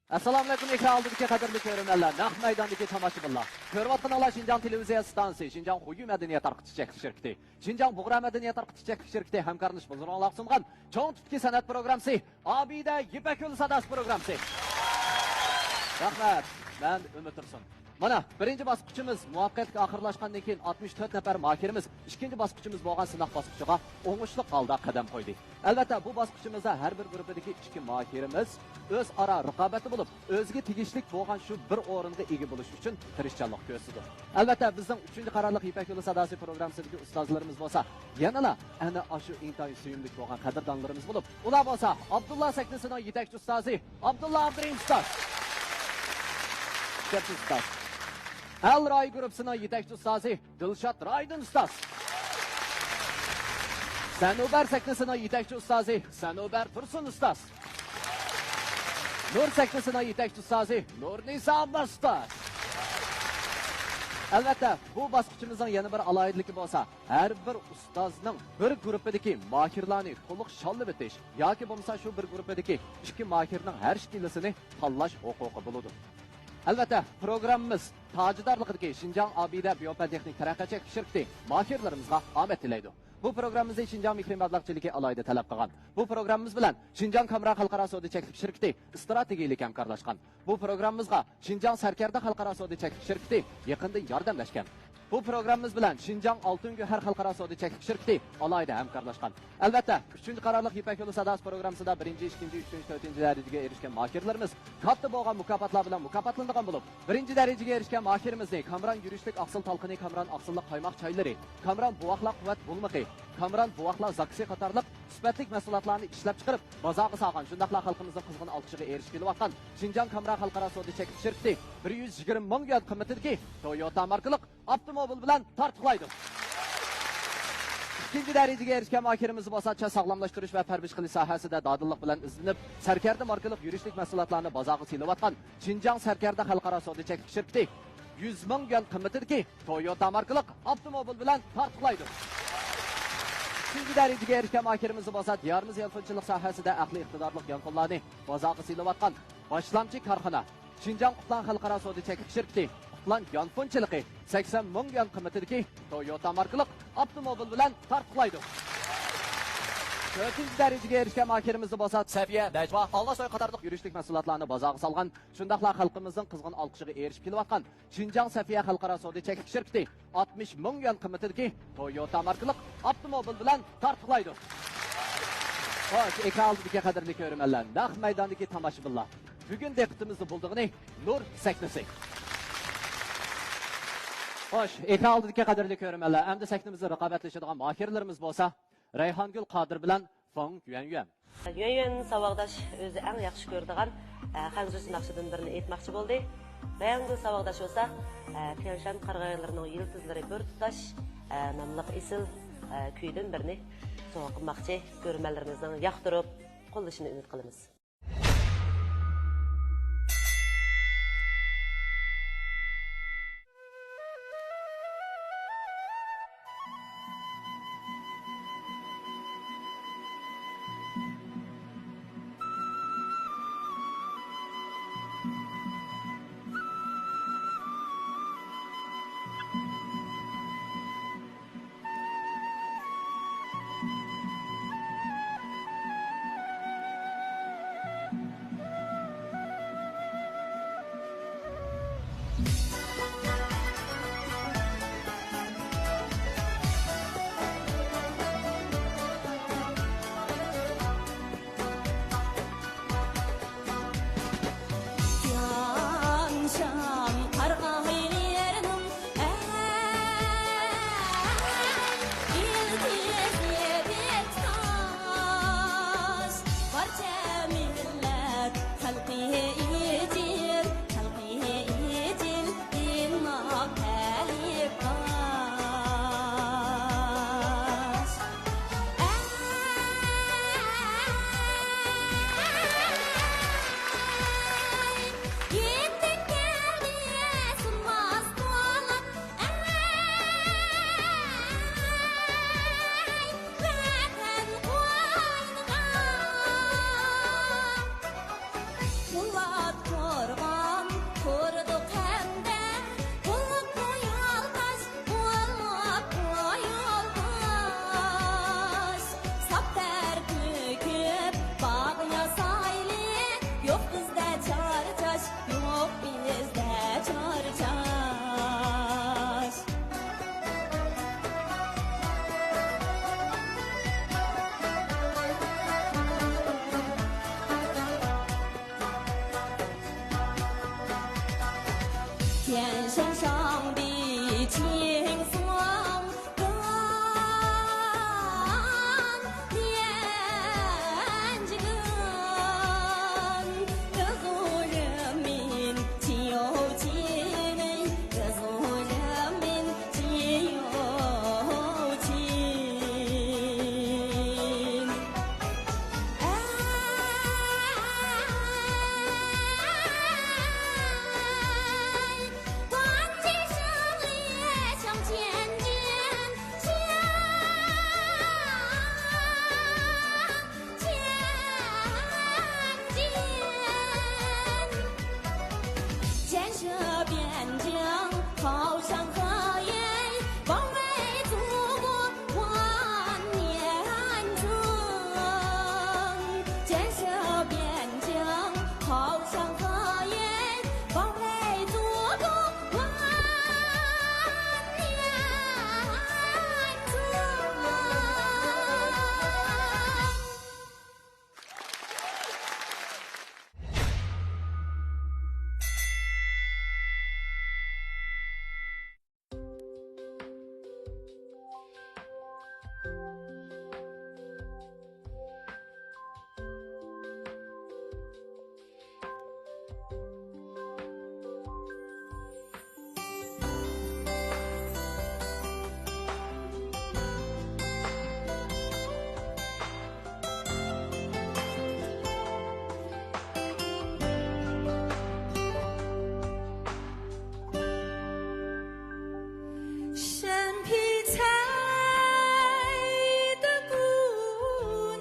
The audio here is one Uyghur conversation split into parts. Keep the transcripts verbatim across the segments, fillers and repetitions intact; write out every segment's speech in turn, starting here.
ئەسسالامۇئەلەيكۇم، ئېكران ئالدىدىكى قەدىرلىك كۆرۈرمەنلەر، نەق مەيداندىكى تاماشىبىنلار. كۆرۈۋاتقىنىڭلار شىنجاڭ تېلېۋىزىيە ئىستانسىسى، شىنجاڭ خۇيۇ مەدەنىيەت تارقىتىش چەكلىك شىركىتى، شىنجاڭ بۇغرا مەدەنىيەت تارقىتىش چەكلىك شىركىتى ھەمكارلىشىپ ھۇزۇرۇڭلارغا سۇنغان چوڭ تىپتىكى سەنئەت پروگراممىسى، ئابىدە يىپەك يولى ساداسى پروگراممىسى. رەھمەت، مەن ئۈمىد تۇرسۇن. مانا، بىرىنچى باسقۇچىمىز مۇۋەپپەقىيەتلىك ئاخىرلاشقاندىن كېيىن، ئاتمىش تۆت نەپەر ماھىرىمىز ئىككىنچى باسقۇچىمىز بولغان سىناق باسقۇچىغا ئوڭۇشلۇق ھالدا قەدەم قويدى. ئەلۋەتتە، بۇ باسقۇچىمىزدا ھەر بىر گۇرۇپپىدىكى ئىككى ماھىرىمىز ئۆزئارا رىقابەتتە بولۇپ، ئۆزىگە تېگىشلىك بولغان شۇ بىر ئورۇنغا ئىگە بولۇش ئۈچۈن تىرىشچانلىق كۆرسىتىدۇ. ئەلۋەتتە، بىزنىڭ ئۈچىنچى قارارلىق يىپەك يولى ساداسى پروگراممىسىدىكى ئۇستازلىرىمىز بولسا يەنىلا ئەنە ئاشۇ ئىنتايىن سۆيۈملۈك بولغان قەدىردانلىرىمىز بولۇپ، ئۇلار بولسا ئابدۇللا سەھنىسىنىڭ يېتەكچى ئۇستازى ئابدۇللا ئابدۇرېھىم ئۇستاز. ئۈچىنچى ئۇستاز. ئەل رايى گۇرۇپپىسىنىڭ يېتەكچى ئۇستازى دىلشات رايدىن ئۇستاز. سەنۇبەر سەھنىسىنىڭ يېتەكچى ئۇستازى سەنۇبەر تۇرسۇن ئۇستاز. نۇر سەھنىسىنىڭ يېتەكچى ئۇستازى نۇرنىسا ئابباس ئۇستاز. ئەلۋەتتە، بۇ باسقۇچىمىزنىڭ يەنە بىر ئالاھىدىلىكى بولسا، ھەر بىر ئۇستازنىڭ بىر گۇرۇپپىدىكى ماھىرلارنى تولۇق شاللىۋېتىش ياكى بولمىسا شۇ بىر گۇرۇپپىدىكى ئىككى ماھىرنىڭ ھەر ئىككىلىسىنى تاللاش ھوقۇقى بولىدۇ. ئەلۋەتتە، پروگراممىمىز تاجىدارلىقىدىكى شىنجاڭ ئابىدە بىيوپەن تېخنىك تەرەققىيات چەكلىك شىركىتى ماھىرلىرىمىزغا ئامەت تىلەيدۇ. بۇ پروگراممىمىزنى شىنجاڭ مېھرى مەبلەغچىلىكى ئالاھىدە تەلەپ قىلغان. بۇ پروگراممىمىز بىلەن شىنجاڭ كامېرا خەلقئارا سودا چەكلىك شىركىتى ئىستراتېگىيەلىك ھەمكارلاشقان. بۇ پروگراممىمىزغا شىنجاڭ سەركەردە خەلقئارا سودا چەكلىك شىركىتى يېقىندىن ياردەملەشكەن. بۇ پروگراممىمىز بىلەن شىنجاڭ ئالتۇن گۆھەر خەلقئارا سودا چەكلىك شىركىتى ئالاھىدە ھەمكارلاشقان. ئەلۋەتتە، ئۈچىنچى قارارلىق يىپەك يولى ساداسى پروگراممىسىدا بىرىنچى، ئىككىنچى، ئۈچىنچى، تۆتىنچى دەرىجىگە ئېرىشكەن ماھىرلىرىمىز كاتتا بولغان مۇكاپاتلار بىلەن مۇكاپاتلىنىدىغان بولۇپ، بىرىنچى دەرىجىگە ئېرىشكەن ماھىرىمىزنى كامېران يۈرۈشلۈك ئاقسىل تالقىنى، كامېران ئاقسىللىق قايماق چايلىرى، كامېران بوۋاقلار قۇۋۋەت بۇلىمىقى، كامېران بوۋاقلار زاكىسى قاتارلىق سۈپەتلىك مەھسۇلاتلارنى ئىشلەپچىقىرىپ، بازارغا سالغان، شۇنداقلا خەلقىمىزنىڭ قىزغىن ئالقىشىغا ئېرىشىپ كېلىۋاتقان شىنجاڭ كامېرا خەلقئارا سودا چەكلىك شىركىتى بىر يۈز يىگىرمە مىڭ يۈەن قىممىتىدىكى تويوتا ماركىلىق ئاپتوموبىل بىلەن تارتۇقلايدۇ. ئىككىنچى دەرىجىگە ئېرىشكەن ماھىرىمىز بولسا چاچ ساغلاملاشتۇرۇش ۋە پەرۋىش قىلىش ساھەسىدە دادىللىق بىلەن ئىزدىنىپ، سەركەردە ماركىلىق يۈرۈشلۈك مەھسۇلاتلارنى بازارغا سېلىۋاتقان شىنجاڭ سەركەردە خەلقئارا سودا چەكلىك شىركىتى يۈز مىڭ يۈەن قىممىتىدىكى تويوتا ماركىلىق ئاپتوموبىل بىلەن تارتۇقلايدۇ. ئۈچىنچى دەرىجىگە ئېرىشكەن ماھىرىمىز بولسا دىيارىمىز يانفونچىلىق ساھەسىدە ئەقلىي ئىقتىدارلىق يانفونلارنى بازارغا سېلىۋاتقان باشلامچى كارخانا، شىنجاڭ قۇتلان خەلقئارا سودا چەكلىك شىركىتى قۇتلان يانفونچىلىقى سەكسەن مىڭ يۈەن قىممىتىدىكى تويوتا ماركىلىق ئاپتوموبىل بىلەن تارتۇقلايدۇ. تۆتىنچى دەرىجىگە ئېرىشكەن ماھىرىمىزدا بولسا سەفىيە، نەجۋا، ئاللا سوي قاتارلىق يۈرۈشلۈك مەھسۇلاتلارنى بازارغا سالغان، شۇنداقلا خەلقىمىزنىڭ قىزغىن ئالقىشىغا ئېرىشىپ كېلىۋاتقان شىنجاڭ سەفىيە خەلقئارا سودا چەكلىك شىركىتى ئاتمىش مىڭ يۈەن قىممىتىدىكى تويوتا ماركىلىق ئاپتوموبىل بىلەن تارتۇقلايدۇ. خوش، ئېكران ئالدىدىكى قەدىرلىك كۆرۈرمەنلەر، نەق مەيداندىكى تاماشىبىنلار، بۈگۈن دىققىتىمىزنى بۇلىدىغىنى نۇر سەھنىسى. خوش، ئېكران ئالدىدىكى قەدىرلىك كۆرۈرمەنلەر، ئەمدى سەھنىمىزدە رىقابەتلىشىدىغان ماھىرلىرىمىز بولسا رەيھانگۈل قادىر بىلەن فېڭ يۈەنيۈەن. يۈەنيۈەن ساۋاقداش ئۆزى ئەڭ ياخشى كۆرىدىغان، ئە، خەنزۇچە ناخشىدىن بىرنى ئېيتماقچى بولدى. رەيھانگۈل ساۋاقداش بولسا، ئە، تيەنشان قارىغايلىرىنىڭ يۇلتۇزلىرى بىر تۇتاش، ئە، ناملىق ئېسىل، ئە، كۈيىدىن بىرنى سوۋغا قىلماقچى. كۆرۈرمەنلىرىمىزنىڭ ياقتۇرۇپ قوللىشىنى ئۈمىد قىلىمىز. 天山上的青松更年间，各族人民齐心，各族人民 建设边疆，好山河源，保卫祖国万年春。建设边疆，好山河源，保卫祖国万年春。身披彩的姑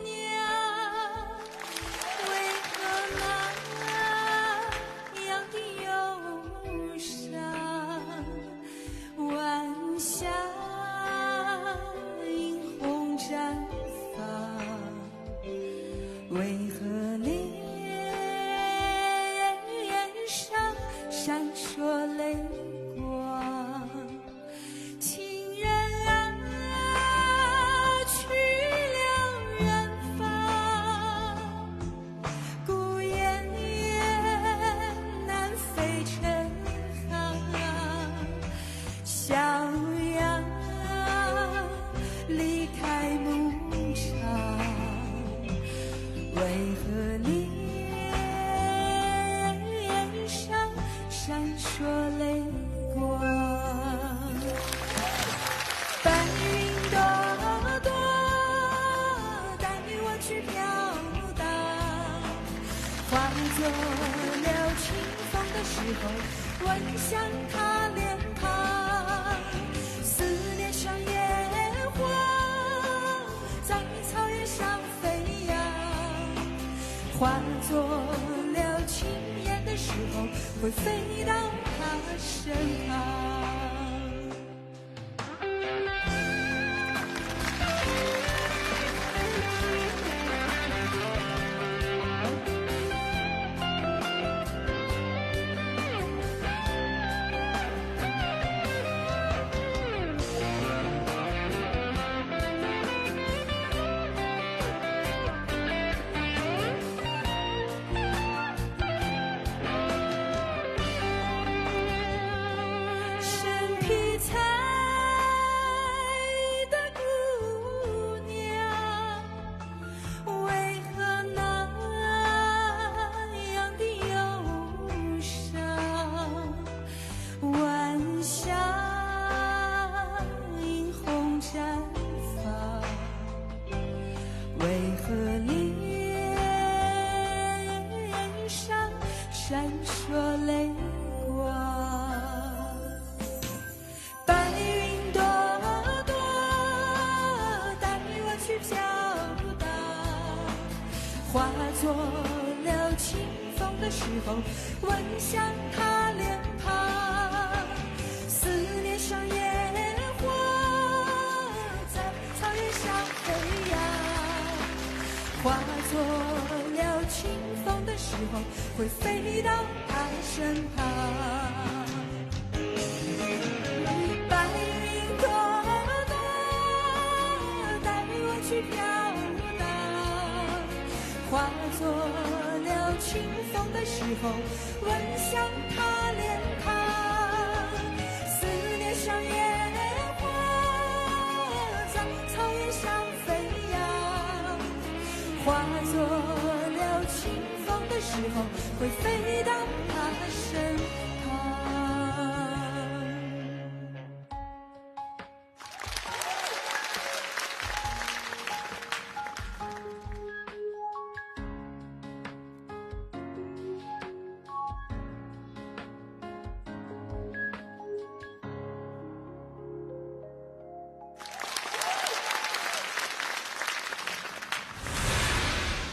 娘，为何那样的忧伤？晚霞映红毡房，为何脸上闪烁泪光？ 情人啊，去了远方，孤雁也南飞成行。小羊离开牧场，为何脸上闪烁泪光？ 白云朵朵，带我去飘荡，化作了清风的时候，闻香她脸庞。思念像野火，在草原上飞扬，化作了青烟的时候，会飞到她身旁。身披彩的姑娘，为何那样的忧伤？晚霞映红毡房，为何脸上闪烁泪光？ 白云朵朵，带我去飘荡，化作了清风的时候，闻香她脸庞。思念像野火，在草原上飞扬，化作了清风的时候，会飞到她身旁。 白云朵朵，带我去飘荡，化作了清风的时候，闻香她脸庞。会飞到他的身旁。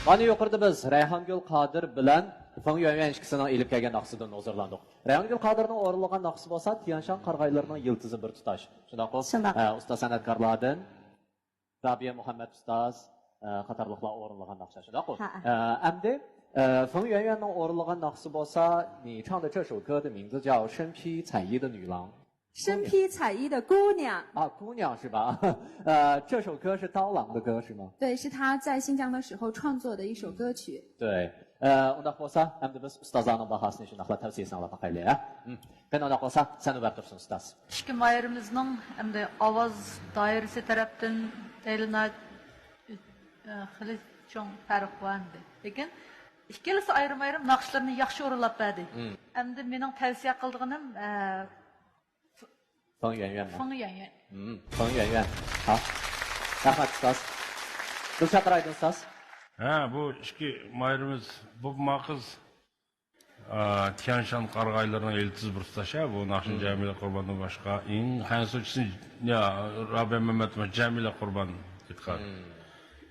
مانا يۇقىرىدا بىز رەيھانگۈل قادىر بىلەن فېڭ يۈەنيۈەن ئىككىسىنىڭ ئېلىپ كەلگەن ناخشىسىدىن ھۇزۇرلاندۇق. رەيھانگۈل قادىرنىڭ ئورۇنلىغان ناخشىسى بولسا تيەنشان قارىغايلىرىنىڭ يىلتىزى بىر تۇتاش. شۇنداققۇ؟ شۇنداق. ئە، ئۇستا سەنئەتكارلاردىن رابىيە مۇھەممەت ئۇستاز، ئە، قاتارلىقلار ئورۇنلىغان ناخشا. شۇنداققۇ؟ ھەئە. ئە، ئەمدى، ئە، فېڭ يۈەنيۈەننىڭ ئورۇنلىغان ناخشىسى بولسا، 你唱的这首歌的名字叫《身披彩衣的女郎》。 身披彩衣的姑娘。 啊，姑娘是吧？呃，这首歌是刀郎的歌是吗？ 对，是他在新疆的时候创作的一首歌曲。 对，ئۇنداق بولسا، ئەمدى بىز ئۇستازلارنىڭ باھاسىنى شۇنداقلا تەۋسىيەسىنى ئاڭلاپ باقايلى، ھە؟ قېنى، ئۇنداق بولسا، سەن ئۇ بەر تۇرسۇن، ئۇستاز. ئىككى ماھىرىمىزنىڭ ئەمدى ئاۋاز دائىرىسى تەرەپتىن دەيلى ناھايىتى، ئە، خېلى چوڭ پەرق بار ئەمدى. لېكىن ئىككىلىسى ئايرىم-ئايرىم ناخشىلىرىنى ياخشى ئورۇنلاپ بەردى. ئەمدى مېنىڭ تەۋسىيە قىلىدىغىنىم، ئە، فېڭ يۈەنيۈەنمۇ؟ فېڭ يۈەنيۈەن. فېڭ يۈەنيۈەن. ھا. رەھمەت، ئۇستاز. دىلشات رايدىن، ئۇستاز. ھە، بۇ ئىككى ماھىرىمىز بوپما قىز، ئا، تيەنشان قارىغايلىرىنىڭ يىلتىز بىر تۇتاش، ھە، بۇ ناخشىنى جەمىلە قۇرباندىن باشقا ئەڭ خەنزۇچىسى، يا، رابىيە مەمەتمۇ جەمىلە قۇربان ئېيتقان.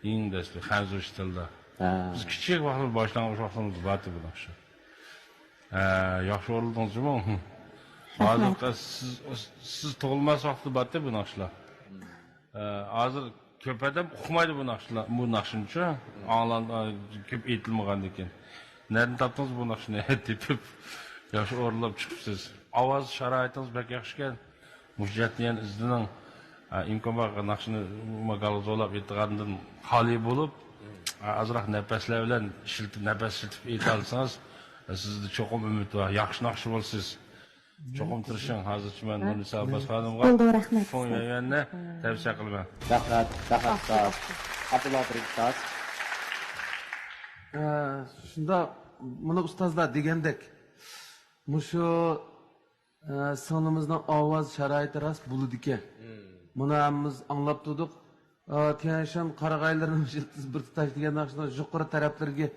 ئەڭ دەسلەپ خەنزۇچە تىلدا. ھە. بىز كىچىك ۋاقتىمىز، باشلانغۇچ ۋاقتىمىزدا بارتى بۇ ناخشا. ھە، ياخشى ئورۇنلىدىڭىزمۇ؟ رەھمەت. ھازىرقى سىز، سىز تۇغۇلماس ۋاقىتتا بارتى بۇ ناخشىلار. ھە، ھازىر كۆپ ئادەم ئۇقمايدۇ بۇ ناخشىلار، بۇ ناخشىنىچۇ. ئاڭلان-، كۆپ ئېيتىلمىغاندىكىن. نەدىن تاپتىڭىز بۇ ناخشىنى؟ تېپىپ، ياخشى ئورۇنلاپ چىقىپسىز. ئاۋاز شارائىتىڭىز بەك ياخشىكەن. مۇشۇ جەھەتنى يەنە ئىزدىنىڭ. ئە، ئىمكان بار ناخشىنى ماكالغا زورلاپ ئېيتىدىغاندىن خالىي بولۇپ، ئە، ئازراق نەپەسلەر بىلەن ئىشلىتىپ، نەپەس ئىشلىتىپ ئېيتالىسىڭىز، سىزدە چوقۇم ئۈمىد بار. ياخشى ناخشا بولىسىز. چوقۇم تىرىشىڭ. ھازىرچە مەن نۇرنىسا ئابباس خانىمغا بولدى، رەھمەت. فېڭ يۈەنيۈەننى تەۋسىيە قىلىمەن. رەھمەت، رەھمەت، ئۇستاز. ئابدۇللا ئابدۇرېھىم ئۇستاز. ئە، شۇنداق، مانا ئۇستازلار دېگەندەك، مۇشۇ ئە، سىڭلىمىزنىڭ ئاۋاز شارائىتى راست بولىدىكەن. مم. مانا ھەممىمىز ئاڭلاپ تۇردۇق. ئە، تيەنشان قارىغايلىرىنىڭ يىلتىز بىر تۇتاش دېگەن ناخشىنىڭ يۇقىرى تەرەپلىرىگە،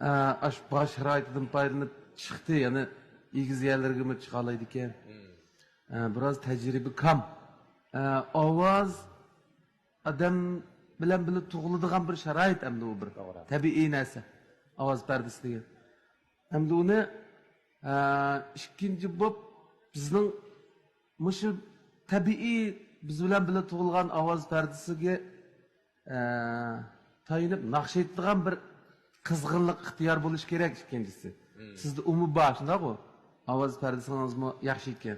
ئە، ئاش باش شارائىتىدىن پايدىلىنىپ چىقتى. يەنى ئېگىز يەرلىرىگىمۇ چىقالايدىكەن. مم. ئە، بىراز تەجرىبە كام. ئە، ئاۋاز ئادەم بىلەن بىللە تۇغۇلىدىغان بىر شارائىت ئەمدى ئۇ بىر. توغرا. تەبىئىي نەرسە. ئاۋاز پەردىسى دېگەن. ئەمدى ئۇنى، ئە، ئىككىنچى بولۇپ بىزنىڭ مۇشۇ تەبىئىي بىز بىلەن بىللە تۇغۇلغان ئاۋاز پەردىسىگە، ئە، تايىنىپ ناخشا ئېيتىدىغان بىر قىزغىنلىق، ئىختىيار بولۇشى كېرەك ئىككىنچىسى. مم. سىزدە ئۇمۇ بار، شۇنداقمۇ؟ ئاۋاز پەردىسىڭىزمۇ ياخشى ئىكەن.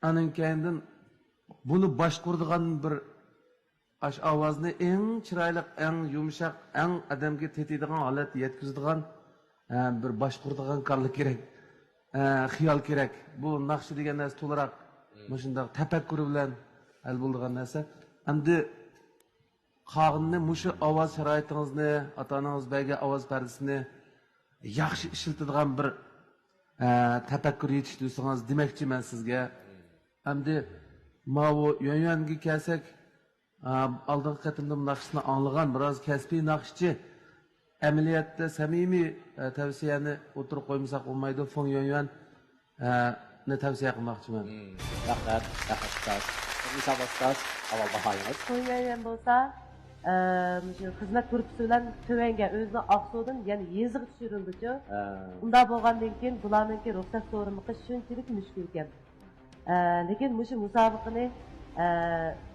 ئانىڭ كەينىدىن بۇنى باشقۇرىدىغان بىر ئاش ئاۋازنى ئەڭ چىرايلىق، ئەڭ يۇمشاق، ئەڭ ئادەمگە تېتىيدىغان ھالەتتە يەتكۈزىدىغان، ئە، بىر باشقۇرىدىغان كاللا كېرەك، ئە، خىيال كېرەك. بۇ ناخشا دېگەن نەرسە تولىراق مۇشۇنداق تەپەككۇر بىلەن ھەل بولىدىغان نەرسە. ئەمدى قالغىنىنى مۇشۇ ئاۋاز شارائىتىڭىزنى، ئاتا-ئانىڭىز بەرگەن ئاۋاز پەردىسىنى ياخشى ئىشلىتىدىغان بىر، ئە، تەپەككۇر يېتىشتۈرسىڭىز دېمەكچىمەن سىزگە. ئەمدى ماۋۇ يۈەنيۈەنگە كەلسەك، ئە، ئالدىنقى قېتىمدا بۇ ناخشىسىنى ئاڭلىغان، بىراز كەسپىي ناخشىچى. ئەمەلىيەتتە سەمىمىي، ئە، تەۋسىيەنى ئوتتۇرىغا قويمىساق بولمايدۇ. فېڭ يۈەنيۈەن ئە، نى تەۋسىيە قىلماقچىمەن. مم، رەھمەت، رەھمەت ئۇستاز. ئىسا ئۇستاز، ئاۋۋال باھايىڭىز. فېڭ يۈەنيۈەن بولسا، ئە، مۇشۇ خىزمەت گۇرۇپپىسى بىلەن تۆۋەنگە ئۆزىنىڭ ئاقسۇدىن يەنە يېزىغا چۈشۈرۈلدىچۇ. ھە. ئۇنداق بولغاندىن كېيىن بۇلارنىڭكى رۇخسەت سورىمىقى شۇنچىلىك مۈشكۈلكەن. ئە، لېكىن مۇشۇ مۇسابىقىنى، ئە،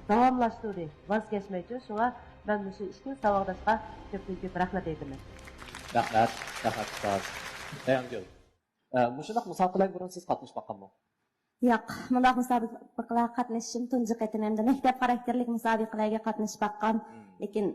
داۋاملاشتۇردى، ۋاز كەچمەيچۇ. شۇڭا مەن مۇشۇ ئىككىلا ساۋاقداشقا كۆپتىن كۆپ رەھمەت ئېيتىمەن. رەھمەت، رەھمەت ئۇستاز. رەيھانگۈل. ئە، مۇشۇنداق مۇسابىقىلەرگە بۇرۇن سىز قاتنىشىپ باققانمۇ؟ ياق، مۇنداق مۇسابىقىلەرگە قاتنىشىشىم تۇنجى قېتىم ھەمدە مەكتەپ خاراكتېرلىك مۇسابىقىلەرگە قاتنىشىپ باققان. مم. لېكىن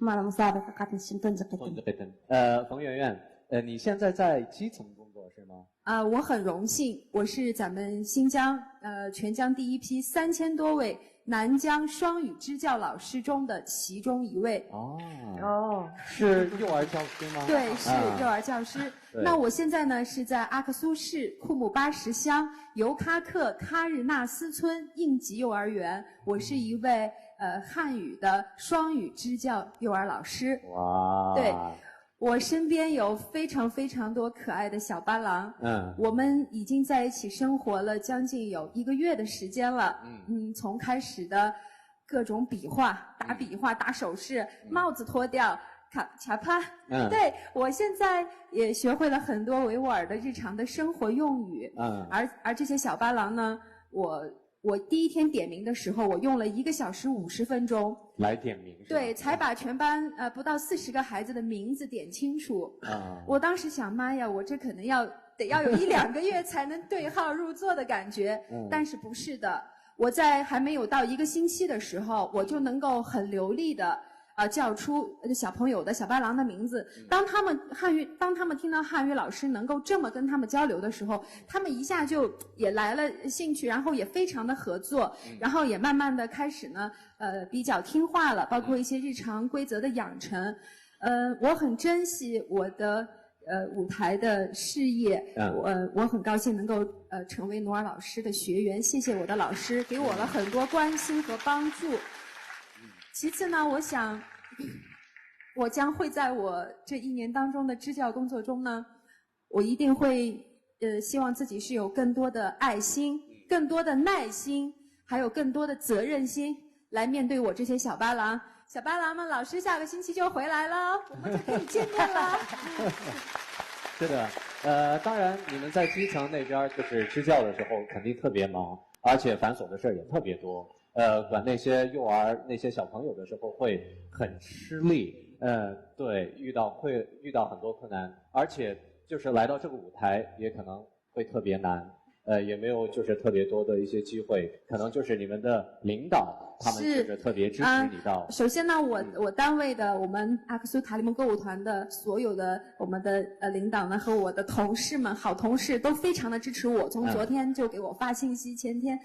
مانا مۇسابىقىگە قاتنىشىشىم تۇنجى قېتىم. 同志给的。呃，冯圆圆，呃，你现在在基层工作是吗？啊，我很荣幸，我是咱们新疆，呃，全疆第一批三千多位南疆双语支教老师中的其中一位。哦，哦，是幼儿教师吗？对，是啊，幼儿教师。对。那我现在呢，是在阿克苏市库木巴什乡尤卡克卡日纳斯村应急幼儿园，我是一位，呃，汉语的双语支教幼儿老师。哇。对。我身边有非常非常多可爱的小巴郎，嗯。我们已经在一起生活了将近有一个月的时间了。嗯。嗯，从开始的各种比划，打比划、打手势，帽子脱掉，卡卡帕。嗯。对，我现在也学会了很多维吾尔的日常的生活用语。嗯。而而这些小巴郎呢，我我第一天点名的时候，我用了一个小时五十分钟。来点名是吧？对，才把全班，呃，不到四十个孩子的名字点清楚。啊。我当时想，妈呀，我这可能要，得要有一两个月才能对号入座的感觉。嗯。但是不是的，我在还没有到一个星期的时候，我就能够很流利的，呃，叫出，呃，小朋友的小巴郎的名字。嗯。当他们汉语，当他们听到汉语老师能够这么跟他们交流的时候，他们一下就也来了兴趣，然后也非常的合作，嗯。然后也慢慢的开始呢，呃，比较听话了，包括一些日常规则的养成。嗯。呃，我很珍惜我的，呃，舞台的事业。嗯。我，我很高兴能够，呃，成为努尔老师的学员，谢谢我的老师，给我了很多关心和帮助。其次呢，我想，我将会在我这一年当中的支教工作中呢，我一定会，呃，希望自己是有更多的爱心、更多的耐心，还有更多的责任心来面对我这些小巴郎。小巴郎们，老师下个星期就回来了，我们就可以见面了。是的，呃，当然你们在基层那边儿就是支教的时候肯定特别忙，而且繁琐的事儿也特别多。呃，管那些幼儿、那些小朋友的时候会很吃力。呃，对，遇到，会遇到很多困难，而且就是来到这个舞台也可能会特别难。呃，也没有就是特别多的一些机会，可能就是你们的领导他们就是特别支持你到。是，啊，首先呢，我，嗯。我单位的，我们阿克苏塔利木歌舞团的所有的我们的，呃，领导呢和我的同事们、好同事都非常的支持我，从昨天就给我发信息，嗯。前天。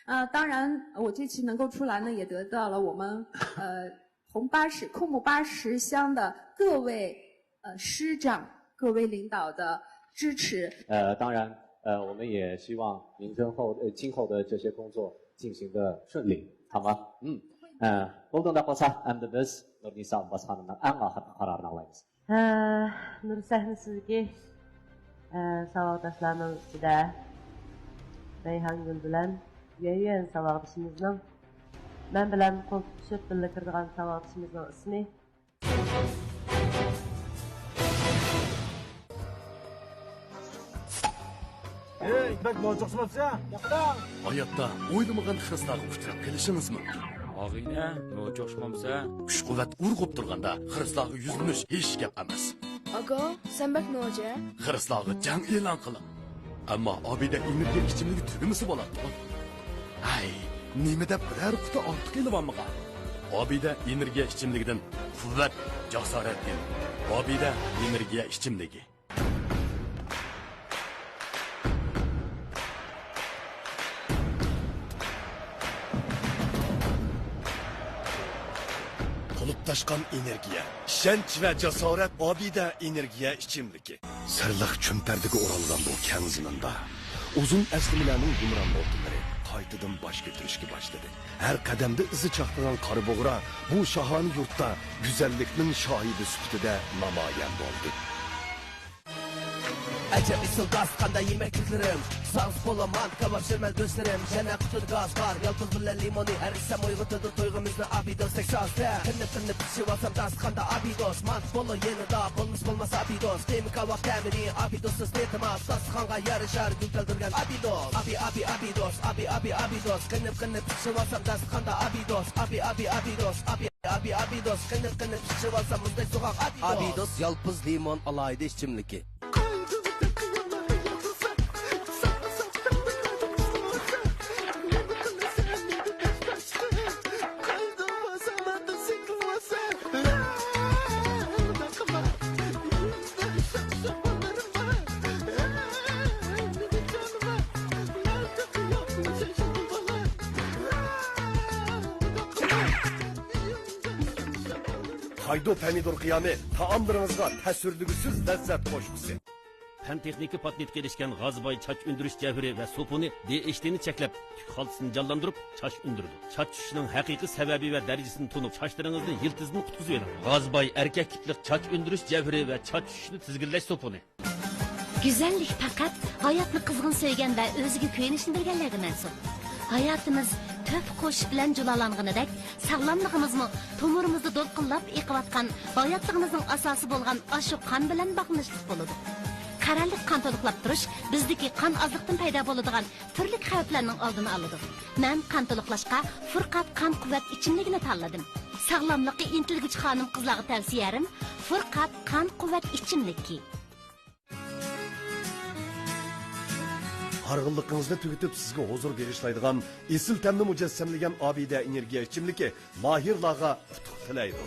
呃，当然，我这次能够出来呢，也得到了我们，呃，红巴什，库木巴什乡的各位，呃，师长、各位领导的支持。呃，当然，呃，我们也希望您今后，呃，今后的这些工作进行得顺利，好吗？嗯，呃，قولدىن دەپ قالسا، ئەمدى بىز نۇرنىسا ئابباس خانىمنىڭ ئەڭ ئاخىرقى قارارىنى ئاڭلايمىز. ھە، نۇر سەھنىسىدىكى، ئە، ساۋاقداشلارنىڭ ئىچىدە رەيھانگۈل بىلەن يۈەنيۈەن ساۋاقدىشىمىزنىڭ، مەن بىلەن قول تۇتۇشۇپ بىللە كىرىدىغان ساۋاقدىشىمىزنىڭ ئىسمى. ئەي، بەك نوچى ئوخشىماپسەن. ھاياتتا ئويلىمىغان خىرىسلارغا ئۇچراپ قېلىشىڭىز مۇمكىن. ئاغىنە، نوچى ئوخشىمامسەن؟ كۈچ-قۇۋۋەت ئۇرغۇپ تۇرغاندا خىرىسلارغا يۈزلىنىش ھېچ گەپ ئەمەس. ئاكا، سەن بەك نوچى. خىرىسلارغا جەڭ ئېلان قىلىڭ. ئەمما ئابىدە ئېنېرگىيە ئىچىملىكى تۈگىمىسە بولاتتىغۇ. ھەي، نېمە دەپ بىرەر قۇتا ئارتۇق ئېلىۋالمىغان؟ ئابىدە ئېنېرگىيە ئىچىملىكىدىن قۇۋۋەت، جاسارەت ئېلىڭ. ئابىدە ئېنېرگىيە ئىچىملىكى. تولۇپ تاشقان ئېنېرگىيە، ئىشەنچ ۋە جاسارەت. ئابىدە ئېنېرگىيە ئىچىملىكى. سىرلىق چۈمپەردىگە ئورالغان بۇ كەڭ زېمىندا ئۇزۇن ئەسلىمىلەرنىڭ يۇمران نوتىلىرى قايتىدىن باش كۆتۈرۈشكە باشلىدى. ھەر قەدەمدە ئىزى چاقنىغان قارا بۇغرا بۇ شاھانە يۇرتتا گۈزەللىكنىڭ شاھىدى سۈپىتىدە نامايان بولدى. ئەجەب ئېسىل داستىخاندا يېمەكلىكلىرىم، ساغزا، پولۇ، مانتا، كاۋاپ، شىرمەن، گۆشلىرىم، يەنە قۇتىدا گاز بار، يالپۇز بىلەن لىمونى، ھەر ئىچسەم ئويغىتىدۇ تويغۇمىزنى ئابىدوستەك سازدا. قېنىپ-قېنىپ پىشىرىۋالسام داستىخاندا ئابىدوس، مانتا، پولۇ يېنىدا بولمىسا بولماس ئابىدوس، تېما كاۋاپ تەمىنى ئابىدوسسىز تېتىماس، داستىخانغا يارىشار گۈل تەلدۈرگەن ئابىدوس، ئابى، ئابى، ئابىدوس، ئابى، ئابى، ئابىدوس، قېنىپ-قېنىپ پىشىرىۋالسام داستىخاندا ئابىدوس، ئابى، ئابى، ئابىدوس، ئابى. ئابى، ئابىدوس، قېنىپ، قېنىپ پىشىرىۋالسام مۇزدەك سوغۇق ئابىدوس. ئابىدوس يالپۇز لىمون ئالاھىدە ئىچىملىكى. ئايدو پەمىدۇر قىيامى، تائاملىرىڭىزغا تەسۋىرلىگۈسىز لەززەت قوشقۇسى. پەن تېخنىكا پاتېنتىگە ئېرىشكەن غازىباي چاچ ئۈندۈرۈش جەۋھىرى ۋە سوپۇنى دې ئېچ تىنى چەكلەپ، تۈك خالتىسىنى جانلاندۇرۇپ، چاچ ئۈندۈرىدۇ. چاچ چۈشۈشىنىڭ ھەقىقىي سەۋەبى ۋە دەرىجىسىنى تونۇپ، چاچلىرىڭىزنى يىلتىزدىن قۇتقۇزۇۋېلىڭ. غازىباي ئەركەك تىپلىق چاچ ئۈندۈرۈش جەۋھىرى ۋە چاچ چۈشۈشىنى تىزگىنلەش سوپۇنى. گۈزەللىك پەقەت ھاياتنى قىزغىن سۆيگەن ۋە ئۆزىگە كۆيۈنۈشنى بىلگەنلەرگە مەنسۇپ. ھاياتىمىز تۆھپە قوشۇش بىلەن جۇلالانغىنىدەك، ساغلاملىقىمىزمۇ تومۇرىمىزدا دولقۇنلاپ ئېقىۋاتقان ھاياتلىقىمىزنىڭ ئاساسى بولغان ئاشۇ قان بىلەن باغلىنىشلىق بولىدۇ. قەرەللىك قان تولۇقلاپ تۇرۇش بىزدىكى قان ئازلىقتىن پەيدا بولىدىغان تۈرلۈك خەۋپلەرنىڭ ئالدىنى ئالىدۇ. مەن قان تولۇقلاشقا فۇرقات قان قۇۋۋەت ئىچىملىكىنى تاللىدىم. ساغلاملىققا ئىنتىلگۈچى خانىم-قىزلارغا تەۋسىيەم، فۇرقات قان قۇۋۋەت ئىچىملىكى. ھارغىنلىقىڭىزنى تۈگىتىپ، سىزگە ھۇزۇر بېغىشلايدىغان ئېسىل تەمنى مۇجەسسەملىگەن ئابىدە ئېنېرگىيە ئىچىملىكى ماھىرلارغا ئۇتۇق تىلەيدۇ.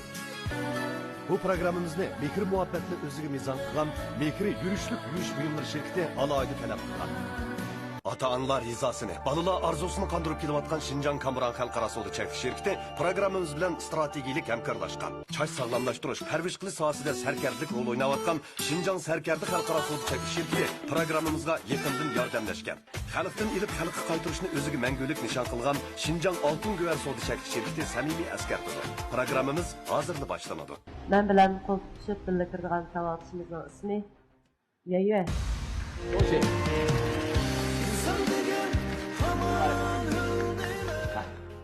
بۇ پروگراممىمىزنى مېھىر-مۇھەببەتنى ئۆزىگە مىزان قىلغان مېھرى يۈرۈشلۈك يۇيۇش بۇيۇملىرى شىركىتى ئالاھىدە تەلەپ قىلغان. ئاتا-ئانىلار رىزاسىنى، بالىلار ئارزۇسىنى قاندۇرۇپ كېلىۋاتقان شىنجاڭ كامېران خەلقئارا سودا چەكلىك شىركىتى پروگراممىمىز بىلەن ئىستراتېگىيەلىك ھەمكارلاشقان. چاچ ساغلاملاشتۇرۇش، پەرۋىش قىلىش ساھەسىدە سەركەردىلىك رول ئويناۋاتقان شىنجاڭ سەركەردە خەلقئارا سودا چەكلىك شىركىتى پروگراممىمىزغا يېقىندىن ياردەملەشكەن. خەلقتىن ئېلىپ خەلققە قايتۇرۇشنى ئۆزىگە مەڭگۈلۈك نىشان قىلغان شىنجاڭ ئالتۇن گۆھەر سودا چەكلىك شىركىتى سەمىمىي ئەسكەرتىدۇ. پروگراممىمىز ھازىرلا باشلىنىدۇ. مەن بىلەن قول تۇتۇشۇپ بىللە كىرىدىغان ساۋاقدىشىمىزنىڭ ئىسمى يۆيۆ.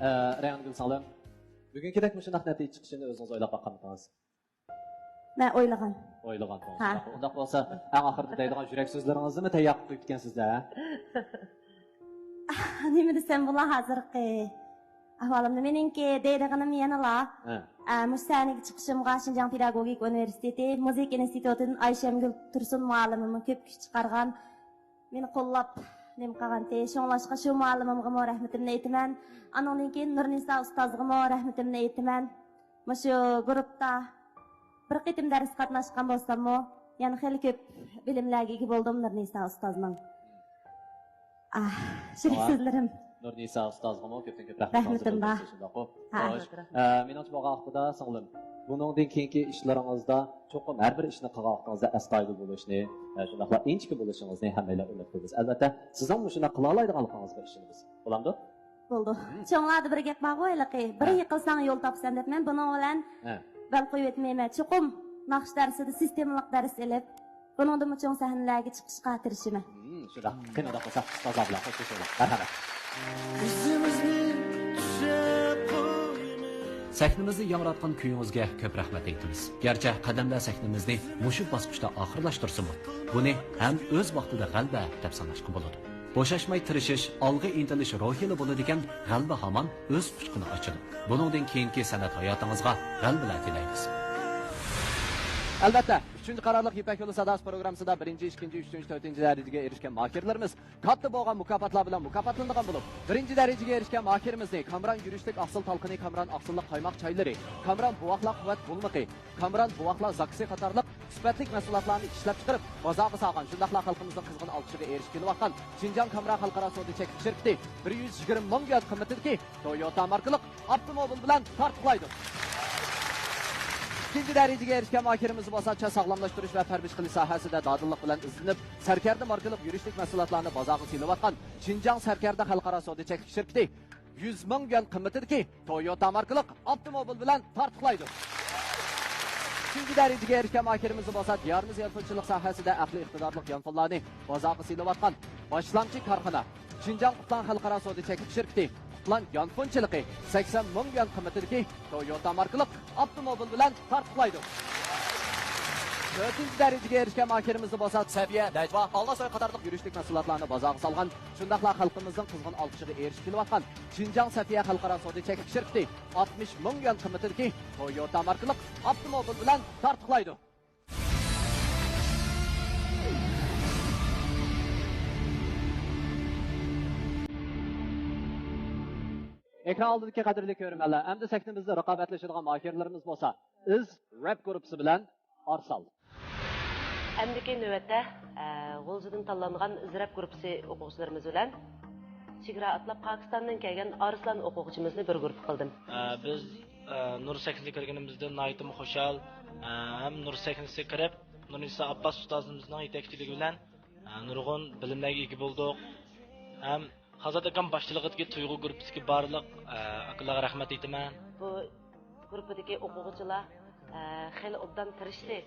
ئە، رەيھانگۈل سىڭلىم، بۈگۈنكىدەك مۇشۇنداق نەتىجە چىقىشىنى ئۆزىڭىز ئويلاپ باققانمىدىڭىز؟ مەن ئويلىغان. ئويلىغان. ھە. ئۇنداق بولسا، ئەڭ ئاخىرىدا دەيدىغان يۈرەك سۆزلىرىڭىزنىمۇ تەييار قىلىپ قويۇپتىكەنسىز-دە، ھە؟ نېمە دېسەم بولا ھازىرقى ئەھۋالىمنى؟ مېنىڭكى دەيدىغىنىم يەنىلا، ھە. ئە، مۇشۇ سەھنىگە چىقىشىمغا شىنجاڭ پېداگوگىكا ئۇنىۋېرسىتېتى مۇزىكا ئىنستىتۇتىدىن ئايشەمگۈل تۇرسۇن مۇئەللىمىممۇ كۆپ كۈچ چىقارغان، مېنى قوللاپ، نېمە قىلغانتى. شۇڭلاشقا شۇ مۇئەللىمىمغىمۇ رەھمىتىمنى ئېيتىمەن. ئانىڭدىن كېيىن نۇرنىسا ئۇستازغىمۇ رەھمىتىمنى ئېيتىمەن. مۇشۇ گۇرۇپتا بىر قېتىم دەرس قاتناشقان بولساممۇ، يەنە خېلى كۆپ بىلىملەرگە ئىگە بولدۇم نۇرنىسا ئۇستازنىڭ. ئاھ، شۇ سۆزلىرىم. نۇرنىسا ئۇستازغىمۇ كۆپتىن كۆپ رەھمىت رەھمىتىم بار. شۇنداققۇ؟ ھە. خوش. ئە، مېنىڭچە بولغان ۋاقتىدا سىڭلىم، بۇنىڭدىن كېيىنكى ئىشلىرىڭىزدا چوقۇم ھەر بىر ئىشنى قىلغان ۋاقتىڭىزدا ئەستايىدىل بولۇشنى، ئە، شۇنداقلا ئىنچىكە بولۇشىڭىزنى ھەممەيلەن ئۈمىد قىلىمىز. ئەلۋەتتە، سىزنىڭ مۇشۇنداق قىلالايدىغانلىقىڭىزغا ئىشىنىمىز. بولامدۇ؟ بولدى. چوڭلاردا بىر گەپ بارغۇ ھېلىقى، بىر ھە. يىقىلساڭ يول تاپىسەن دەپ، مەن بۇنىڭ بىلەن ھە. بەل قويۇۋەتمەيمەن. چوقۇم ناخشا دەرسىدە سىستېمىلىق دەرس ئېلىپ، بۇنىڭدىنمۇ چوڭ سەھنىلەرگە چىقىشقا تىرىشىمەن. ھىم، شۇنداق. قېنى، ئۇنداق بولسا، ئۇستازلار بىلەن خوشلىشىڭلار. مەرھەمەت. ئىزىمىزنى تۈزەپ قويمىز. سەھنىمىزنى ياڭراتقان كۈيىڭىزگە كۆپ رەھمەت ئېيتىمىز. گەرچە قەدەملەر سەھنىمىزنى مۇشۇ باسقۇچتا ئاخىرلاشتۇرسىمۇ، بۇنى ھەم ئۆز ۋاقتىدا غەلىبە دەپ ساناشقا بولىدۇ. بوشاشماي تىرىشىش، ئالغا ئىنتىلىش روھىلا بولىدىكەن، غەلىبە ھامان ئۆز ئۇچقۇنى ئاچىدۇ. بۇنىڭدىن كېيىنكى سەنئەت ھاياتىڭىزغا غەلىبىلەر تىلەيمىز. ئەلۋەتتە، ئۈچىنچى قارارلىق يىپەك يولى ساداسى پروگراممىسىدا بىرىنچى، ئىككىنچى، ئۈچىنچى، تۆتىنچى دەرىجىگە ئېرىشكەن ماھىرلىرىمىز كاتتا بولغان مۇكاپاتلار بىلەن مۇكاپاتلىنىدىغان بولۇپ، بىرىنچى دەرىجىگە ئېرىشكەن ماھىرىمىزنى كامران يۈرۈشلۈك ئاقسىل تالقىنى، كامران ئاقسىللىق قايماق چايلىرى، كامران بوۋاقلار قۇۋۋەت بۇلىمىقى، كامران بوۋاقلار زاكىسى قاتارلىق سۈپەتلىك مەھسۇلاتلارنى ئىشلەپچىقىرىپ، بازارغا سالغان، شۇنداقلا خەلقىمىزنىڭ قىزغىن ئالقىشىغا ئېرىشىپ كېلىۋاتقان شىنجاڭ كامران خەلقئارا سودا چەكلىك شىركىتى بىر يۈز يىگىرمە مىڭ يۈەن قىممىتىدىكى تويوتا ماركىلىق ئاپتوموبىل بىلەن تارتۇقلايدۇ. ئىككىنچى دەرىجىگە ئېرىشكەن ماھىرىمىز بولسا چاچ ساغلاملاشتۇرۇش ۋە پەرۋىش قىلىش ساھەسىدە دادىللىق بىلەن ئىزدىنىپ، سەركەردە ماركىلىق يۈرۈشلۈك مەھسۇلاتلارنى بازارغا سېلىۋاتقان شىنجاڭ سەركەردە خەلقئارا سودا چەكلىك شىركىتى يۈز مىڭ يۈەن قىممىتىدىكى تويوتا ماركىلىق ئاپتوموبىل بىلەن تارتۇقلايدۇ. ئۈچىنچى دەرىجىگە ئېرىشكەن ماھىرىمىز بولسا دىيارىمىز يانفونچىلىق ساھەسىدە ئەقلىي ئىقتىدارلىق يانفونلارنى بازارغا سېلىۋاتقان باشلامچى كارخانا، شىنجاڭ قۇتلان خەلقئارا سودا چەكلىك شىركىتى، قۇتلان يانفونچىلىقى سەكسەن مىڭ يۈەن قىممىتىدىكى تويوتا ماركىلىق ئاپتوموبىل بىلەن تارتۇقلايدۇ. تۆتىنچى دەرىجىگە ئېرىشكەن ماھىرىمىز بولسا سەبىيە، نەجۋا، ئالماساي قاتارلىق يۈرۈشلۈك مەھسۇلاتلارنى بازارغا سالغان، شۇنداقلا خەلقىمىزنىڭ قىزغىن ئالقىشىغا ئېرىشىپ كېلىۋاتقان شىنجاڭ سەفىيە خەلقئارا سودا چەكلىك شىركىتى ئاتمىش مىڭ يۈەن قىممىتىدىكى تويوتا ماركىلىق ئاپتوموبىل بىلەن تارتۇقلايدۇ. ئېكران ئالدىدىكى قەدىرلىك كۆرۈرمەنلەر، ئەمدى سەھنىمىزدە رىقابەتلىشىدىغان ماھىرلىرىمىز بولسا ئىز رەپ گۇرۇپپىسى بىلەن ئارسال. ئەمدىكى نۆۋەتتە، ئە، غۇلجىدىن تاللانغان ئىز رەپ گۇرۇپپىسى ئوقۇغۇچىلىرىمىز بىلەن چېگرا ئاتلاپ پاكىستاندىن كەلگەن ئارسلان ئوقۇغۇچىمىزنى بىر گۇرۇپپا قىلدىم. ئە، بىز ئە، نۇر سەھنىسىگە كىرگىنىمىزدىن ناھايىتىمۇ خۇشال، ئە، ھەم نۇر سەھنىسىگە كىرىپ، نۇرنىسا ئابباس ئۇستازىمىزنىڭ يېتەكچىلىكى بىلەن، ئە، نۇرغۇن بىلىملەرگە ئىگە بولدۇق. ھەم خازات ئاكام باشچىلىقىدىكى تۇيغۇ گۇرۇپپىسىدىكى بارلىق، ئە، ئاكىلارغا رەھمەت ئېيتىمەن. بۇ گۇرۇپپىدىكى ئوقۇغۇچىلار، ئە، خېلى ئوبدان تىرىشتى.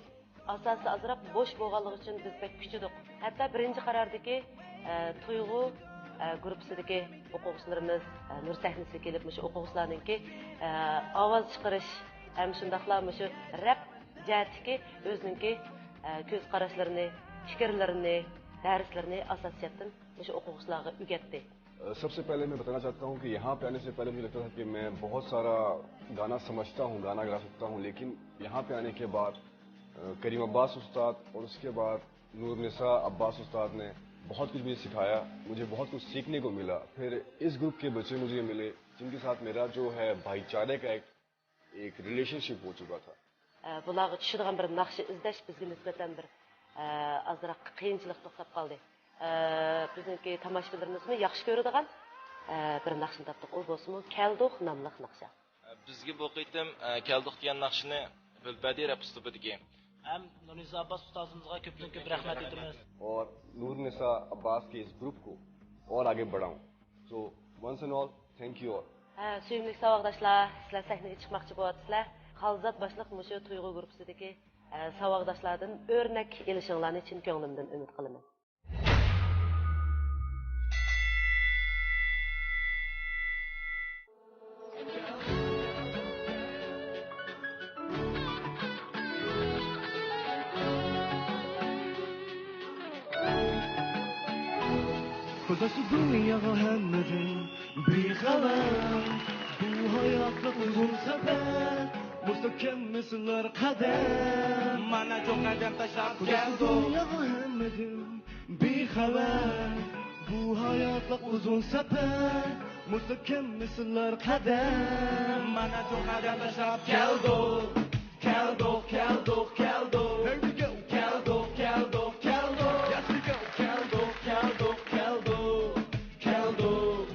ئاساسى ئازراق بوش بولغانلىقى ئۈچۈن بىز بەك كۈچىدۇق. ھەتتا بىرىنچى قارارىدىكى، ئە، تۇيغۇ، ئە، گۇرۇپپىسىدىكى ئوقۇغۇچىلىرىمىز، ئە، نۇر سەھنىسىگە كېلىپ مۇشۇ ئوقۇغۇچىلارنىڭكى، ئە، ئاۋاز چىقىرىش ھەم شۇنداقلا مۇشۇ رەپ جەھەتتىكى ئۆزىنىڭكى، ئە، كۆز قاراشلىرىنى، پىكىرلىرىنى، دەرسلىرىنى ئاساسىي جەھەتتىن مۇشۇ ئوقۇغۇچىلارغا ئۆگەتتى. अ, सबसे पहले मैं बताना चाहता हूँ कि यहाँ पे आने से पहले मुझे लगता था कि मैं बहुत सारा गाना समझता हूँ, गाना गा सकता हूँ, लेकिन यहाँ पे आने के बाद, अ, करीम अब्बास उस्ताद और उसके बाद नूरनिसा अब्बास उस्ताद ने बहुत कुछ मुझे सिखाया, मुझे बहुत कुछ सीखने को मिला। फिर इस ग्रुप के बच्चे मुझे मिले, जिनके साथ मेरा जो है भाईचारे का एक, एक रिलेशनशिप हो चुका था। ئە، بۇلارغا چۈشىدىغان بىر ناخشا ئىزدەش بىزگە نىسبەتەن بىر، ئە، ئازراق قىيىنچىلىق توختاپ قالدى. ئە، بىزنىڭكى تاماشىبىنلىرىمىزمۇ ياخشى كۆرىدىغان، ئە، بىر ناخشىنى تاپتۇق. ئۇ بولسىمۇ كەلدۇق ناملىق ناخشا. بىزگە بۇ قېتىم، ئە، كەلدۇق دېگەن ناخشىنى بىلىپ بەردى رەپ ئۇسلۇبىدىكى. ھەم نۇرنىسا ئابباس ئۇستازىمىزغا كۆپتىن كۆپ رەھمەت ئېيتىمىز. और नूरनिसा अब्बास के इस ग्रुप को और आगे बढ़ाऊं। So, once and all, thank you all. ھە، سۆيۈملۈك ساۋاقداشلار، سىلەر سەھنىگە چىقماقچى بولۇۋاتىسىلەر. خالزات باشلىق مۇشۇ تۇيغۇ گۇرۇپپىسىدىكى، ھە، ساۋاقداشلاردىن ئۆرنەك ئېلىشىڭلارنى چىن كۆڭلۈمدىن ئۈمىد قىلىمەن. قۇداسى دۇنياغا ھەممىدىن بىخەۋەر. بۇ ھاياتلىق ئۇزۇن سەپەر، مۇستەھكەم سىلەر قەدەم. مانا چوڭ قەدەم تاشلاپ كەلدۇق. دۇنياغا ھەممىدىن بىخەۋەر. بۇ ھاياتلىق ئۇزۇن سەپەر، مۇستەھكەم سىلەر قەدەم. مانا چوڭ قەدەم تاشلاپ كەلدۇق. كەلدۇق، كەلدۇق، كەلدۇق. Here we go. كەلدۇق، كەلدۇق، كەلدۇق. Yes, we go. كەلدۇق، كەلدۇق، كەلدۇق، كەلدۇق.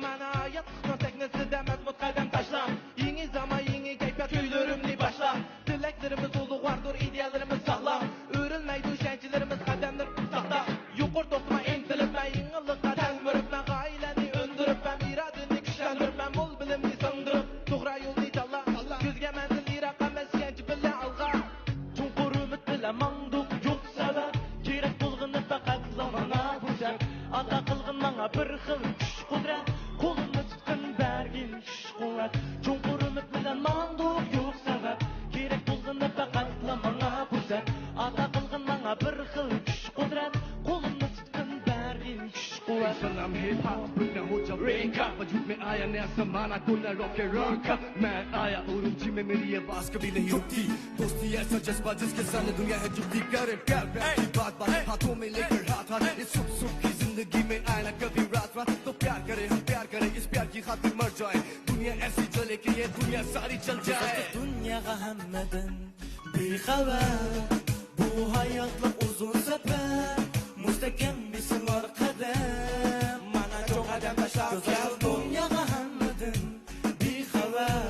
مانا ھاياتلىقنىڭ سەھنىسىدە مەزمۇت قەدەم تاشلاپ، يېڭى زامان، يېڭى كەيپىيات، كۈيلىرىمنى باشلاپ. تىلەكلىرىمىز ئۇلۇغۋاردۇر، ئىدىيەلىرىمىز ساغلام. ئۆرۈلمەيدۇ ئىشەنچلىرىمىز، قەدەملىرىمىز ساغدام. يۇقىرى توختىماي ئىنتىلىپ، مەن يېڭىلىققا تەلمۈرۈپ، مەن غايىلەرنى ئۈندۈرۈپ، مەن ئىرادىنى كۈچلەندۈرۈپ، مەن مول بىلىمنى سىڭدۈرۈپ، توغرا يولنى تاللاپ، كۆزگە مەنزىل يىراق ئەمەس، ئىشەنچ بىلەن ئالغا. چوڭقۇر ئۈمىد بىلەن ماڭدۇق، يوق سەۋەب، كېرەك بولغىنى پەقەتلا ماڭا پۇرسەت. ئاتا قىلغىن ماڭا بىر خىل كۈچ-قۇدرەت، قولۇمنى تۇتقىن، بەرگىن كۈچ-قۇۋۋەت. چوڭقۇر ئۈمىد بىلەن ماڭدۇق، يوق سەۋەب، كېرەك بولغىنى پەقەتلا ماڭا پۇرسەت. ئاتا قىلغىن ماڭا بىر خىل كۈچ-قۇدرەت، قولۇمنى تۇتقىن، بەرگىن كۈچ-قۇۋۋەت. سالام ھىپ ھاپ، بىلمە خوجا رېنكا. وجود مې آیا نیا زمانہ، گونا روکے رونکا. مې آیا ئۇرۇمچى، مې مېرىيە ۋاسكا بىلە يوتى. دوستى ئەسا جەزبا جىسكە سانى دۇنيا ھەجۇتى كارىب كارىب. بات بات، ھاتو مې لېكر ھات ھات. يې سوپ سوپ كى زندگی مې آئنا کبھی رات رات. تو پیار کرے، ہم پیار کرے، اس پیار کی خاطر مر جائے. دنیا ایسی چلے کہ یہ دنیا ساری چل جائے. دۇنياغا ھەممىدىن بىخەۋەر، بۇ ھاياتلىق ئۇزۇن سەپەر، مۇستەھكەم بېسىلار قەدەم. مانا چوڭ قەدەم تاشلاپ كەلدۇق. دۇنياغا ھەممىدىن بىخەۋەر،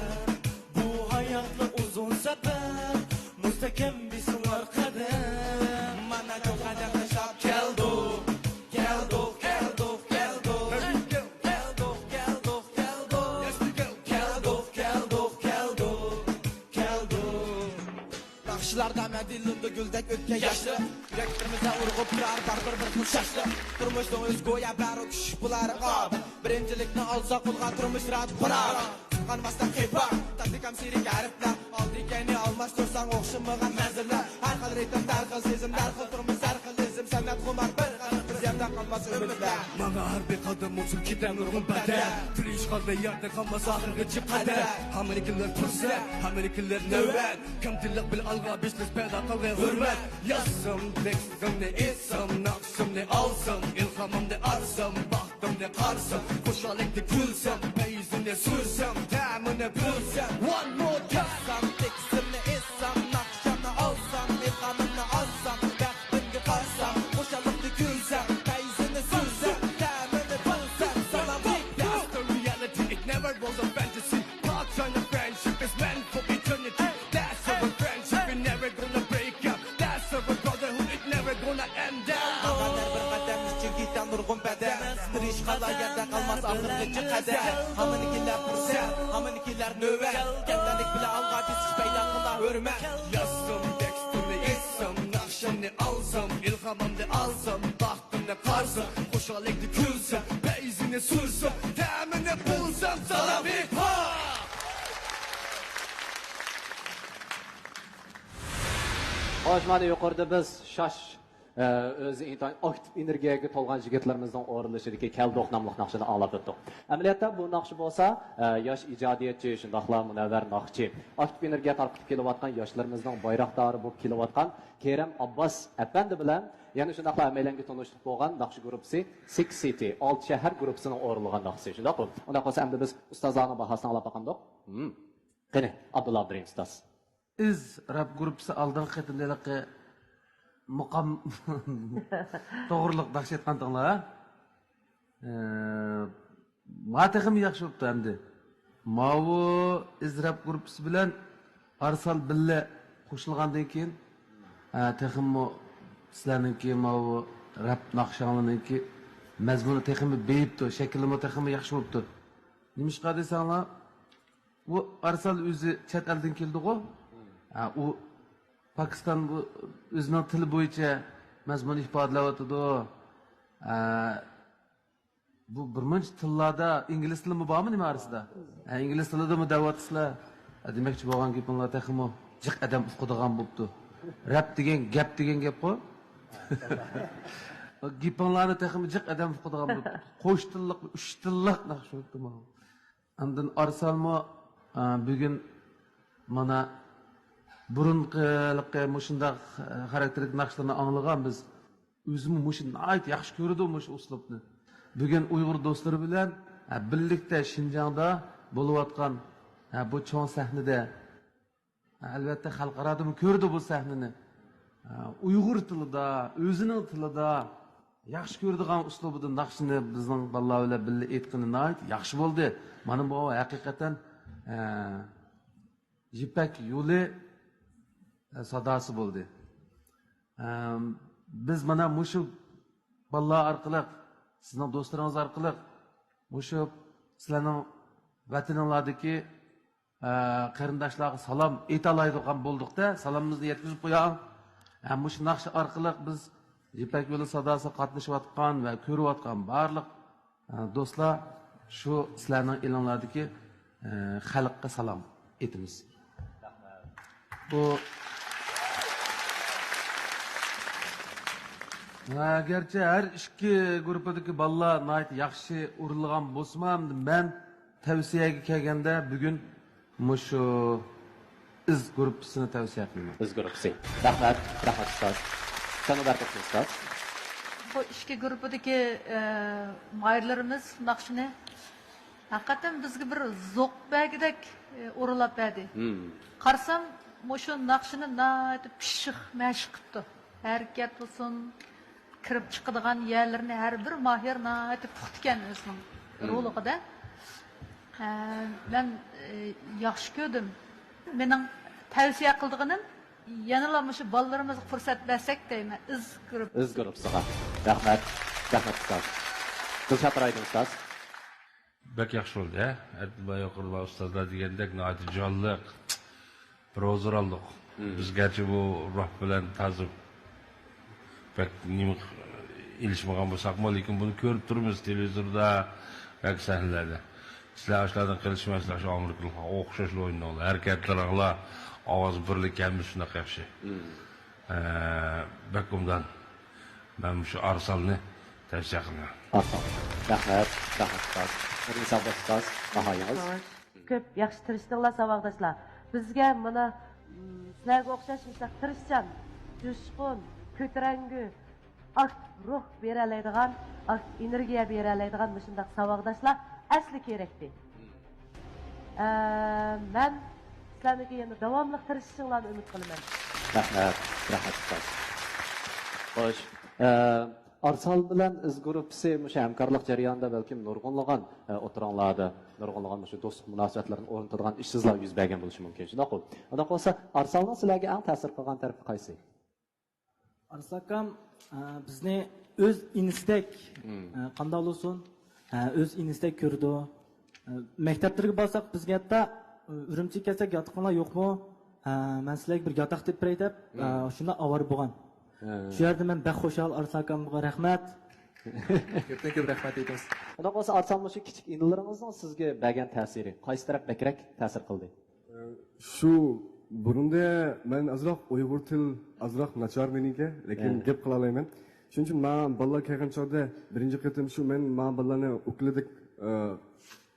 بۇ ھاياتلىق ئۇزۇن سەپەر، مۇستەھكەم بېسىلار قەدەم. مانا چوڭ قەدەم تاشلاپ كەلدۇق. كەلدۇق، كەلدۇق، كەلدۇق. كەلدۇق، كەلدۇق، كەلدۇق. كەلدۇق، كەلدۇق، كەلدۇق، كەلدۇق. ناخشىلاردا مەدھىيەلىنىدۇ گۈلدەك ئۆتكەن ياشلىق. يۈرەكلىرىمىزدە ئۇرغۇپ تۇرار بارىبىر بىر خىل شاشلىق. تۇرمۇشنىڭ ئۆزى گويا بارۇ كۈچۈك بۇلار. بىرىنچىلىكنى ئالساق قولغا تۇرمۇش رات قۇرار. قانماستا قېپار، تاتلىق ھەم سېرىك ھەرپلەر. ئالدى كەينى ئالماشتۇرساڭ ئوخشىمىغان مەنزىرىلەر. ھەر خىل رىتىم، ھەر خىل سېزىم، ھەر خىل تۇرمۇش، ھەر خىل ئىزىم. سەنئەت خۇمار بىر خەلق، بىز يەردە قالماس ئۈمىدلەر. ماڭا ھەر بىر قەدەم ئۇچۇر كېتەر نۇرغۇن بەدەل. تىرىشقاندا يەردە قالماس ئاخىرغىچە قەدەم. ھەممىنىڭكىلەر پۇرسەت، ھەممىنىڭكىلەر نۆۋەت. كەمچىللىك بىلەن ئالغا بېسىلىش پەيدا قىلغىن ھۆرمەت. يازسام تېكىستىمنى ئېيتسام، ناخشامنى ئالسام، ئىلھامىمنى ئالسام، بەختىمنى قارىسام، خۇشاللىقتا كۈلسەم، پەيزىنى سۈرسەم، تەمىنى بىلسەم. One more time. يازسام تېكىستىمنى ئېيتسام، ناخشامنى ئالسام، ئىلھامىمنى ئالسام، بەختىمگە قارىسام، خۇشاللىقتا كۈلسەم، پەيزىنى سۈرسەم، تەمىنى بىلسەم. سالام. That's the reality, it never was a fantasy. Part time of friendship is meant كېتەر نۇرغۇن بەدەل، تىرىشقانلار يەردە قالماس ئاخىرغىچە قەدەم. ھامىنى كېلەر پۇرسەت، ھامىنى كېلەر نۆۋەت، كەمتەرلىك بىلەن ئالغا بېسىش پەيدا قىلار ھۆرمەت. يازسام تېكىستىمنى، ئېيتسام ناخشامنى، ئالسام ئىلھامىمنى، ئالسام بەختىمنى، قارسام خۇشاللىقنى، كۈلسەم پەيزىنى، سۈرسەم تەمىنى، بولسام سالام ھىپ ھاپ. خوش، مانا يۇقىرىدا بىز شاش ئە، ئۆزى ئىنتايىن ئاكتىپ ئېنېرگىيەگە تولغان يىگىتلىرىمىزنىڭ ئورۇنلىشىدىكى كەلدۇق ناملىق ناخشىنى ئاڭلاپ ئۆتتۇق. ئەمەلىيەتتە بۇ ناخشا بولسا، ئە، ياش ئىجادىيەتچى، شۇنداقلا مۇنەۋۋەر ناخشىچى، ئاكتىپ ئېنېرگىيە تارقىتىپ كېلىۋاتقان ياشلىرىمىزنىڭ بايراقدارى بولۇپ كېلىۋاتقان كېرەم ئابباس ئەپەندى بىلەن، يەنە شۇنداقلا ھەممەيلەنگە تونۇشلۇق بولغان ناخشا گۇرۇپپىسى سىكس سىتى، ئالتە شەھەر گۇرۇپپىسىنىڭ ئورۇنلىغان ناخشىسى. شۇنداققۇ؟ ئۇنداق بولسا ئەمدى بىز ئۇستازلارنىڭ باھاسىنى ئاڭلاپ باقامدۇق؟ ھىم. قېنى، ئابدۇللا ئابدۇرېھىم ئۇستاز. ئىز رەپ گۇرۇپپىسى ئالدىنقى قېتىمدا ھېلىقى مۇقام توغرۇلۇق ناخشا ئېيتقانتىڭلار. ئە، ما تېخىمۇ ياخشى بوپتۇ ئەمدى. ماۋۇ ئىز رەپ گۇرۇپپىسى بىلەن ئارسال بىللە قوشۇلغاندىن كېيىن، ئە، تېخىمۇ سىلەرنىڭكى ماۋۇ رەپ ناخشاڭلارنىڭكى مەزمۇنى تېخىمۇ بېيىپتۇ، شەكلىمۇ تېخىمۇ ياخشى بوپتۇ. نېمىشقا دېسەڭلار، ئۇ ئارسال ئۆزى چەت ئەلدىن كېلىدىغۇ. ھە، ئۇ پاكىستان بۇ ئۆزىنىڭ تىلى بويىچە مەزمۇن ئىپادىلەۋاتىدۇ. ھە، بۇ بىرمۇنچە تىللاردا، ئىنگلىز تىلىمۇ بارمۇ نېمە ئارىسىدا؟ ھە، ئىنگلىز تىلىدىمۇ دەۋاتىسىلەر. ھە، دېمەكچى بولغان گېپىڭلار تېخىمۇ جىق ئادەم ئۇقىدىغان بوپتۇ. رەپ دېگەن گەپ دېگەن گەپقۇ. گېپىڭلارنى تېخىمۇ جىق ئادەم ئۇقىدىغان بوپتۇ. قوش تىللىق، ئۈچ تىللىق ناخشا بوپتۇ ماۋۇ. ئاندىن ئارسالمۇ، ئا، بۈگۈن مانا بۇرۇنقىلىقى مۇشۇنداق، ئا، خاراكتېرلىك ناخشىلارنى ئاڭلىغان بىز. ئۆزىمۇ مۇشۇ ناھايىتى ياخشى كۆرىدۇ مۇشۇ ئۇسلۇبنى. بۈگۈن ئۇيغۇر دوستلىرى بىلەن، ھە، بىرلىكتە شىنجاڭدا بولۇۋاتقان، ھە، بۇ چوڭ سەھنىدە ئەلۋەتتە، خەلقئارادىمۇ كۆردى بۇ سەھنىنى. ئۇيغۇر تىلىدا، ئۆزىنىڭ تىلىدا ياخشى كۆرىدىغان ئۇسلۇبىدا ناخشىنى بىزنىڭ بالىلار بىلەن بىللە ئېيتقىنى ناھايىتى ياخشى بولدى. مانا بۇ ھەقىقەتەن، ئە، يىپەك يولى، ئە، ساداسى بولدى. ئە، بىز مانا مۇشۇ بالىلار ئارقىلىق، سىزنىڭ دوستلىرىڭىز ئارقىلىق مۇشۇ سىلەرنىڭ ۋەتىنىڭلاردىكى ئە، قېرىنداشلارغا سالام ئېيتالايدىغان بولدۇق-دە، سالامىمىزنى يەتكۈزۈپ قوياڭ. ھە، مۇشۇ ناخشا ئارقىلىق بىز يىپەك يولى ساداسىغا قاتنىشىۋاتقان ۋە كۆرۈۋاتقان بارلىق، ئە، دوستلار، شۇ سىلەرنىڭ ئېلىڭلاردىكى، ئە، خەلققە سالام ئېيتىمىز. بۇ، ھە، گەرچە ھەر ئىككى گۇرۇپپىدىكى بالىلار ناھايىتى ياخشى ئورۇنلىغان بولسىمۇ، ئەمدى مەن تەۋسىيەگە كەلگەندە، بۈگۈن مۇشۇ ئىز گۇرۇپپىسىنى تەۋسىيە قىلىمەن. ئىز گۇرۇپپىسى. رەھمەت، رەھمەت ئۇستاز. سەن مۇبارەك بولسۇن ئۇستاز. بۇ ئىككى گۇرۇپپىدىكى، ئە، ماھىرلىرىمىز ناخشىنى ھەقىقەتەن بىزگە بىر زوق بەرگۈدەك، ئە، ئورۇنلاپ بەردى. مم. قارىسام، مۇشۇ ناخشىنى ناھايىتى پىششىق مەشىق قىپتۇ. ھەرىكەت بولسۇن، كىرىپ چىقىدىغان يەرلىرىنى ھەر بىر ماھىر ناھايىتى پۇختىكەن ئۆزىنىڭ، مم، رولىغىدا. ھە، مەن، ئى، ياخشى كۆردۈم. مېنىڭ تەۋسىيە قىلىدىغىنىم يەنىلا مۇشۇ بالىلىرىمىزغا پۇرسەت بەرسەك دەيمەن، ئىز گۇرۇپپىسى. ئىز گۇرۇپپىسىغا. رەھمەت. رەھمەت ئۇستاز. دىلشات رايدىن ئۇستاز. بەك ياخشى بولدى، ھە؟ ئەتىبا يۇقىرىدا ئۇستازلار دېگەندەك ناھايىتى جانلىق. بىر ھۇزۇر ئالدۇق. مم. بىز گەرچە بۇ روھ بىلەن تازا بەك نېمە ئېلىشمىغان بولساقمۇ، لېكىن بۇنى كۆرۈپ تۇرىمىز تېلېۋىزوردا ياكى سەھنىلەردە. سىلەر ئاشۇلاردىن قېلىشماي، سىلەر شۇ ئامېرىكىلىقلارغا ئوخشاشلا ئوينىدىڭلار. ھەرىكەتلىرىڭلار، ئاۋاز بىرلىكى ھەممىسى شۇنداق ياخشى. مم. ئە، بەك ئوبدان. مەن مۇشۇ ئارسالنى تەۋسىيە قىلىمەن. ئارسال. رەھمەت، رەھمەت ئۇستاز. نۇرنىسا ئابباس ئۇستاز، باھايىڭىز؟ خوش. كۆپ ياخشى تىرىشتىڭلار ساۋاقداشلار. بىزگە مانا، م، سىلەرگە ئوخشاش مۇشۇنداق تىرىشچان، جۇشقۇن، كۆتۈرەڭگۈ، ئاكتىپ روھ بېرەلەيدىغان، ئاكتىپ ئېنېرگىيە بېرەلەيدىغان مۇشۇنداق ساۋاقداشلار ئەسلى كېرەكتى. ئە، مەن سىلەرنىڭكى يەنە داۋاملىق تىرىشىشىڭلارنى ئۈمىد قىلىمەن. رەھمەت، رەھمەت ئۇستاز. خوش، ئە، ئارسال بىلەن ئىز گۇرۇپپىسى مۇشۇ ھەمكارلىق جەريانىدا بەلكىم نۇرغۇنلىغان، ئە، ئوتتۇراڭلاردا نۇرغۇنلىغان مۇشۇ دوستلۇق مۇناسىۋەتلىرىنى ئورنىتىدىغان ئىشسىزلار يۈز بەرگەن بولۇشى مۇمكىن، شۇنداققۇ؟ ئۇنداق بولسا، ئارسالنىڭ سىلەرگە ئەڭ تەسىر قىلغان تەرىپى قايسى؟ ئارساكام، ئە، بىزنى ئۆز ئىنىسىدەك، ئە، قانداق بولسۇن؟ ئە، ئۆز ئىنىسىدەك كۆرىدۇ. ئە، مەكتەپلەرگە بارساق، بىزگە ھەتتا، ئە، ئۈرۈمچىگە كەلسەك، ياتىقىڭلار يوقمۇ؟ ئە، مەن سىلەرگە بىر ياتاق تېپىپ بېرەي دەپ، ئە، شۇنداق ئاۋارە بولغان. شۇ يەردە مەن بەك خۇشال، ئارسلان ئاكامغا رەھمەت. كۆپتىن كۆپ رەھمەت ئېيتىمىز. ئۇنداق بولسا، ئارسلان، مۇشۇ كىچىك ئىنىلىرىڭىزنىڭ سىزگە بەرگەن تەسىرى، قايسى تەرەپ بەكرەك تەسىر قىلدى؟ شۇ بۇرۇندا مەن ئازراق ئۇيغۇر تىل ئازراق ناچار مېنىڭكى، لېكىن ھە. گەپ قىلالايمەن. شۇنىڭ ئۈچۈن ما بالىلار كەلگەن چاغدا بىرىنچى قېتىم شۇ مەن ما بالىلارنى ئۇكىلىدىك، ئە،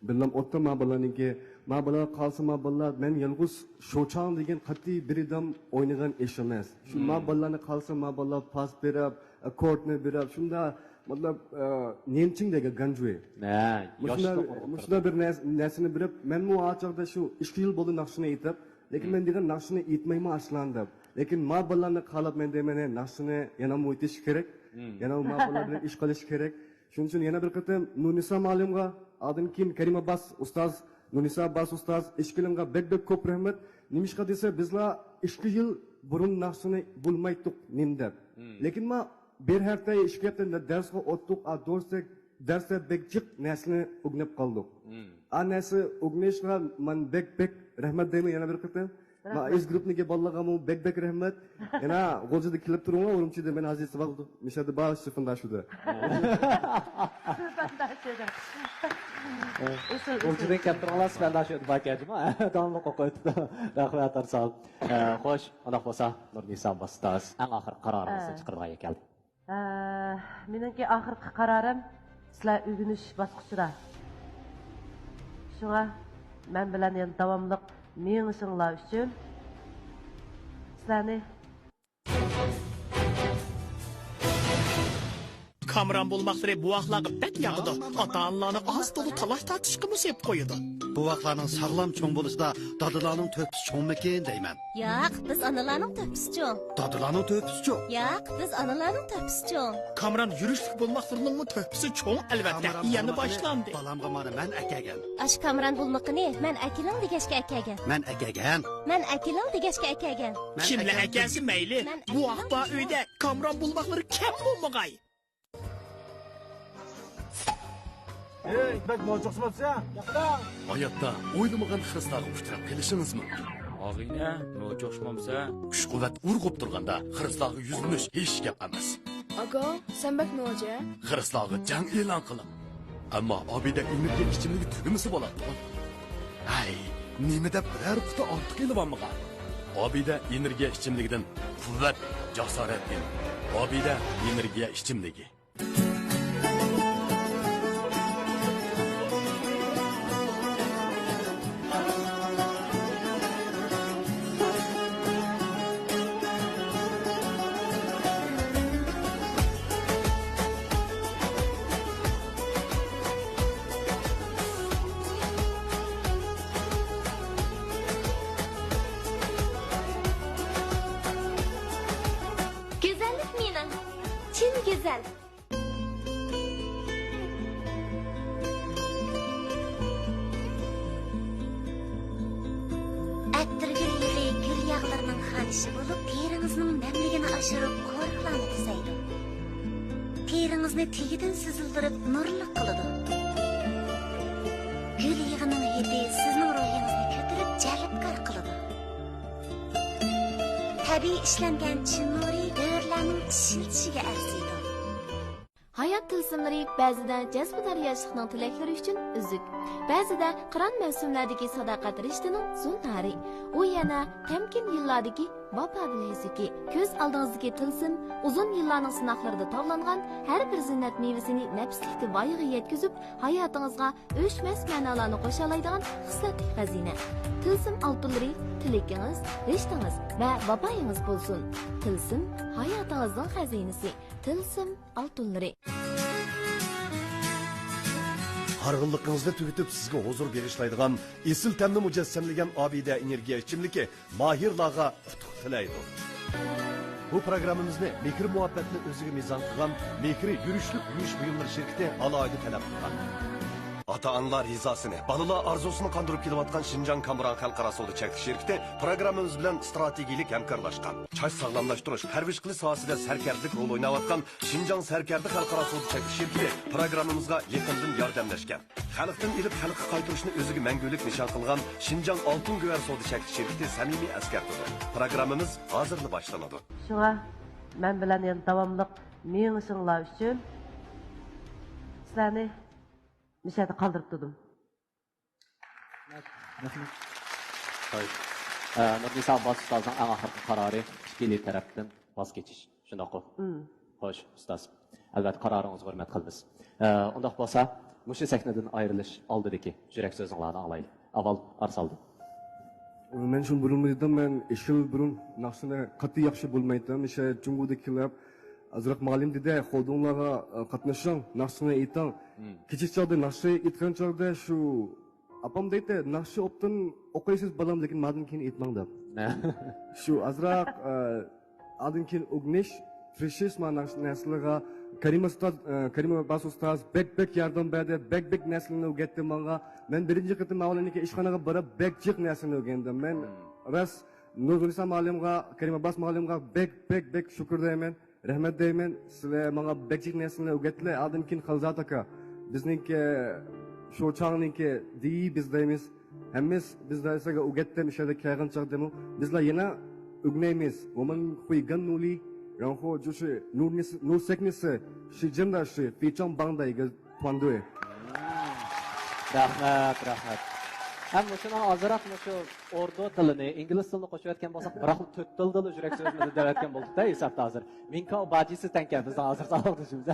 بىللەم ئوتتا ما بالىلارنىڭكى، ما بالىلار قالسا ما بالىلار، مەن يالغۇز شوچاڭ دېگەن قەتئىي بىر ئادەم ئوينىغان ئىش ئەمەس. شۇ ما بالىلارنى قالسا ما بالىلار پاس بېرىپ، ئە، كورتنى بېرىپ، شۇنداق مەتلەپ، ئە، نېمچىڭ دېگەن گەنجۇي. ھە، مۇشۇنداق، ياشلىق ئۇرغۇپ مۇشۇنداق بىر نەرس-، نەرسىنى بېرىپ، مەنمۇ ئا چاغدا شۇ ئىككى يىل بولدى ناخشىنى ئېيتىپ، لېكىن مەن دېگەن ناخشىنى ئېيتمايمەن ئاشلان دەپ. لېكىن ما بالىلارنى قالاپ مەن دەيمەن، ھە، ناخشىنى يەنە ئېيتىش كېرەك. يەنە ما بالىلار بىلەن ئىش قىلىش كېرەك. شۇنىڭ ئۈچۈن يەنە بىر قېتىم نۇرنىسا مۇئەللىمغا، ئاندىن كېيىن كەرىم ئابباس ئۇستاز، نۇرنىسا ئابباس ئۇستاز، ئىككىلىڭغا بەك بەك كۆپ رەھمەت. نېمىشقا دېسە، بىزلار ئىككى يىل بۇرۇن ناخشىنى بولمايتتۇق نېمە دەپ. لېكىن ما بىر ھەپتە، ئىككى ھەپتە دەرسكە ئوتتۇق، ئا، دورىسى دەرستە بەك جىق نەرسىنى ئۆگىنىپ قالدۇق. ئا نەرسە ئۆگىنىشكە مەن بەك بەك رەھمەت دەيمەن يەنە بىر قېتىم. ما ئىز گۇرۇپنىڭكى بالىلىرىغىمۇ بەك بەك رەھمەت. يەنە غۇلجىدا كېلىپ تۇرۇڭلار، ئۈرۈمچىدە مەن ھازىر ساۋاق مىشەدە بار، سىفىندا شۇدا. سىفىندا شۇدا. ئۇسۇل، ئۇسۇل. ئۈرۈمچىدىن كەپ تۇرۇڭلار، سىفەنداش ئۆتۈپ باركەن جۇمۇ. داۋاملىق ئوقۇۋېتىپتۇ. رەھمەت، ئارسلان. ئە، خوش، ئۇنداق بولسا، نۇرنىسا ئۇستاز، ئەڭ ئاخىرقى قارارىڭىزنى ئە. چىقىرىدىغان يەر كەلدى. ئە، مېنىڭكى ئاخىرقى قارارىم، سىلەر ئۆگىنىش باسقۇچىدا. شۇڭا مەن بىلەن يەنە داۋاملىق مېڭىشىڭلار ئۈچۈن سىلەرنى كامران بولماقلىرى بوۋاقلارغا بەك ياقىدۇ. ئاتا-ئانىلارنى ئاز-تولا تالاش-تارتىشقىمۇ سېلىپ قويىدۇ. بوۋاقلارنىڭ ساغلام چوڭ بولۇشىدا دادىلارنىڭ تۆھپىسى چوڭمىكىن دەيمەن. ياق، بىز ئانىلارنىڭ تۆھپىسى چوڭ. دادىلارنىڭ تۆھپىسى چوڭ. ياق، بىز ئانىلارنىڭ تۆھپىسى چوڭ. كامران يۈرۈشلۈك بولماقلىرىنىڭمۇ تۆھپىسى چوڭ، ئەلۋەتتە. كامران يەنە بولمىقىنى باشلاندى. بالامغا مانا مەن ئەكەلگەن. ئاشۇ كامران بولمىقىنى مەن ئەكېلىڭ دېگەچكە ئەكەلگەن. مەن ئەكەلگەن. مەن ئەكېلىڭ دېگەچكە ئەكەلگەن. مەن كىملەر ئەكەلگەن. ئەكەلسە مەيلى، مەن بوۋاق ئەكەلگەن. بار ئۆيدە كامران بولماقلىرى كەم بولمىغاي. ئەي، بەك نوچى ئوخشىماپسەن. ھاياتتا ئويلىمىغان خىرىسلارغا ئۇچراپ قېلىشىڭىز مۇمكىن. ئاغىنە، نوچى ئوخشىمامسەن؟ كۈچ-قۇۋۋەت ئۇرغۇپ تۇرغاندا خىرىسلارغا يۈزلىنىش ھېچ گەپ ئەمەس. ئاكا، سەن بەك نوچى. خىرىسلارغا جەڭ ئېلان قىلىڭ. ئەمما ئابىدە ئېنېرگىيە ئىچىملىكى تۈگىمىسە بولاتتىغۇ. ھەي، نېمە دەپ بىرەر قۇتا ئارتۇق ئېلىۋالمىغان؟ ئابىدە ئېنېرگىيە ئىچىملىكىدىن قۇۋۋەت، جاسارەت ئېلىڭ. ئابىدە ئېنېرگىيە ئىچىملىكى. گۈزەللىك مېنىڭ، چىن گۈزەل. ئەتىرگۈل ھىدى گۈل ياغلىرىنىڭ خانىشى بولۇپ، تېرىڭىزنىڭ نەملىكىنى ئاشۇرۇپ، قورۇقلارنى تۈزەيدۇ. تېرىڭىزنى تېگىدىن سۈزۈلدۈرۈپ، نۇرلۇق قىلىدۇ. گۈل يېغىنىڭ ھىدى سىزنىڭ روھىڭىزنى كۆتۈرۈپ، جەلپكار قىلىدۇ. تەبىئىي ئىشلەنگەن چىن نۇرى بۆرىلەرنىڭ چىشلىتىشىگە ئەرزىيدۇ. ھايات تىلسىملىرى بەزىدە جەزبىدار ياشلىقنىڭ تىلەكلىرى ئۈچۈن ئۈزۈك، بەزىدە قىران مەۋسۇملەردىكى ساداقەت رىشتىنىڭ زۇنھارى، ئۇ يەنە تەمكىن يىللاردىكى ۋاپا بىلەزۈكى. كۆز ئالدىڭىزدىكى تىلسىم ئۇزۇن يىللارنىڭ سىناقلىرىدا تاۋلانغان ھەر بىر زىننەت مېۋىسىنى نەپىسلىكتە ۋايىغا يەتكۈزۈپ، ھاياتىڭىزغا ئۆچمەس مەنالارنى قوشالايدىغان خىسلەتلىك خەزىنە. تىلسىم ئالتۇنلىرى تىلىكىڭىز، رىشتىڭىز ۋە ۋاپايىڭىز بولسۇن. تىلسىم ھاياتىڭىزنىڭ خەزىنىسى. تىلسىم ئالتۇنلىرى. ھارغىنلىقىڭىزنى تۈگىتىپ، سىزگە ھۇزۇر بېغىشلايدىغان ئېسىل تەمنى مۇجەسسەملىگەن ئابىدە ئېنېرگىيە ئىچىملىكى ماھىرلارغا ئۇتۇق تىلەيدۇ. بۇ پروگراممىمىزنى مېھىر-مۇھەببەتنى ئۆزىگە مىزان قىلغان مېھرى يۈرۈشلۈك يۇيۇش بۇيۇملىرى شىركىتى ئالاھىدە تەلەپ قىلغان. ئاتا-ئانىلار رىزاسىنى، بالىلار ئارزۇسىنى قاندۇرۇپ كېلىۋاتقان شىنجاڭ كامېران خەلقئارا سودا چەكلىك شىركىتى پروگراممىمىز بىلەن ئىستراتېگىيەلىك ھەمكارلاشقان. چاچ ساغلاملاشتۇرۇش، پەرۋىش قىلىش ساھەسىدە سەركەردىلىك رول ئويناۋاتقان شىنجاڭ سەركەردە خەلقئارا سودا چەكلىك شىركىتى پروگراممىمىزغا يېقىندىن ياردەملەشكەن. خەلقتىن ئېلىپ خەلققە قايتۇرۇشنى ئۆزىگە مەڭگۈلۈك نىشان قىلغان شىنجاڭ ئالتۇن گۆھەر سودا چەكلىك شىركىتى سەمىمىي ئەسكەرتىدۇ. پروگراممىمىز ھازىرلا باشلىنىدۇ. شۇڭا مەن بىلەن يەنە داۋاملىق مېڭىشىڭلار ئۈچۈن سىلەرنى مۇشۇ يەردە قالدۇرۇپ تۇردۇم. رەھمەت. ھاي. ئە، نۇرنىسا ئابباس ئۇستازنىڭ ئەڭ ئاخىرقى قارارى ئىككىلى تەرەپتىن ۋاز كېچىش. شۇنداققۇ؟ مم. خوش، ئۇستاز. ئەلۋەتتە، قارارىڭىزغا ھۆرمەت قىلىمىز. ئە، ئۇنداق بولسا، مۇشۇ سەھنىدىن ئايرىلىش ئالدىدىكى يۈرەك سۆزۈڭلارنى ئاڭلايلى. ئاۋۋال ئارسالدىن. مەن شۇنى بۇرۇنمۇ دېدىم، مەن ئىككى يىل بۇرۇن ناخشىنى قاتتىق ياخشى بولمايتتىم. مىشە جۇڭگودىكىلەر ئازراق مۇئەللىم دېدى، خولدۇڭلارغا، ئە، قاتنىشىڭ، ناخشىنى ئېيتىڭ. مم. كىچىك چاغدا ناخشا ئېيتقان چاغدا شۇ ئاپام دەيتتى، ناخشا ئوبدان ئوقۇيسىز بالام، لېكىن مادىن كېيىن ئېيتماڭ دەپ. شۇ ئازراق، ئە، ئادىن كېيىن ئۆگىنىش، تىرىشىش، مانا ناخشا نەرسىلەرگە كەرىم ئۇستاز، ئە، كەرىم ئابباس ئۇستاز بەك، بەك ياردەم بەردى، بەك، بەك نەرسىلەرنى ئۆگەتتى ماڭا. مەن بىرىنچى قېتىم ماۋۇلارنىڭكى ئىشخانىغا باراپ بەك جىق نەرسىنى ئۆگەندىم. مەن راست نۇرنىسا مۇئەللىمغا، كەرىم ئابباس مۇئەللىمغا بەك، بەك، بەك شۈكۈر دەيمەن. رەھمەت دەيمەن. سىلەر ماڭا بەك جىق نەرسىلەرنى ئۆگەتتىلەر. ئادىن كېيىن خەلزات ئاكا، بىزنىڭكى شۇ چاغنىڭكى دېيى بىز دەيمىز. ھەممىسى بىز دەرسلەرگە ئۆگەتتى، مۇشۇ يەردە كەلگەن چاغدىمۇ. بىزلەر يەنە ئۆگىنەيمىز. 我们会更努力，然后就是努力，努力是真的是非常棒的一个团队。 رەھمەت، رەھمەت. ھەم مۇشۇنىڭ ئازراق مۇشۇ ئوردۇ تىلىنى، ئىنگلىز تىلىنى قوشۇۋەتكەن بولساق، بىراقلا تۆت تىلدىلا يۈرەك سۆزىمىزنى دەۋەتكەن بولدۇق-دە ھېسابتا ھازىر. مىنكاۋ باجىسى تەڭكەن بىزنىڭ ھازىر ساۋاقدىشىمىز.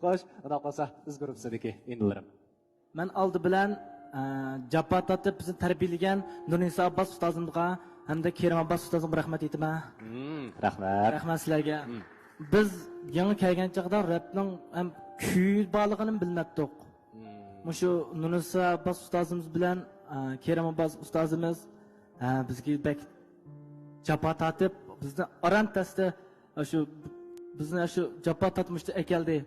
خوش، ئۇنداق بولسا بىز گۇرۇپپىسىدىكى ئىنىلىرىم. مەن ئالدى بىلەن، ئە، جاپا تارتىپ بىزنى تەربىيەلىگەن نۇرنىسا ئابباس ئۇستازىمغا ھەمدە كېرىم ئابباس ئۇستازىمغا رەھمەت ئېيتىمەن. مم، رەھمەت. رەھمەت سىلەرگە. مم. بىز يېڭى كەلگەن چاغدا رەپنىڭ ھەم كۈيى بارلىقىنى بىلمەپتۇق. مم. مۇشۇ نۇرنىسا ئابباس ئۇستازىمىز بىلەن، ئە، كېرىم ئابباس ئۇستازىمىز، ئە، بىزگە بەك جاپا تارتىپ، بىزنى ئاران تەستە شۇ بىزنى شۇ جاپا تارتمۇشتا ئەكەلدى.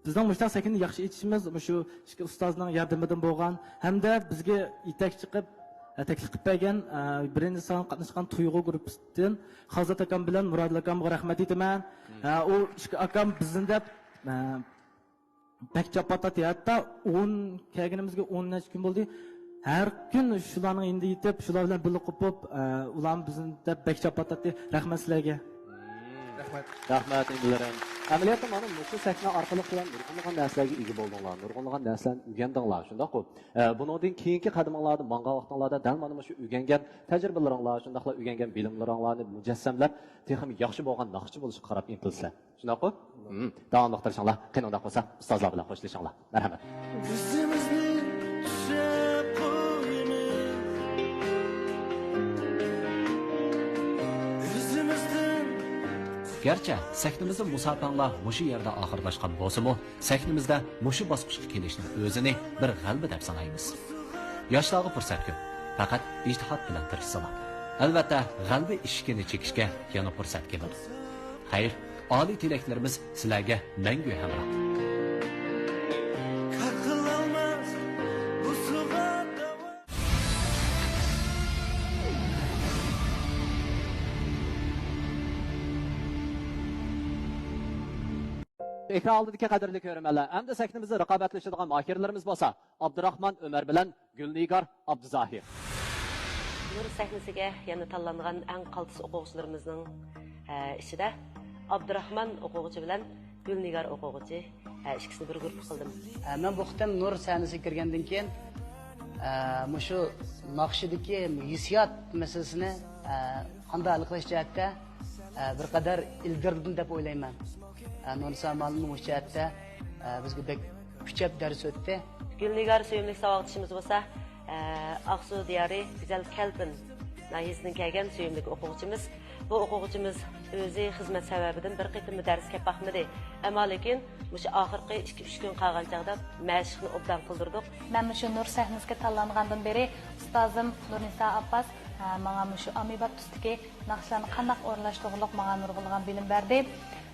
بىزنىڭ مۇشۇنداق سەھنىنى ياخشى ئېچىشىمىز مۇشۇ ئىككى ئۇستازنىڭ ياردىمىدىن بولغان ھەمدە بىزگە يېتەكچى قىلىپ، ئە، تەكلىپ قىلىپ بەرگەن، ئە، بىرىنچى سان قاتناشقان تۇيغۇ گۇرۇپپىسىدىن خالزات ئاكام بىلەن مۇرادىل ئاكامغا رەھمەت ئېيتىمەن. ئە، ئۇ ئىككى ئاكام بىزنى دەپ، ئە، بەك جاپا تارتتى. ھەتتا ئون كەلگىنىمىزگە ئون نەچچە كۈن بولدى. ھەر كۈن شۇلارنىڭ يېنىدا يېتىپ، شۇلار بىلەن بىللە قوپۇپ، ئە، ئۇلارمۇ بىزنى دەپ بەك جاپا تارتتى. رەھمەت سىلەرگە. رەھمەت، ئىنىلىرىم. ئەمەلىيەتتە مانا مۇشۇ سەھنە ئارقىلىق بىلەن نۇرغۇنلىغان نەرسىلەرگە ئىگە بولدۇڭلار، نۇرغۇنلىغان نەرسىلەرنى ئۆگەندىڭلار، شۇنداققۇ؟ ئە، بۇنىڭدىن كېيىنكى قەدىمىڭلاردا ماڭغان ۋاقتىڭلاردا دەل مانا مۇشۇ ئۆگەنگەن تەجرىبىلىرىڭلار، شۇنداقلا ئۆگەنگەن بىلىملىرىڭلارنى مۇجەسسەملەپ، تېخىمۇ ياخشى بولغان ناخشىچى بولۇشقا قاراپ ئىنتىلىسىلەر. شۇنداققۇ؟ ھىم، داۋاملىق تىرىشىڭلار. قېنى ئۇنداق بولسا، ئۇستازلار بىلەن خوشلىشىڭلار. مەرھەمەت. ئۆزىمىزنى چۈشەپ قويىمىز. ئۆزىمىزدىن گەرچە سەھنىمىزدە مۇساپەڭلار مۇشۇ يەردە ئاخىرلاشقان بولسىمۇ، سەھنىمىزدە مۇشۇ باسقۇچقا كېلىشنىڭ ئۆزىنى بىر غەلىبە دەپ سانايمىز. ياشلارغا پۇرسەت كۆپ، پەقەت ئىجتىھات بىلەن تىرىشسىلا. ئەلۋەتتە، غەلىبە ئىشىكىنى چېكىشكە يەنە پۇرسەت كېلىدۇ. خەير، ئالىي تىلەكلىرىمىز سىلەرگە مەڭگۈ ھەمراھ. ئېكران ئالدىدىكى قەدىرلىك كۆرۈرمەنلەر، ئەمدى سەھنىمىزدە رىقابەتلىشىدىغان ماھىرلىرىمىز بولسا، ئابدۇراخمان ئۆمەر بىلەن گۈلنىگار ئابدۇزاھىر. نۇر سەھنىسىگە يەنە تاللانغان ئەڭ قالتىس ئوقۇغۇچىلىرىمىزنىڭ، ئە، ئىچىدە ئابدۇراخمان ئوقۇغۇچى بىلەن گۈلنىگار ئوقۇغۇچى، ئە، ئىككىسىنى بىر گۇرۇپپا قىلدىم. ئە، مەن بۇ قېتىم نۇر سەھنىسىگە كىرگەندىن كېيىن، ئە، مۇشۇ ناخشىدىكى ھېسسىيات مەسىلىسىنى، ئە، قانداق ھەل قىلىش جەھەتتە، ئە، بىر قەدەر ئىلگىرىلىدىم دەپ ئويلايمەن. ئە، نۇرنىسا مۇئەللىم مۇشۇ جەھەتتە، ئە، بىزگە بەك كۈچەپ دەرس ئۆتتى. گۈلنىگار سۆيۈملۈك ساۋاقدىشىمىز بولسا، ئە، ئاقسۇ دىيارى گۈزەل كەلپىن ناھىيەسىدىن كەلگەن سۆيۈملۈك ئوقۇغۇچىمىز. بۇ ئوقۇغۇچىمىز ئۆزى خىزمەت سەۋەبىدىن بىر قېتىممۇ دەرسكە كەپ باقمىدى. ئەمما لېكىن مۇشۇ ئاخىرقى ئىككى، ئۈچ كۈن قالغان چاغدا مەشىقنى ئوبدان قىلدۇردۇق. مەن مۇشۇ نۇر سەھنىسىگە تاللانغاندىن بېرى ئۇستازىم نۇرنىسا ئابباس، ئە، ماڭا مۇشۇ ئامىباب تۈستىكى ناخشىلارنى قانداق ئورۇنلاشتۇرغۇلۇق ماڭا نۇرغۇنلىغان بىلىم بەردى.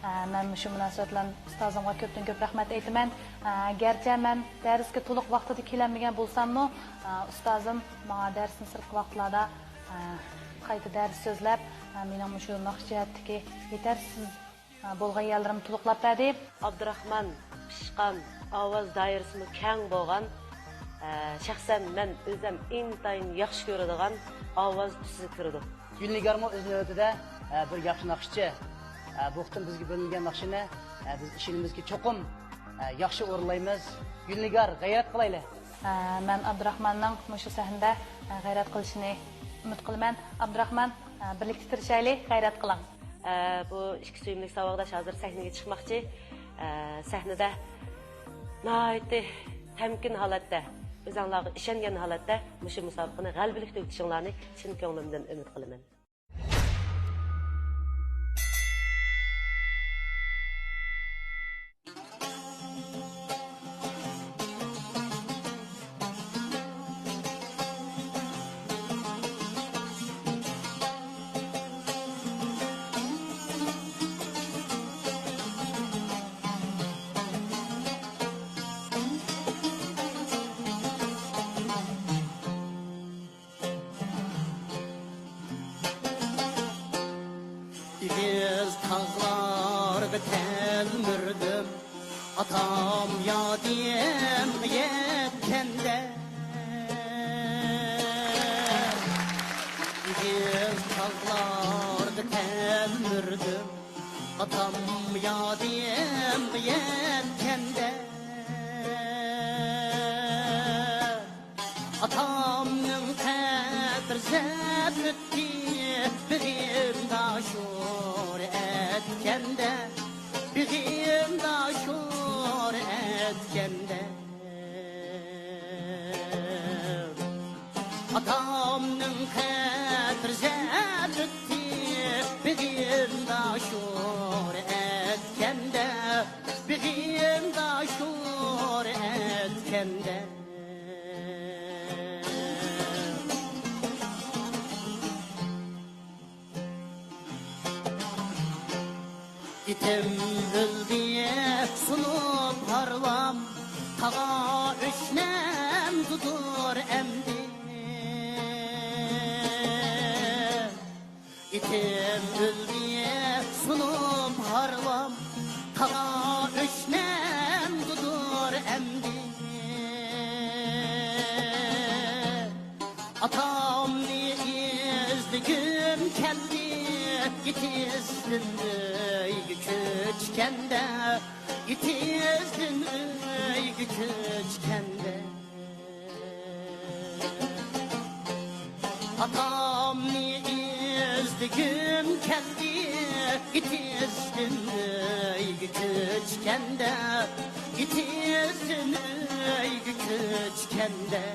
ئە، مەن مۇشۇ مۇناسىۋەت بىلەن ئۇستازىمغا كۆپتىن كۆپ رەھمەت ئېيتىمەن. ئە، گەرچە مەن دەرسكە تولۇق ۋاقتىدا كېلەلمىگەن بولساممۇ، ئە، ئۇستازىم ماڭا دەرستىن سىرتقى ۋاقىتلاردا، ئە، قايتا دەرس سۆزلەپ، ئە، مېنىڭ مۇشۇ ناخشا جەھەتتىكى يېتەرسىز، ئە، بولغان يەرلىرىمنى تولۇقلاپ بەردى. ئابدۇراخمان پىشقان، ئاۋاز دائىرىسىمۇ كەڭ بولغان، ئە، شەخسەن مەن ئۆزەم ئىنتايىن ياخشى كۆرىدىغان ئاۋاز تۈسىگە كىرىدۇ. گۈلنىگارمۇ ئۆز نۆۋىتىدە، ئە، بىر ياخشى ناخشىچى. ئە، بۇ قېتىم بىزگە بۆلۈنگەن ناخشىنى، ئە، بىز ئىشىنىمىزكى چوقۇم، ئە، ياخشى ئورۇنلايمىز. گۈلنىگار، غەيرەت قىلايلى! ئە، مەن ئابدۇراخماننىڭ مۇشۇ سەھنىدە، ئە، غەيرەت قىلىشىنى ئۈمىد قىلىمەن. ئابدۇراخمان، ئە، بىرلىكتە تىرىشايلى، غەيرەت قىلىڭ. ئە، بۇ ئىككى سۆيۈملۈك ساۋاقداش ھازىر سەھنىگە چىقماقچى. ئە، سەھنىدە ناھايىتى تەمكىن ھالەتتە، ئۆزەڭلارغا ئىشەنگەن ھالەتتە مۇشۇ مۇسابىقىنى غەلىبىلىك تۈگىتىشىڭلارنى چىن كۆڭلۈمدىن ئۈمىد قىلىمەن. ئېگىز تاغلارغا تەلمۈردۈم، ئاتام يادىمغا يەتكەندە. ئېگىز تاغلارغا تەلمۈردۈم، ئاتام يادىمغا يەتكەندە. ئاتامنىڭ قەبرىسى ئۆتتى، بېغىمدا شور ئەتكەندە، بېغىمدا شور ئەتكەندە. ئاتامنىڭ قەبرىسى ئۆتتى، بېغىمدا شور ئەتكەندە، بېغىمدا شور ئەتكەندە. ئىتىم ئۆلدى سۇنۇپ ھارۋام، تاغا ئۆشنەمدۇدۇر ئەمدى. ئىتىم ئۆلدى سۇنۇپ ھارۋام، تاغا ئۆشنەمدۇدۇر ئەمدى. ئاتامنى ئىزلىگۈم كەلدى، ئېتىزدىن ئۆيگە كۆچكەندە، ئېتىزدىن ئۆيگە كۆچكەندە. ئاتامنى ئىزلىگۈم كەلدى، ئېتىزدىن ئۆيگە كۆچكەندە، ئېتىزدىن ئۆيگە كۆچكەندە.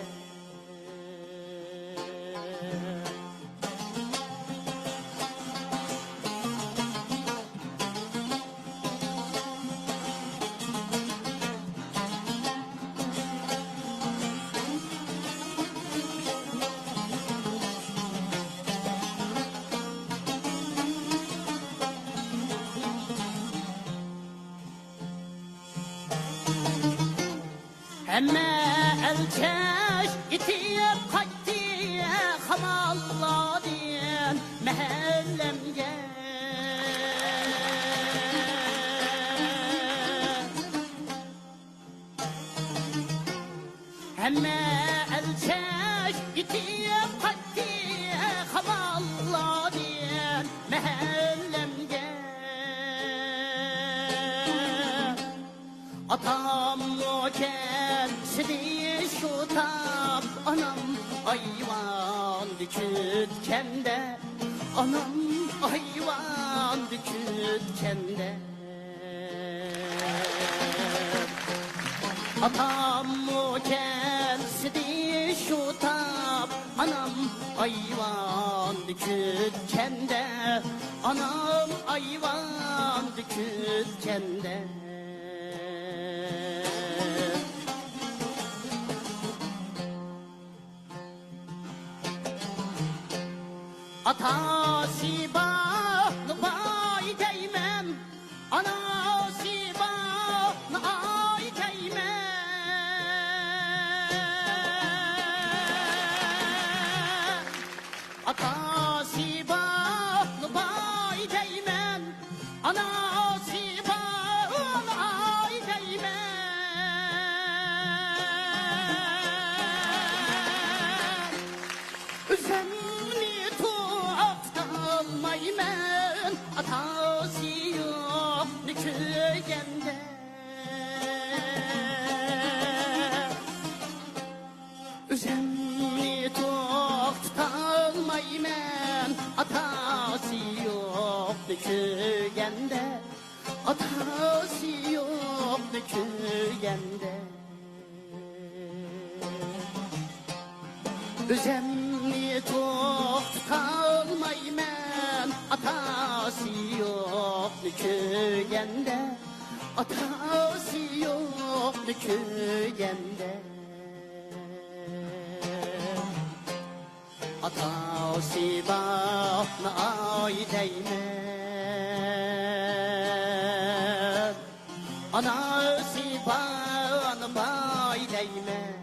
ھەممە ئەلچەش ئېتىپ قايتتى خاماللاردىن مەھەللەمگە. ھەممە ئەلچەش ئېتىپ قايتتى خاماللاردىن مەھەللەمگە. ئاتاممۇ كەلسىدى شۇ تاپ، ئانام ئايۋاندا كۈتكەندە، ئانام ئايۋاندا كۈتكەندە. ئاتاممۇ كەلسىدى شۇ تاپ، ئانام ئايۋاندا كۈتكەندە، ئانام ئايۋاندا كۈتكەندە. ئاتاسى بار، باي دەيمەن. ئۆزۈمنى توختىتالمايمەن، ئاتاسى يوقنى كۆرگەندە، ئاتاسى يوقنى كۆرگەندە. ئاتاسى بارنى ئاي دەيمەن، ئاناسى بارنى باي دەيمەن.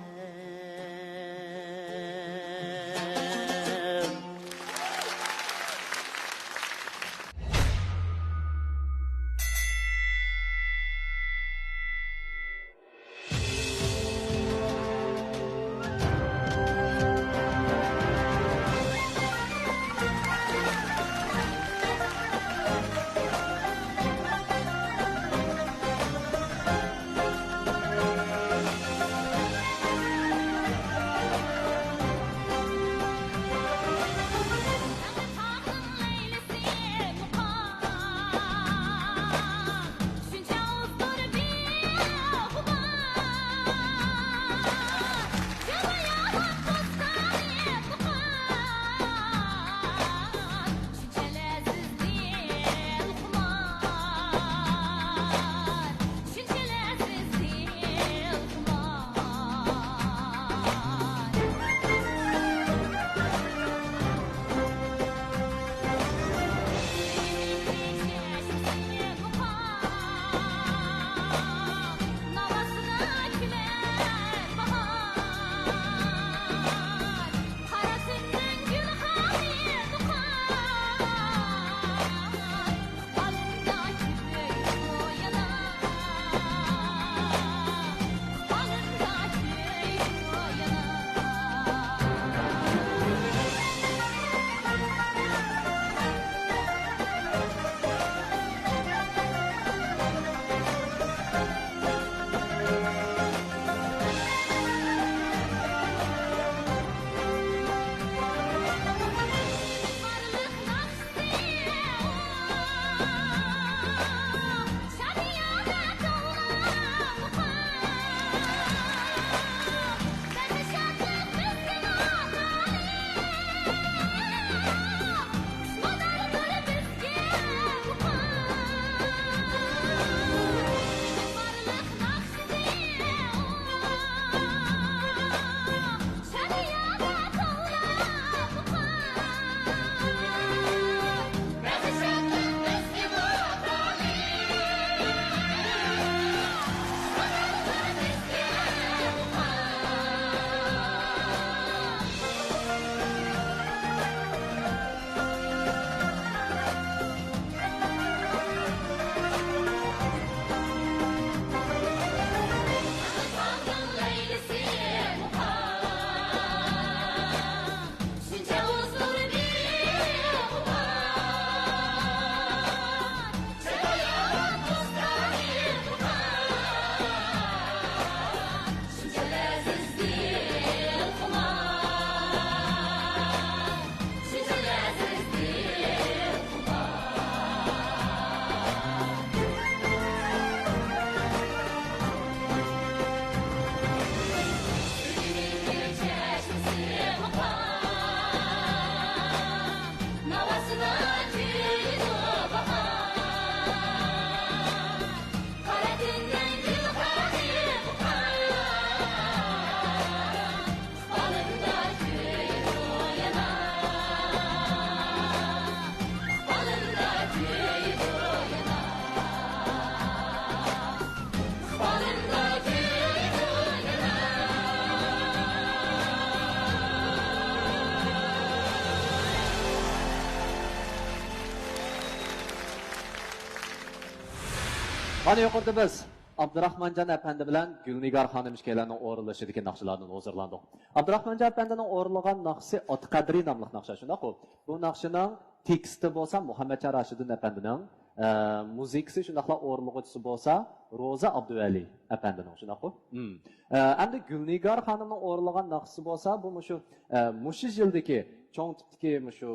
مانا يۇقىرىدا بىز ئابدۇراخمانجان ئەپەندى بىلەن گۈلنىگار خانىم ئىككىيلەننىڭ ئورۇنلىشىدىكى ناخشىلاردىن ھۇزۇرلاندۇق. ئابدۇراخمانجان ئەپەندىنىڭ ئورۇنلىغان ناخشىسى ئات قەدرى ناملىق ناخشا، شۇنداققۇ؟ بۇ ناخشىنىڭ تېكىستى بولسا مۇھەممەتجان راشىدىن ئەپەندىنىڭ، ئە، مۇزىكىسى، شۇنداقلا ئورۇنلىغۇچىسى بولسا روزا ئابدۇۋەلى ئەپەندىنىڭ، شۇنداققۇ؟ مم. ئە، ئەمدى گۈلنىگار خانىمنىڭ ئورۇنلىغان ناخشىسى بولسا، بۇ مۇشۇ، ئە، مۇشۇ يىلدىكى چوڭ تىپتىكى مۇشۇ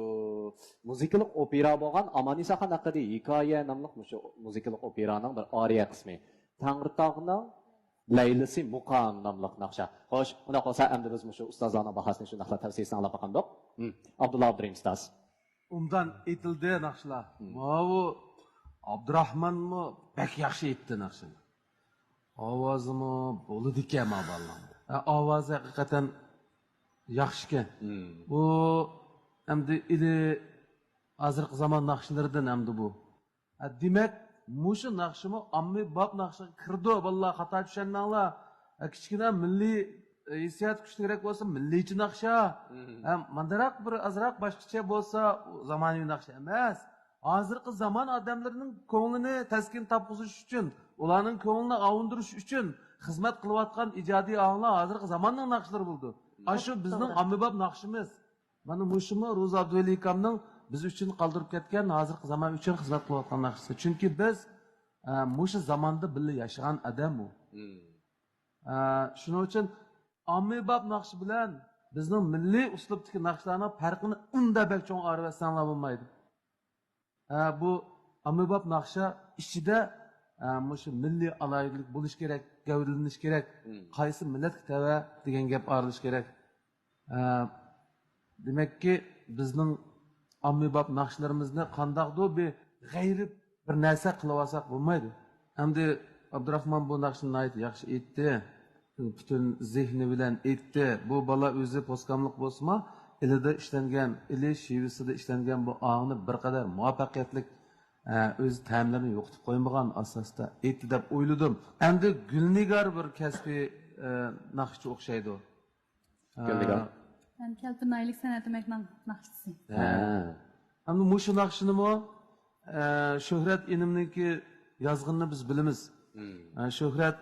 مۇزىكىلىق ئوپېرا بولغان ئامانىساخان ھەققىدە ھېكايە ناملىق مۇشۇ مۇزىكىلىق ئوپېرانىڭ بىر ئارىيە قىسمى. تەڭرىتاغنىڭ لەيلىسى مۇقام ناملىق ناخشا. خوش، ئۇنداق بولسا ئەمدى بىز مۇشۇ ئۇستازلارنىڭ باھاسىنى شۇنداقلا تەۋسىيىسىنى ئاڭلاپ باقامدۇق؟ ھىم. ئابدۇللا ئابدۇرېھىم ئۇستاز. ئوبدان ئېيتىلدى ناخشىلار. ھىم. ماۋۇ ئابدۇراخمانمۇ بەك ياخشى ئېيتتى ناخشىنى. ئاۋازىمۇ بولىدىكەن ما بالىلارنىڭ. ھە، ئاۋازى ھەقىقەتەن ياخشىكەن. ھىم. بۇ ئەمدى ئىلى ھازىرقى زامان ناخشىلىرىدىن ئەمدى بۇ. ھە، دېمەك، مۇشۇ ناخشىمۇ ئاممىباب ناخشىغا كىرىدۇ. بالىلار، خاتا چۈشەنمەڭلار. ھە، كىچىككىنە مىللىي، ئە، ھېسسىيات كۈچلۈكرەك بولسا، مىللىيچە ناخشا. مم. ھە، ماندىراق بىر ئازراق باشقىچە بولسا، زامانىۋى ناخشا ئەمەس. ھازىرقى زامان ئادەملىرىنىڭ كۆڭلىنى تەسكىن تاپقۇزۇش ئۈچۈن، ئۇلارنىڭ كۆڭلىنى ئاۋۇندۇرۇش ئۈچۈن خىزمەت قىلىۋاتقان ئىجادىي ئاھاڭلار ھازىرقى زاماننىڭ ناخشىلىرى بولىدۇ. ئاشۇ بىزنىڭ توغرا. ئاممىباب ناخشىمىز. مانا مۇشۇمۇ روزى ئابدۇۋەلى ئاكامنىڭ بىز ئۈچۈن قالدۇرۇپ كەتكەن، ھازىرقى زامان ئۈچۈن خىزمەت قىلىۋاتقان ناخشىسى. چۈنكى بىز، ئە، مۇشۇ زاماندا بىللە ياشىغان ئادەم ئۇ. مم. ئە، شۇنىڭ ئۈچۈن ئاممىباب ناخشا بىلەن بىزنىڭ مىللىي ئۇسلۇبتىكى ناخشىلارنىڭ پەرقىنى ئۇنداق بەك چوڭ ئايرىۋەتسەڭلار بولمايدۇ. ئە، بۇ ئاممىباب ناخشا ئىچىدە، ئە، مۇشۇ مىللىي ئالاھىدىلىك بولۇش كېرەك، گەۋدىلىنىش كېرەك، مم. قايسى مىللەتكە تەۋە دېگەن گەپ ئايرىلىش كېرەك. ئە، دېمەككى، بىزنىڭ ئاممىباب ناخشىلىرىمىزنى قانداقدۇر بىر غەيرىي بىر نەرسە قىلىۋالساق بولمايدۇ. ئەمدى ئابدۇراخمان بۇ ناخشىنى ناھايىتى ياخشى ئېيتتى. پۈتۈن زېھنى بىلەن ئېيتتى. بۇ بالا ئۆزى پوسكاملىق بولسىمۇ، ئىلىدا ئىشلەنگەن، ئىلى شېۋىسىدا ئىشلەنگەن بۇ ئاھاڭنى بىر قەدەر مۇۋەپپەقىيەتلىك، ئە، ئۆز تەملىرىنى يوقىتىپ قويمىغان ئاساستا ئېيتتى دەپ ئويلىدىم. ئەمدى گۈلنىگار بىر كەسپىي، ئە، ناخشىچى ئوخشايدۇ. گۈلنىگار. ئە، مەن كەلپىن ئايلىك سەنئەت ئۆمەكنىڭ ناخشىچىسى. ھە. ئەمدى مۇشۇ ناخشىنىمۇ، ئە، شۆھرەت ئىنىمنىڭكى يازغىنىنى بىز بىلىمىز. مم. ئە، شۆھرەت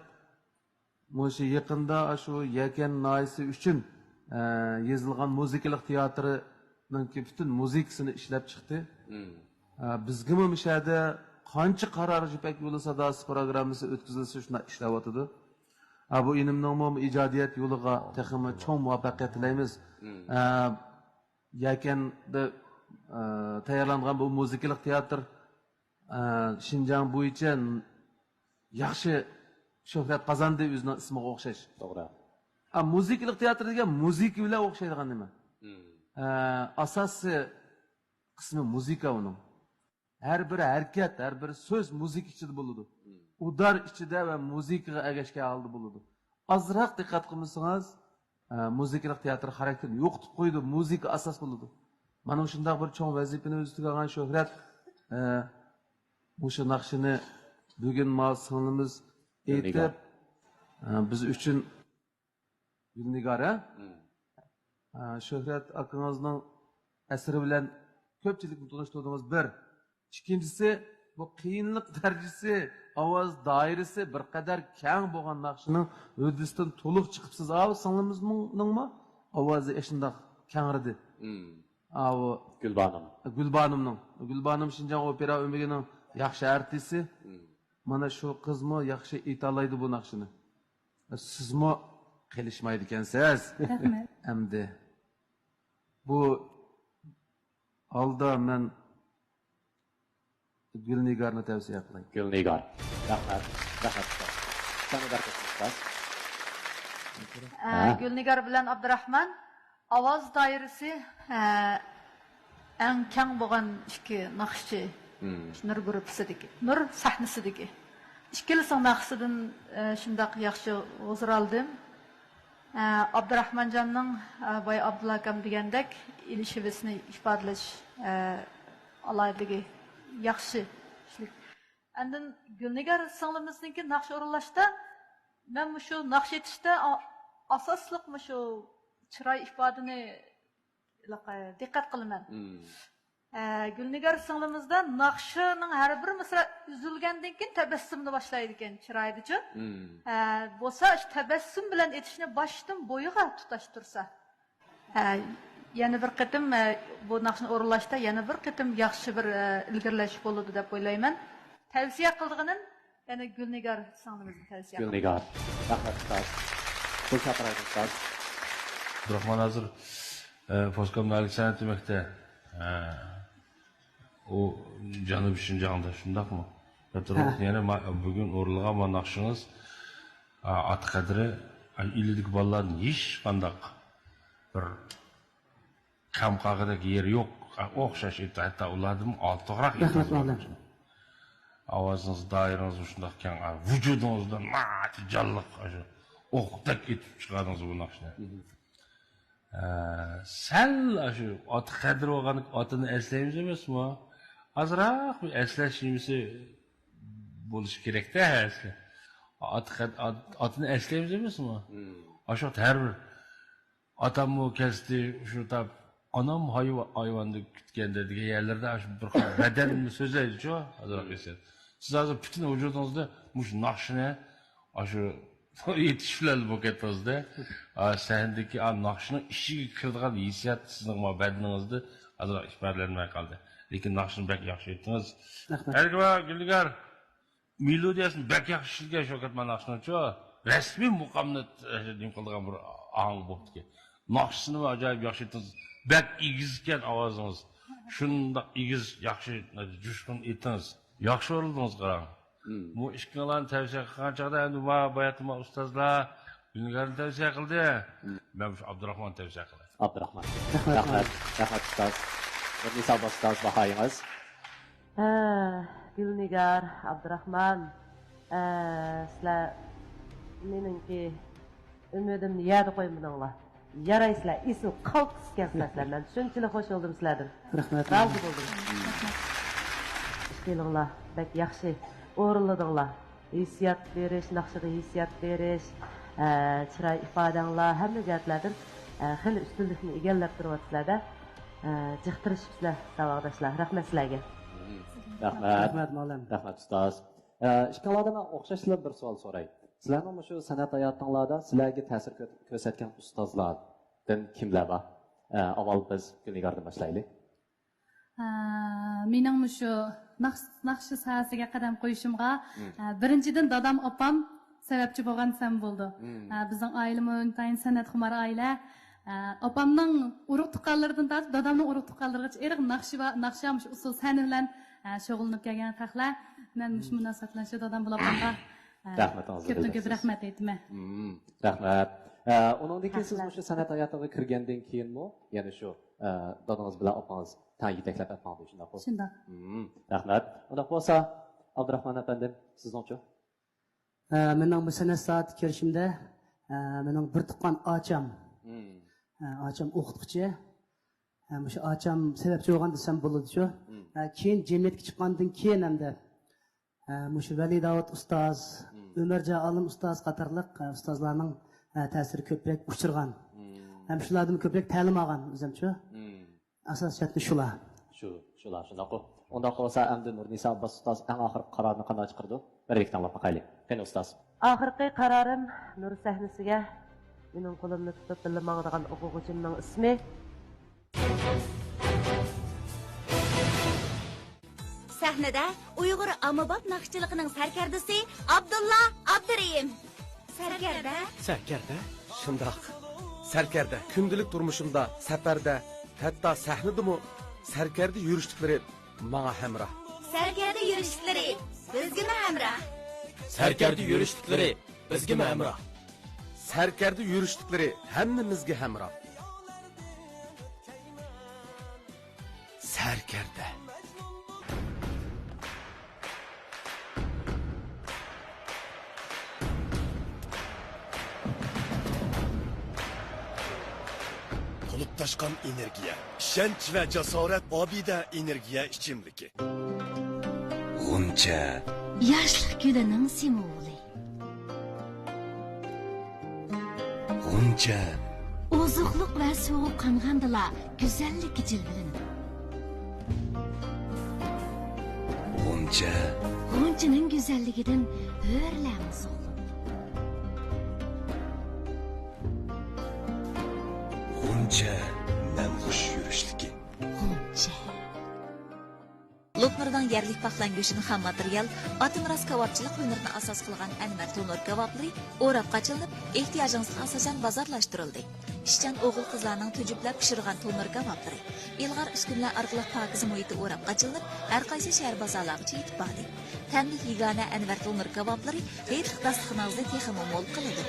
مۇشۇ يېقىندا شۇ يەكەن ناھىيەسى ئۈچۈن، ئە، يېزىلغان مۇزىكىلىق تىياتىرىنىڭكى پۈتۈن مۇزىكىسىنى ئىشلەپ چىقتى. مم. ئە، بىزگىمۇ مۇشۇ يەردە قانچە قارار يىپەك يولى ساداسى پروگراممىسى ئۆتكۈزۈلسە شۇنداق ئىشلەۋاتىدۇ. ئە، بۇ ئىنىمنىڭمۇ ئىجادىيەت يولىغا تېخىمۇ چوڭ مۇۋەپپەقىيەت تىلەيمىز. مم. ئە، يەكەندە، ئە، تەييارلانغان بۇ مۇزىكىلىق تىياتىر، ئە، شىنجاڭ بويىچە ياخشى شۆھرەت قازاندى ئۆزىنىڭ ئىسمىغا ئوخشاش. توغرا. ئە، مۇزىكىلىق تىياتىر دېگەن مۇزىكا بىلەن ئوخشايدىغان نېمە. مم. ئە، ئاساسىي قىسمى مۇزىكا ئۇنىڭ. ھەر بىر ھەرىكەت، ھەر بىر سۆز مۇزىكا ئىچىدە بولىدۇ. مم. ئۇدار ئىچىدە ۋە مۇزىكىغا ئەگەشكەن ھالدا بولىدۇ. ئازراق دىققەت قىلمىسىڭىز، ئە، مۇزىكىلىق تىياتىر خاراكتېرىنى يوقىتىپ قويىدۇ. مۇزىكا ئاساس بولىدۇ. مانا شۇنداق بىر چوڭ ۋەزىپىنى ئۆز ئۈستىگە ئالغان شۆھرەت، ئە، مۇشۇ ناخشىنى بۈگۈن ما سىڭلىمىز ئېيتىپ، ئە، بىز ئۈچۈن گۈلنىگار، ھە؟ مم. ھە، شۆھرەت ئاكىڭىزنىڭ ئەسىرى بىلەن كۆپچىلىكنى تونۇشتۇردىڭىز، بىر. ئىككىنچىسى، بۇ قىيىنلىق دەرىجىسى، ئاۋاز دائىرىسى بىر قەدەر كەڭ بولغان ناخشىنىڭ ھۆددىسىدىن تولۇق چىقىپسىز. ئاۋۇ سىڭلىمىزنىڭمۇ ئاۋازى ئاشۇنداق كەڭرىدى. مم. ئاۋۇ گۈلبانۇم. گۈلبانۇمنىڭ. گۈلبانۇم شىنجاڭ ئوپېرا ئۆمىكىنىڭ ياخشى ئارتىسى. مم. مانا شۇ قىزمۇ ياخشى ئېيتالايدۇ بۇ ناخشىنى. سىزمۇ قېلىشمايدىكەنسىز. رەھمەت. ئەمدى بۇ ھالدا مەن گۈلنىگارنى تەۋسىيە قىلاي. گۈلنىگار. رەھمەت. رەھمەت. سەنە بەرىكەت، ئۇستاز. ئە، ھە. گۈلنىگار بىلەن ئابدۇراخمان ئاۋاز دائىرىسى، ئە، ئەڭ كەڭ بولغان ئىككى ناخشىچى. مم. نۇر گۇرۇپپىسىدىكى، نۇر سەھنىسىدىكى. ئىككىلىسىنىڭ ناخشىسىدىن، ئە، شۇنداق ياخشى ھۇزۇر ئالدىم. ئە، ئابدۇراخمانجاننىڭ، ئە، بايا ئابدۇللا ئاكام دېگەندەك ئېلىشىۋىسىنى ئىپادىلەش، ئە، ئالاھىدىلىكى ياخشى. ئاندىن گۈلنىگار سىڭلىمىزنىڭكى ناخشا ئورۇنلاشتا، مەن مۇشۇ ناخشا ئېيتىشتا ئا-، ئاساسلىق مۇشۇ چىراي ئىپادىنى دىققەت قىلىمەن. مم. ئە، گۈلنىگار سىڭلىمىزدا ناخشىنىڭ ھەر بىر مىسرا ئۈزۈلگەندىن كېيىن تەبەسسۇمنى باشلايدىكەن چىرايىدىچۇ. مم. ئە، بولسا شۇ تەبەسسۇم بىلەن ئېيتىشنى باشتىن بويىغا تۇتاشتۇرسا. ئە، يەنە بىر قېتىم، ئە، بۇ ناخشىنى ئورۇنلاشتا يەنە بىر قېتىم ياخشى بىر، ئە، ئىلگىرىلەش بولىدۇ دەپ ئويلايمەن. تەۋسىيە قىلىدىغىنىم يەنە گۈلنىگار سىڭلىمىزنى تەۋسىيە قىلىمەن. گۈلنىگار. رەھمەت، ئۇستاز. پۇل چاقىرايلى، ئۇستاز. ئابدۇراخمان ھازىر، ئە، پوسكام ناھىيەلىك سەنئەت ئۆمەكتە، ئە، ئۇ جەنۇبىي شىنجاڭدا، شۇنداقمۇ؟ ھە. يەنە ما-، بۈگۈن ئورۇنلىغان ما ناخشىڭىز ئاتا قەدرى ئىلىدىكى بالىلاردىن ھېچقانداق بىر كەم قالغۇدەك يېرى يوق. ئوخشاش ئېيتتى، ھەتتا ئۇلاردىن ئارتۇقراق ئېيتىڭىز. ئاۋازىڭىز، دائىرىڭىز شۇنداق كەڭ، ۋۇجۇدىڭىزدا ناھايىتى جانلىق، ئاشۇ ئوقتەك ئېتىپ چىقاردىڭىز بۇ ناخشىنى. ھە، سەل ئاشۇ ئاتا قەدرى بولغان ئاتىنى ئەسلەيمىز ئەمەسمۇ؟ ئازراق بىر ئەسلەش نېمىسى بولۇشى كېرەكتە ھەرىسى. ئاتا قەد-، ئات-، ئاتىنى ئەسلەيمىز ئەمەسمۇ؟ ئاشۇ ۋاقىت ھەر بىر ئاتاممۇ كەلسىتى شۇ تاپ، ئانام ھايۋا-، ھايۋاندا كۈتكەندە دېگەن يەرلەردە ئاشۇ بىر خىل بەدەننى سۆزلەيدىچۇ، ئازراق ھېسسىيات. سىز ھازىر پۈتۈن ۋۇجۇدىڭىزدا مۇشۇ ناخشىنى ئاشۇ ئېيتىش بىلەن بولۇپ كەتتىڭىزدە. ئا، سەھنىدىكى ئا، ناخشىنىڭ ئىچىگە كىرىدىغان ھېسسىيات سىزنىڭ ما بەدىنىڭىزدە ئازراق ئىپادىلەنمەي قالدى. لېكىن ناخشىنى بەك ياخشى ئېيتتىڭىز. رەھمەت. ئەركىبا، گۈلنىگار، مېلودىيەسىنى بەك ياخشى ئىشلىگەن شوكەت مانا ناخشىنىچۇ. رەسمىي مۇقامنى، ئە، نېمە قىلىدىغان بىر ئاھاڭ بوپتىكەن. ناخشىسىنىمۇ ئاجايىپ ياخشى ئېيتتىڭىز. بەك ئېگىزكەن ئاۋازىڭىز. شۇنداق ئېگىز، ياخشى، جۇشقۇن ئېيتتىڭىز. ياخشى ئورۇندىڭىز، قاراڭ. مم. بۇ ئىككىڭلارنى تەۋسىيە قىلغان چاغدا، ئەمدى ما باياتىما ئۇستازلار گۈلنىگارنى تەۋسىيە قىلدى. مم. مەن مۇشۇ ئابدۇراخماننى تەۋسىيە قىلاي. ئابدۇراخمان. رەھمەت. رەھمەت، رەھمەت ئۇستاز. نۇرنىسا ئابباس ئۇستاز، باھايىڭىز؟ ھە، گۈلنىگار، ئابدۇراخمان، ئە، سىلەر مېنىڭكى ئۈمىدىمنى يەردە قويمىدىڭلار. يارايسىلەر، ئېسىل قالتىس ئىكەنسىلەر سىلەر. مەن شۇنچىلىك خۇش بولدۇم سىلەردىن. رەھمەت. رازى بولدۇم. ئىككىلىڭلار بەك ياخشى ئورۇنلىدىڭلار. ھېسسىيات بېرىش، ناخشىغا ھېسسىيات بېرىش، ئە، چىراي ئىپادەڭلار، ھەممە جەھەتلەردىن، ئە، خېلى ئۈستۈنلۈكنى ئىگىلەپ تۇرۇۋاتىسىلەر-دە. ئە، جىق تىرىشىپسىلەر، ساۋاقداشلار. رەھمەت سىلەرگە. رەھمەت. رەھمەت، مۇئەللىم. رەھمەت، ئۇستاز. ئە، ئىككىڭلاردىن مەن ئوخشاشلا بىر سوئال سوراي. سىلەرنىڭ مۇشۇ سەنئەت ھاياتىڭلاردا سىلەرگە تەسىر كۆ-، كۆرسەتكەن ئۇستازلاردىن كىملەر بار؟ ئە، ئاۋۋال بىز گۈلنىگاردىن باشلايلى. ئە، مېنىڭ مۇشۇ ناخ-، ناخشا ساھەسىگە قەدەم قويۇشۇمغا، مم. ئە، بىرىنچىدىن، دادام، ئاپام سەۋەبچى بولغان دېسەم بولىدۇ. مم. ئە، بىزنىڭ ئائىلىمۇ ئىنتايىن سەنئەتخۇمار ئائىلە. ئە، ئاپامنىڭ ئۇرۇق تۇغقانلىرىدىن تارتىپ دادامنىڭ ئۇرۇق تۇغقانلىرىغىچە ئېرىق ناخشا ۋە ناخشا، مۇشۇ ئۇسسۇل سەھنە بىلەن، ئە، شۇغۇللىنىپ كەلگەن خەقلەر. مەن مۇشۇ مۇناسىۋەت بىلەن شۇ دادام بىلەن ئاپامغا، ئە، رەھمىتىڭىزنى كۆپتىن كۆپ بىلدۈرىسىز. رەھمەت ئېيتىمەن. مم، رەھمەت. ئە، ئۇنىڭدىن كېيىن سىز رەھمەت. مۇشۇ سەنئەت ھاياتىغا كىرگەندىن كېيىنمۇ يەنە شۇ، ئە، دادىڭىز بىلەن ئاپىڭىز تەڭ يېتەكلەپ ئەپ ماڭدى، شۇنداقمۇ؟ شۇنداق. مم، رەھمەت. ئۇنداق بولسا، ئابدۇراخمان ئەپەندىم، سىزنىڭچۇ؟ ئە، مېنىڭ بۇ سەنئەت ساھەسىگە كىرىشىمدە، ئە، مېنىڭ بىر تۇغقان ئاچام، مم. ئە، ئاچام ئوقۇتقۇچى. ئە، مۇشۇ ئاچام سەۋەبچى بولغان دېسەم بولىدۇ شۇ. مم. ئە، كېيىن جەمئىيەتكە چىققاندىن كېيىن ھەمدە، ئە، مۇشۇ ۋەلى داۋۇت ئۇستاز، مم. ئۆمەرجان ئالىم ئۇستاز قاتارلىق، ئە، ئۇستازلارنىڭ، ئە، تەسىرىگە كۆپرەك ئۇچرىغان. مم. ھەم شۇلاردىن كۆپرەك تەلىم ئالغان ئۆزۈمچۇ. مم. ئاساسىي شەرتى شۇلار. شۇ، شۇلار، شۇنداققۇ؟ ئۇنداق بولسا، ئەمدى نۇرنىسا ئابباس ئۇستاز ئەڭ ئاخىرقى قارارنى قانداق چىقىرىدۇ؟ بىرلىكتە ئاڭلاپ باقايلى. قېنى، ئۇستاز. ئاخىرقى قارارىم، نۇر سەھنىسىگە مېنىڭ قولۇمنى تۇتۇپ بىللە ماڭىدىغان ئوقۇغۇچىمنىڭ ئىسمى. سەھنىدە ئۇيغۇر ئاممىباب ناخشىچىلىقىنىڭ سەركەردىسى ئابدۇللا ئابدۇرېھىم. سەركەردە. سەركەردە؟ شۇنداق. سەركەردە. كۈندىلىك تۇرمۇشۇمدا، سەپەردە، ھەتتا سەھنىدىمۇ سەركەردە يۈرۈشلۈكلىرى ماڭا ھەمراھ. سەركەردە يۈرۈشلۈكلىرى بىزگىمۇ ھەمراھ. سەركەردە يۈرۈشلۈكلىرى بىزگىمۇ ھەمراھ. سەركەردە يۈرۈشلۈكلىرى ھەممىمىزگە ھەمراھ. سەركەردە. تولۇپ تاشقان ئېنېرگىيە، ئىشەنچ ۋە جاسارەت ئابىدە ئېنېرگىيە ئىچىملىكى. غۇنچە. ياشلىق گۈلىنىڭ سىمۋولى. غۇنچە. ئوزۇقلۇق ۋە سۇغا قانغاندىلا گۈزەللىككە جىلۋىلىنىدۇ. غۇنچە. غۇنچىنىڭ گۈزەللىكىدىن ھۆرلەرمۇ زوقلۇق. غۇنچە، نەمخۇش يۈرۈشلۈكى. غۇنچە. لوپنۇرنىڭ يەرلىك پاقلان گۆشىنى خام ماتېرىيال، ئاتىمىراس كاۋاپچىلىق ھۈنىرىنى ئاساس قىلغان ئەنۋەر تونۇر كاۋاپلىرى ئوراپقا ئېچىلىپ، ئېھتىياجىڭىزغا ئاساسەن بازارلاشتۇرۇلدى. ئىشچان ئوغۇل-قىزلارنىڭ تۈجۈپلەپ پىشۇرغان تونۇر كاۋاپلىرى، ئىلغار ئۈسكۈنىلەر ئارقىلىق پاكىزە مۇھىتتا ئوراپقا ئېچىلىپ، ھەر قايسى شەھەر بازارلارغىچە يېتىپ باردى. تەملىك يېگانە ئەنۋەر تونۇر كاۋاپلىرى ھېيتلىق داستىخىنىڭىزنى تېخىمۇ مول قىلىدۇ.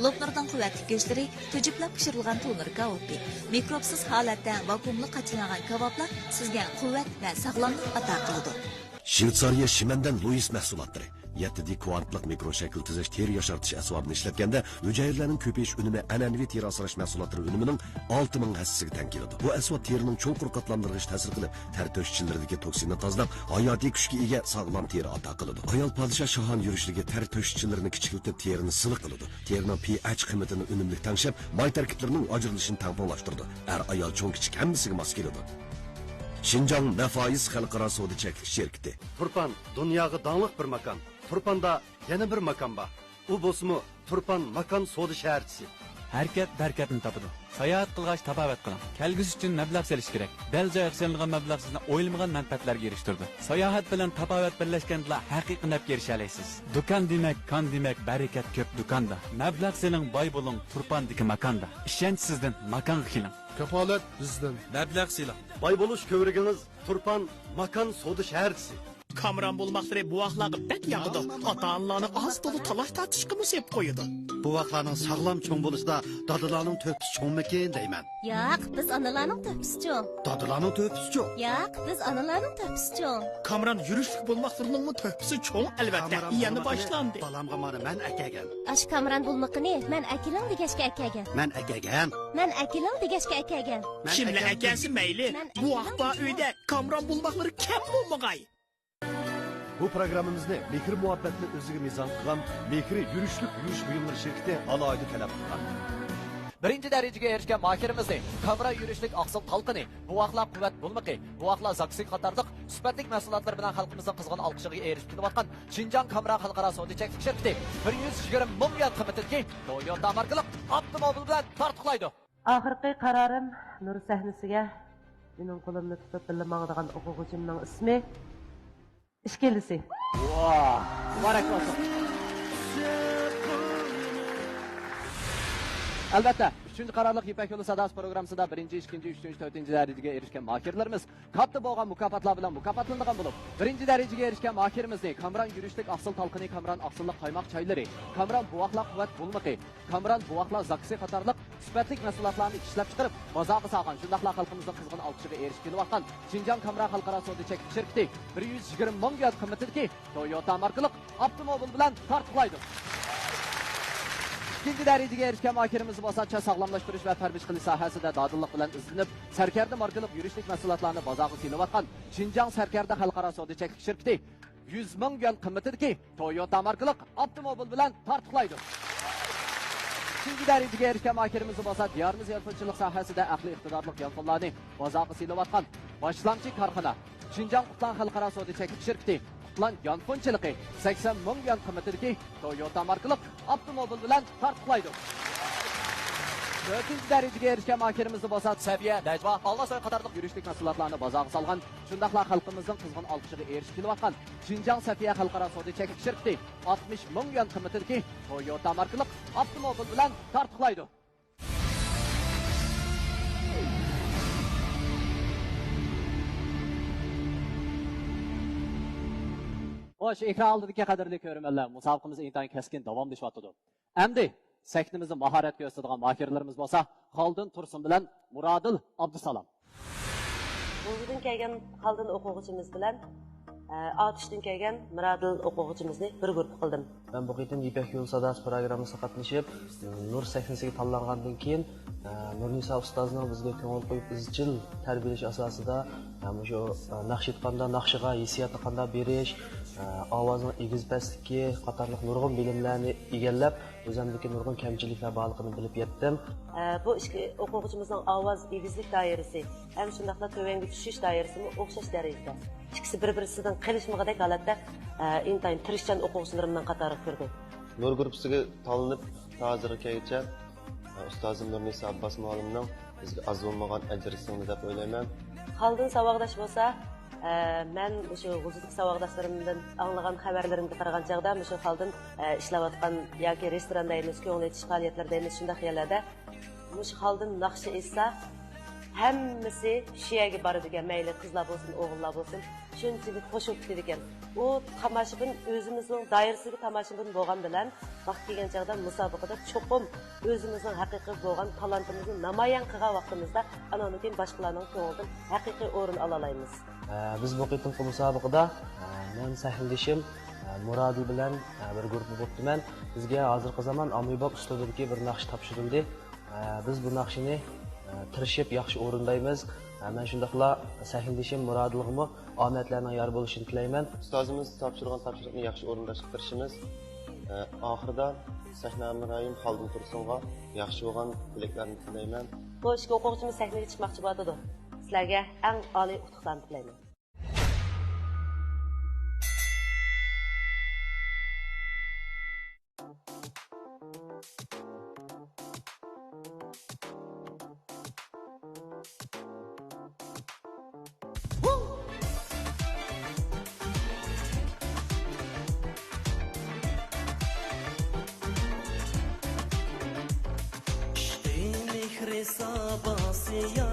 لوپنۇرنىڭ قۇۋۋەتلىك گۆشلىرى، تۈجۈپلەپ پىشۇرۇلغان تونۇر كاۋىپى، مىكروبسىز ھالەتتە ۋاكۇئۇملۇق قاچىلانغان كاۋاپلار سىزگە قۇۋۋەت ۋە ساغلاملىق ئاتا قىلىدۇ. شۋېتسارىيە شىمەندەن لويىس مەھسۇلاتلىرى. يەتتە دى كۋانتلىق مىكرو شەكىل تۈزەش تېرە ياشارتىش ئەسۋابىنى ئىشلەتكەندە، ھۈجەيرىلەرنىڭ كۆپىيىش ئۈنۈمى ئەنئەنىۋى تېرە ئاسراش مەھسۇلاتلىرى ئۈنۈمىنىڭ ئالتە مىڭ ھەسسىسىگە تەڭ كېلىدۇ. بۇ ئەسۋاب تېرىنىڭ چوڭقۇر قاتلاملىرىغا تەسىر قىلىپ، تەر تۆشۈچىلىرىدىكى توكسىننى تازىلاپ، ھاياتىي كۈچكە ئىگە ساغلام تېرە ئاتا قىلىدۇ. ئايال پادىشاھ شاھانە يۈرۈشلۈكى تەر تۆشۈچىلىرىنى كىچىكلىتىپ، تېرىنى سىلىق قىلىدۇ. تېرىنىڭ پىئەچ قىممىتىنى ئۈنۈملۈك تەڭشەپ، ماي تەركىبلىرىنىڭ ئاجرىلىشىنى تەڭپۇڭلاشتۇرىدۇ. ئەر-ئايال، چوڭ-كىچىك ھەممىسىگە ماس كېلىدۇ. شىنجاڭ نەفايىس خەلقئارا سودا چەكلىك شىركىتى. تۇرپان دۇنياغا داڭلىق بىر ماكان. تۇرپاندا يەنە بىر ماكان بار. ئۇ بولسىمۇ تۇرپان ماكان سودا شەھەرچىسى. ھەرىكەت بەرىكەتنى تاپىدۇ. ساياھەت قىلغاچ تاپاۋەت قىلىڭ. كەلگۈسى ئۈچۈن مەبلەغ سېلىش كېرەك. دەل جايىغا سېلىنغان مەبلەغ سىزنى ئويلىمىغان مەنپەئەتلەرگە ئېرىشتۈرىدۇ. ساياھەت بىلەن تاپاۋەت بىرلەشكەندىلا ھەقىقىي نەپكە ئېرىشەلەيسىز. دۇكان دېمەك، كان دېمەك، بەرىكەت كۆپ دۇكاندا. مەبلەغ سېلىڭ، باي بولۇڭ تۇرپاندىكى ماكاندا. ئىشەنچ سىزدىن، ماكانغا كېلىڭ. كاپالەت بىزدىن. مەبلەغ سېلىڭ. باي بولۇش كۆۋرۈكىڭىز تۇرپان ماكان سودا شەھەرچىسى. كامران بولماقلىرى بوۋاقلارغا بەك ياقىدۇ. ئاتا-ئانىلارنى ئاز-تولا تالاش-تارتىشقىمۇ سېلىپ قويىدۇ. بوۋاقلارنىڭ ساغلام چوڭ بولۇشىدا دادىلارنىڭ تۆھپىسى چوڭمىكىن دەيمەن. ياق، بىز ئانىلارنىڭ تۆھپىسى چوڭ. دادىلارنىڭ تۆھپىسى چوڭ. ياق، بىز ئانىلارنىڭ تۆھپىسى چوڭ. كامران يۈرۈشلۈك بولماقلىرىنىڭمۇ تۆھپىسى چوڭ، ئەلۋەتتە. كامران يەنە بولمىقىنى باشلاندى. بالامغا مانا مەن ئەكەلگەن. ئاشۇ كامران بولمىقىنى مەن ئەكېلىڭ دېگەچكە ئەكەلگەن. مەن ئەكەلگەن. مەن ئەكېلىڭ دېگەچكە ئەكەلگەن. مەن كىملا ئەكەلگەن. ئەكەلسە مەيلى. مەن بوۋاق ئەكېلىڭ بار دېگەن. ئۆيدە كامران بولماقلىرى كەم بولمىغاي. بۇ پروگراممىمىزنى مېھىر-مۇھەببەتنى ئۆزىگە مىزان قىلغان مېھرى يۈرۈشلۈك يۇيۇش بۇيۇملىرى شىركىتى ئالاھىدە تەلەپ قىلغان. بىرىنچى دەرىجىگە ئېرىشكەن ماھىرىمىزنى كامران يۈرۈشلۈك ئاقسىل تالقىنى، بوۋاقلار قۇۋۋەت بۇلمىقى، بوۋاقلار زاكىسى قاتارلىق سۈپەتلىك مەھسۇلاتلىرى بىلەن خەلقىمىزنىڭ قىزغىن ئالقىشىغا ئېرىشىپ كېلىۋاتقان شىنجاڭ كامران خەلقئارا سودا چەكلىك شىركىتى بىر يۈز يىگىرمە مىڭ يۈەن قىممىتىدىكى تويوتا ماركىلىق ئاپتوموبىل بىلەن تارتۇقلايدۇ. ئاخىرقى قارارىم نۇر سەھنىسىگە مېنىڭ قولۇمنى تۇتۇپ بىللە ماڭىدىغان ئوقۇغۇچىمنىڭ ئىسمى ئىككىلىسى. ۋاھ، مۇبارەك بولسۇن. ئەلۋەتتە، ئۈچىنچى قارارلىق يىپەك يولى ساداسى پروگراممىسىدا بىرىنچى، ئىككىنچى، ئۈچىنچى، تۆتىنچى دەرىجىگە ئېرىشكەن ماھىرلىرىمىز كاتتا بولغان مۇكاپاتلار بىلەن مۇكاپاتلىنىدىغان بولۇپ، بىرىنچى دەرىجىگە ئېرىشكەن ماھىرىمىزنى كامران يۈرۈشلۈك ئاقسىل تالقىنى، كامران ئاقسىللىق قايماق چايلىرى، كامران بوۋاقلار قۇۋۋەت بۇلمىقى، كامران بوۋاقلار زاكىسى قاتارلىق سۈپەتلىك مەھسۇلاتلارنى ئىشلەپچىقىرىپ، بازارغا سالغان، شۇنداقلا خەلقىمىزنىڭ قىزغىن ئالقىشىغا ئېرىشىپ كېلىۋاتقان شىنجاڭ كامران خەلقئارا سودا چەكلىك شىركىتى بىر يۈز يىگىرمە مىڭ يۈەن قىممىتىدىكى تويوتا ماركىلىق ئاپتوموبىل بىلەن تارتۇقلايدۇ. ئىككىنچى دەرىجىگە ئېرىشكەن ماھىرىمىز بولسا چاچ ساغلاملاشتۇرۇش ۋە پەرۋىش قىلىش ساھەسىدە دادىللىق بىلەن ئىزدىنىپ، سەركەردە ماركىلىق يۈرۈشلۈك مەھسۇلاتلارنى بازارغا سېلىۋاتقان شىنجاڭ سەركەردە خەلقئارا سودا چەكلىك شىركىتى يۈز مىڭ يۈەن قىممىتىدىكى تويوتا ماركىلىق ئاپتوموبىل بىلەن تارتۇقلايدۇ. ئۈچىنچى دەرىجىگە ئېرىشكەن ماھىرىمىز بولسا دىيارىمىز يانفونچىلىق ساھەسىدە ئەقلىي ئىقتىدارلىق يانفونلارنى بازارغا سېلىۋاتقان باشلامچى كارخانا، شىنجاڭ قۇتلان خەلقئارا سودا چەكلىك شىركىتى، قۇتلان يانفونچىلىقى سەكسەن مىڭ يۈەن قىممىتىدىكى تويوتا ماركىلىق ئاپتوموبىل بىلەن تارتۇقلايدۇ. تۆتىنچى دەرىجىگە ئېرىشكەن ماھىرىمىزدا بولسا سەفىيە، نەجۋا، ئاللاسوي قاتارلىق يۈرۈشلۈك مەھسۇلاتلارنى بازارغا سالغان، شۇنداقلا خەلقىمىزنىڭ قىزغىن ئالقىشىغا ئېرىشىپ كېلىۋاتقان شىنجاڭ سەفىيە خەلقئارا سودا چەكلىك شىركىتى ئاتمىش مىڭ يۈەن قىممىتىدىكى تويوتا ماركىلىق ئاپتوموبىل بىلەن تارتۇقلايدۇ. خوش، ئېكران ئالدىدىكى قەدىرلىك كۆرۈرمەنلەر، مۇسابىقىمىز ئىنتايىن كەسكىن داۋاملىشىۋاتىدۇ. ئەمدى سەھنىمىزدە ماھارەت كۆرسىتىدىغان ماھىرلىرىمىز بولسا خالدىن تۇرسۇن بىلەن مۇرادىل ئابدۇسالام. غۇلجىدىن كەلگەن خالدىن ئوقۇغۇچىمىز بىلەن، ئە، ئاتۇشتىن كەلگەن مىرادىل ئوقۇغۇچىمىزنى بىر گۇرۇپپا قىلدىم. مەن بۇ قېتىم يىپەك يولى ساداسى پىروگراممىسىغا قاتنىشىپ، نۇر سەھنىسىگە تاللانغاندىن كېيىن، ئە، نۇرنىسا ئۇستازنىڭ بىزگە كۆڭۈل قويۇپ ئىزچىل تەربىيەلىشى ئاساسىدا، ئە، مۇشۇ، ئە، ناخشا ئېيتقاندا ناخشىغا ھېسسىياتنى قانداق بېرىش، ئە، ئاۋازنىڭ ئېگىز پەسلىكى قاتارلىق نۇرغۇن بىلىملەرنى ئىگىلەپ، ئۆزۈمدىكى نۇرغۇن كەمچىلىكلەر بارلىقىنى بىلىپ يەتتىم. ئە، بۇ ئىككى ئوقۇغۇچىمىزنىڭ ئاۋاز ئېگىزلىك دائىرىسى ھەم شۇنداقلا تۆۋەنگە چۈشۈش دائىرىسىمۇ ئوخشاش دەرىجىدە. ئىككىسى بىر-بىرسىدىن قېلىشمىغۇدەك ھالەتتە، ئە، ئىنتايىن تىرىشچان ئوقۇغۇچىلىرىمنىڭ قاتارىغا كىردى. نۇر گۇرۇپپىسىگە تاللىنىپ، تا ھازىرغا كەلگۈچە، ئە، ئۇستازىم نۇرنىسا ئابباس مۇئەللىمنىڭ بىزگە ئاز بولمىغان ئەجرى سىڭدى دەپ ئويلايمەن. خالدىن ساۋاقداش بولسا، ئە، مەن مۇشۇ غۇلجىدىكى ساۋاقداشلىرىمدىن ئاڭلىغان خەۋەرلىرىمگە قارىغان چاغدا، مۇشۇ خالدىن، ئە، ئىشلەۋاتقان ياكى رېستوران دەيمىز، كۆڭۈل ئېچىش پائالىيەتلىرى دەيمىز، شۇنداق يەرلەردە مۇشۇ خالدىن ناخشا ئېيتسا، ھەممىسى شۇ يەرگە بارىدىكەن، مەيلى قىزلار بولسۇن، ئوغۇللار بولسۇن، شۇنچىلىك خوش بولۇپ كېتىدىكەن. ئۇ تاماشىبىن، ئۆزىمىزنىڭ دائىرىسىدىكى تاماشىبىن بولغان بىلەن، ۋاقتى كەلگەن چاغدا مۇسابىقىدە چوقۇم ئۆزىمىزنىڭ ھەقىقىي بولغان تالانتىمىزنى نامايان قىلغان ۋاقتىمىزدا، ئانىڭدىن كېيىن باشقىلارنىڭ كۆڭلىدىن ھەقىقىي ئورۇن ئالالايمىز. ئە، بىز بۇ قېتىمقى مۇسابىقىدە، ئە، مەن سەھنىدىشىم، ئە، مۇرادىل بىلەن، ئە، بىر گۇرۇپپا بوپتىمەن. بىزگە ھازىرقى زامان ئاممىباب ئۇسلۇبىدىكى بىر ناخشا تاپشۇرۇلدى. ئە، بىز بۇ ناخشىنى، ئە، تىرىشىپ ياخشى ئورۇندايمىز. ئە، مەن شۇنداقلا سەھنىدىشىم مۇرادىلغىمۇ ئامەتلەرنىڭ يار بولۇشىنى تىلەيمەن. ئۇستازىمىز تاپشۇرغان تاپشۇرۇقنى ياخشى ئورۇنداشقا تىرىشىمىز. ئە، ئاخىرىدا سەھنە ھەمراھىم خالدىن تۇرسۇنغا ياخشى بولغان تىلەكلەرنى تىلەيمەن. بۇ ئىككى ئوقۇغۇچىمىز سەھنىگە چىقماقچى بولۇۋاتىدۇ. سىلەرگە ئەڭ ئالىي ئۇتۇقلارنى تىلەيمەن. ئىشقى مېھرى ساباسىيا،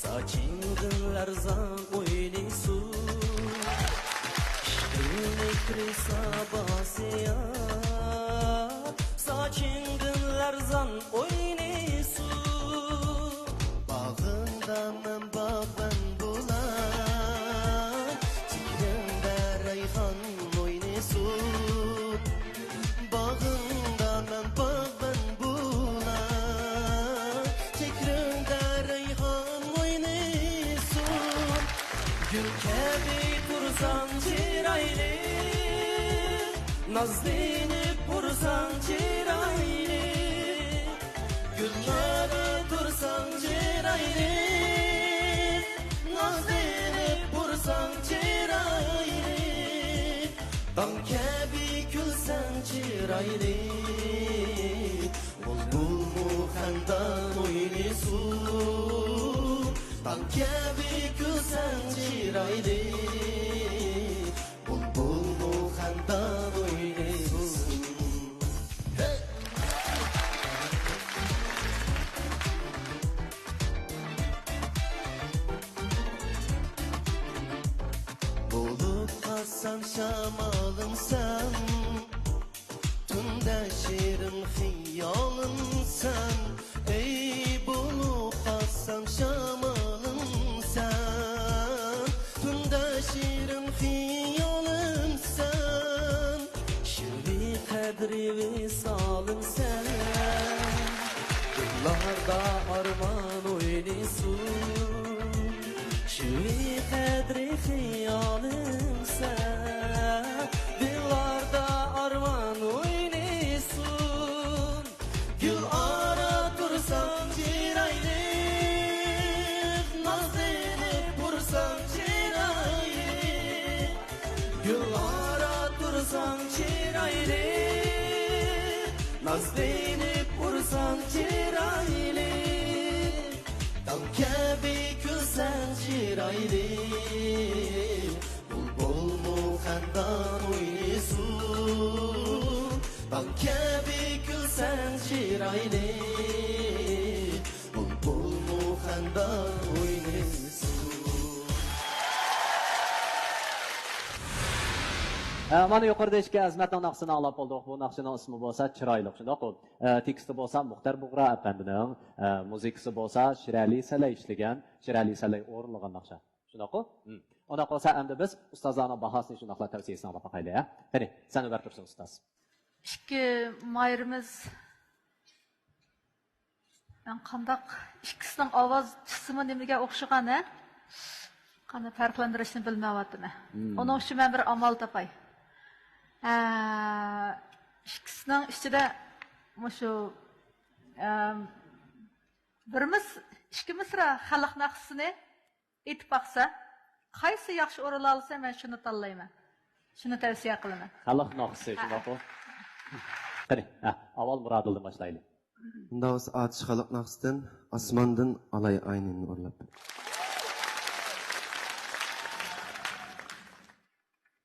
ساچىڭدىن لەرزان ئوينىسۇن. ئىشقى مېھرى ساباسىيا، ساچىڭدىن لەرزان ئوينىسۇن. باغىڭدا مەن باغۋەن بولاي، چېھرىڭدە رەيھان ئوينىسۇن. باغىڭدا مەن باغۋەن بولاي، چېھرىڭدە رەيھان ئوينىسۇن. گۈل كەبى تۇرساڭ چىرايلىق، نازلىنىپ تۇرساڭ چىرايلىق. گۈل كەبى تۇرساڭ چىرايلىق، نازلىنىپ تۇرساڭ چىرايلىق. تاڭ كەبى كۈلسەڭ چىرايلىق، بۇلبۇلمۇ خەندان ئوينىسۇن. تاڭ كەبى كۈلسەڭ چىرايلىق، بۇلبۇلمۇ خەندان ئوينىسۇن. بولۇپ قالسام شامالىمسەن، تۈندە شېرىن خىيالىمسەن. ئەي بولۇپ قالسام شامالىمسەن، تۈندە شېرىن خىيالىمسەن. شىرنى قەدرى ۋىسالىمسەن، دىللاردا ئارمان ئوينىسۇن. شىرنى قەدرى خىيالىمسەن، دىللاردا ئارمان ئوينىسۇن. گۈل ئارا تۇرساڭ چىرايلىق، نازلىنىپ تۇرساڭ چىرايلىق. گۈل ئارا تۇرساڭ چىرايلىق، نازلىنىپ تۇرساڭ چىرايلىق. تاڭ كەبى كۈلسەڭ چىرايلىق، بۇلبۇلمۇ خەندان ئوينىسۇن. تاڭ كەبى كۈلسەڭ چىرايلىق، بۇلبۇلمۇ خەندان ئوينىسۇن. ئە، مانا يۇقىرىدا ئىككى ئەزىمەتنىڭ ناخشىسىنى ئاڭلاپ بولدۇق. بۇ ناخشىنىڭ ئىسمى بولسا چىرايلىق، شۇنداققۇ؟ ئە، تېكىستى بولسا مۇختەر بۇغرا ئەپەندىنىڭ، ئە، مۇزىكىسى بولسا شىرئەلى سەلەي ئىشلىگەن، شىرئەلى سەلەي ئورۇنلىغان ناخشا. شۇنداققۇ؟ ھىم. ئۇنداق بولسا ئەمدى بىز ئۇستازلارنىڭ باھاسىنى شۇنداقلا تەۋسىيەسىنى ئاڭلاپ باقايلى، ھە؟ قېنى، سەن ئۆبەر تۇرسۇن ئۇستاز. ئىككى ماھىرىمىز، مەن قانداق ئىككىسىنىڭ ئاۋاز چىسىمۇ نېمىگە ئوخشىغان، ھە؟ قانداق پەرقلەندۈرۈشنى بىلمەيۋاتىمەن. ھىم. ئۇنىڭ ئۈچۈن مەن بىر ئامال تاپاي. ھە، ئىككىسىنىڭ ئىچىدە مۇشۇ، ئەم، بىر مىس-، ئىككى مىسرا خەلق ناخشىسىنى ئېيتىپ باقسا، قايسى ياخشى ئورۇن ئالسا، مەن شۇنى تاللايمەن. شۇنى تەۋسىيە قىلىمەن. خەلق ناخشىسى، ھە. شۇنداققۇ؟ قېنى، ھە، ئاۋۋال مۇرادىلدىن باشلايلى. ئۇنداق بولسا، ئاتۇش خەلق ناخشىسىدىن ئاسماندىن ئالاي ئاينىنى ئورۇنلاپ بېرىڭ.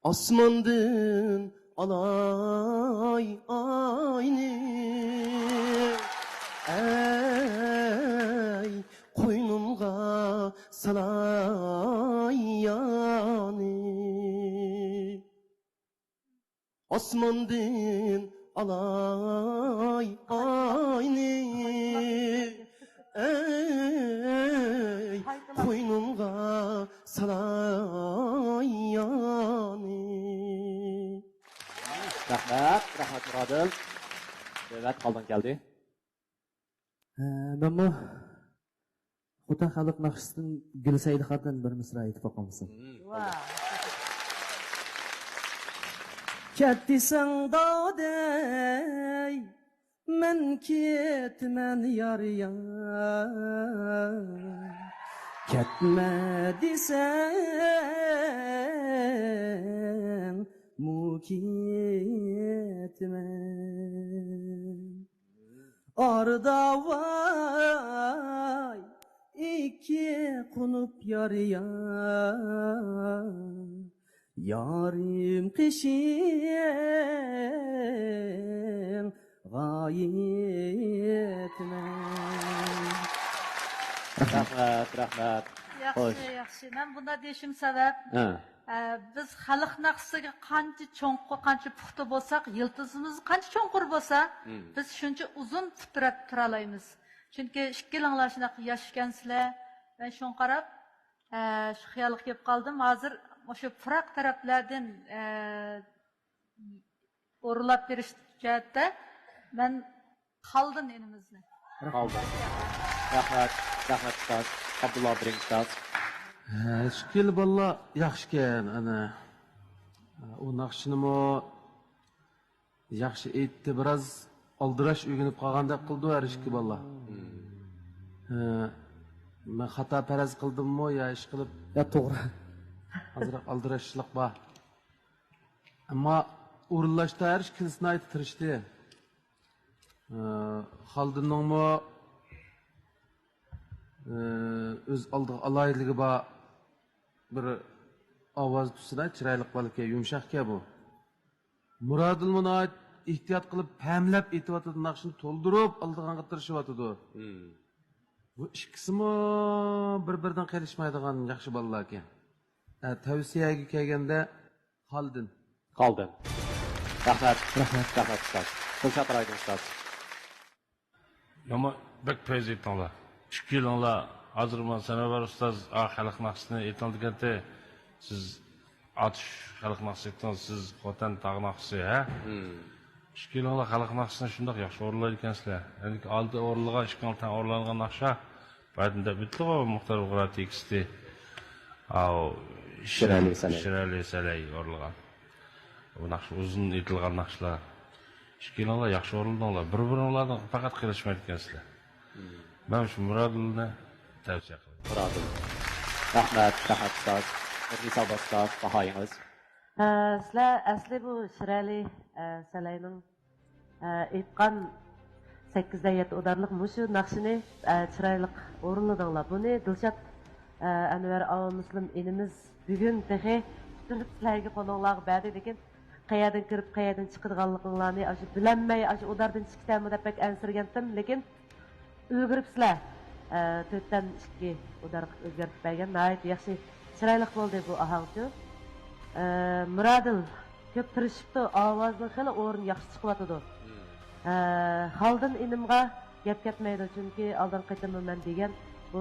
ئاسماندىن ئالاي ئاينى، ئەي ئاسماندىن ئالاي ئاينى، ئەي قوينۇمغا سالاي يانى. رەھمەت، رەھمەت مۇرادىل. نۆۋەت خالدىن كەلدى. ھە، مەنمۇ خوتەن خەلق ناخشىسىدىن گۈلسەيدە خاتىن بىر مىسرا ئېيتىپ باقامسىز؟ مم. ۋاھ. كەت دېسەڭ دادەي، مەن كېتىمەن يار يار. كەتمە دېسەڭ مۇ كېتىمەن. ئاردا ۋاي ئىككى قونۇپ يار يار، يارىم قېشىڭغا يېتىمەن. رەھمەت، رەھمەت. خوش. ياخشى، ياخشى. مەن بۇنداق دېيىشىم سەۋەب، ھە. ئە، بىز خەلق ناخشىسىغا قانچە چوڭقۇر، قانچە پۇختا بولساق، يىلتىزىمىز قانچە چوڭقۇر بولسا، مم. بىز شۇنچە ئۇزۇن پۇت تىرەپ تۇرالايمىز. چۈنكى ئىككىلىڭلار شۇنداق ياش ئىكەنسىلەر. مەن شۇڭا قاراپ، ئە، شۇ خىيالغا كېلىپ قالدىم. ھازىر مۇشۇ پىراق تەرەپلەردىن، ئە، ئورۇنلاپ بېرىش جەھەتتە مەن خالدىن ئىنىمىزنى. خالدىن. رەھمەت، رەھمەت ئۇستاز. ئابدۇللا ئابدۇرېھىم ئۇستاز. ھە، ئىككىلا بالىلار ياخشىكەن، ئەنە. ئۇ ناخشىنىمۇ ياخشى ئېيتتى، بىراز ئالدىراش ئۆگىنىپ قالغاندەك قىلدى ھەر ئىككى بالا. ھە، مەن خاتا پەرەز قىلدىممۇ يا ئىشقىلىپ؟ يا، توغرا. ئازراق ئالدىراشلىق بار. ئەمما ئورۇنلاشتا ھەر ئىككىلىسى ناھايىتى تىرىشتى. ئە، خالدىننىڭمۇ، ئە، ئۆز ئالدىغا ئالاھىدىلىكى بار، بىر ئاۋاز تۈسىدە چىرايلىق بالىكەن، يۇمشاقكەن بۇ. مۇرادىلمۇ ناھايىتى ئېھتىيات قىلىپ، پەملەپ ئېيتىۋاتىدۇ، ناخشىنى تولدۇرۇپ ئالىدىغانغا تىرىشىۋاتىدۇ. مم. بۇ ئىككىسىمۇ بىر-بىرىدىن قېلىشمايدىغان ياخشى بالىلاركەن. ئە، تەۋسىيەگە كەلگەندە، خالدىن. خالدىن. رەھمەت. رەھمەت. رەھمەت، ئۇستاز. دىلشات رايدىن، ئۇستاز. يامان بەك پەيز ئېيتتىڭلار. ئىككىيلىڭلار، ھازىر مانا سەنەۋەر ئۇستاز، ئا، خەلق ناخشىسىنى ئېيتىڭ دېگەنتى. سىز ئاتۇش خەلق ناخشىسى ئېيتتىڭىز، سىز خوتەن تاغ ناخشىسى، ھە؟ مم. ئىككىيلىڭلار خەلق ناخشىسىنى شۇنداق ياخشى ئورۇنلايدىكەنسىلەر. ئەمدى ئالدى ئورۇنلىغان، ئىككىڭلار تەڭ ئورۇنلانغان ناخشا، بايىتىن دەپ ئۆتتىغۇ مۇختار بۇغرا تېكىستى. ئاۋۇ، شىرئەلى سەلەي. شىرئەلى سەلەي ئورۇنلىغان. بۇ ناخشا ئۇزۇن ئېيتىلغان ناخشىلار. ئىككىيلىڭلار ياخشى ئورۇنلىدىڭلار. بىر-بىرىڭلاردىن پەقەت قېلىشمايدىكەنسىلەر. مم. مەن شۇ مۇرادىلنى تەۋسىيە قىلىمەن. مۇرادىل. رەھمەت، رەھمەت ئۇستاز. نۇرنىسا ئۇستاز، باھايىڭىز؟ ئە، سىلەر ئەسلى بۇ شىرئەلى، ئە، سەلەينىڭ، ئە، ئېيتقان سەككىز دە يەتتە ئۇدارلىق مۇشۇ ناخشىنى، ئە، چىرايلىق ئورۇنلىدىڭلار. بۇنى دىلشات، ئە، ئەنۋەر ئاۋۇ مۇسلىم ئىنىمىز بۈگۈن تېخى تۇتۇنۇپ سىلەرگە قولۇڭلارغا بەردى، لېكىن قەيەردىن كىرىپ، قەيەردىن چىقىدىغانلىقىڭلارنى ئاشۇ بىلەلمەي، ئاشۇ ئۇداردىن چىقىشتەمۇ دەپ بەك ئەنسىرىگەنتىم، لېكىن ئۈلگۈرۈپسىلەر. ئە، تۆتتىن ئىككى ئۇدارغا ئۆزگەرتىپ بەرگەن ناھايىتى ياخشى، چىرايلىق بولدى بۇ ئاھاڭچۇ. ئە، مۇرادىل كۆپ تىرىشىپتۇ، ئاۋازىنىڭ خېلى ئورنى ياخشى چىقىۋاتىدۇ. مم. ئە، خالدىن ئىنىمغا گەپ كەتمەيدۇ، چۈنكى ئالدىنقى قېتىممۇ مەن دېگەن، بۇ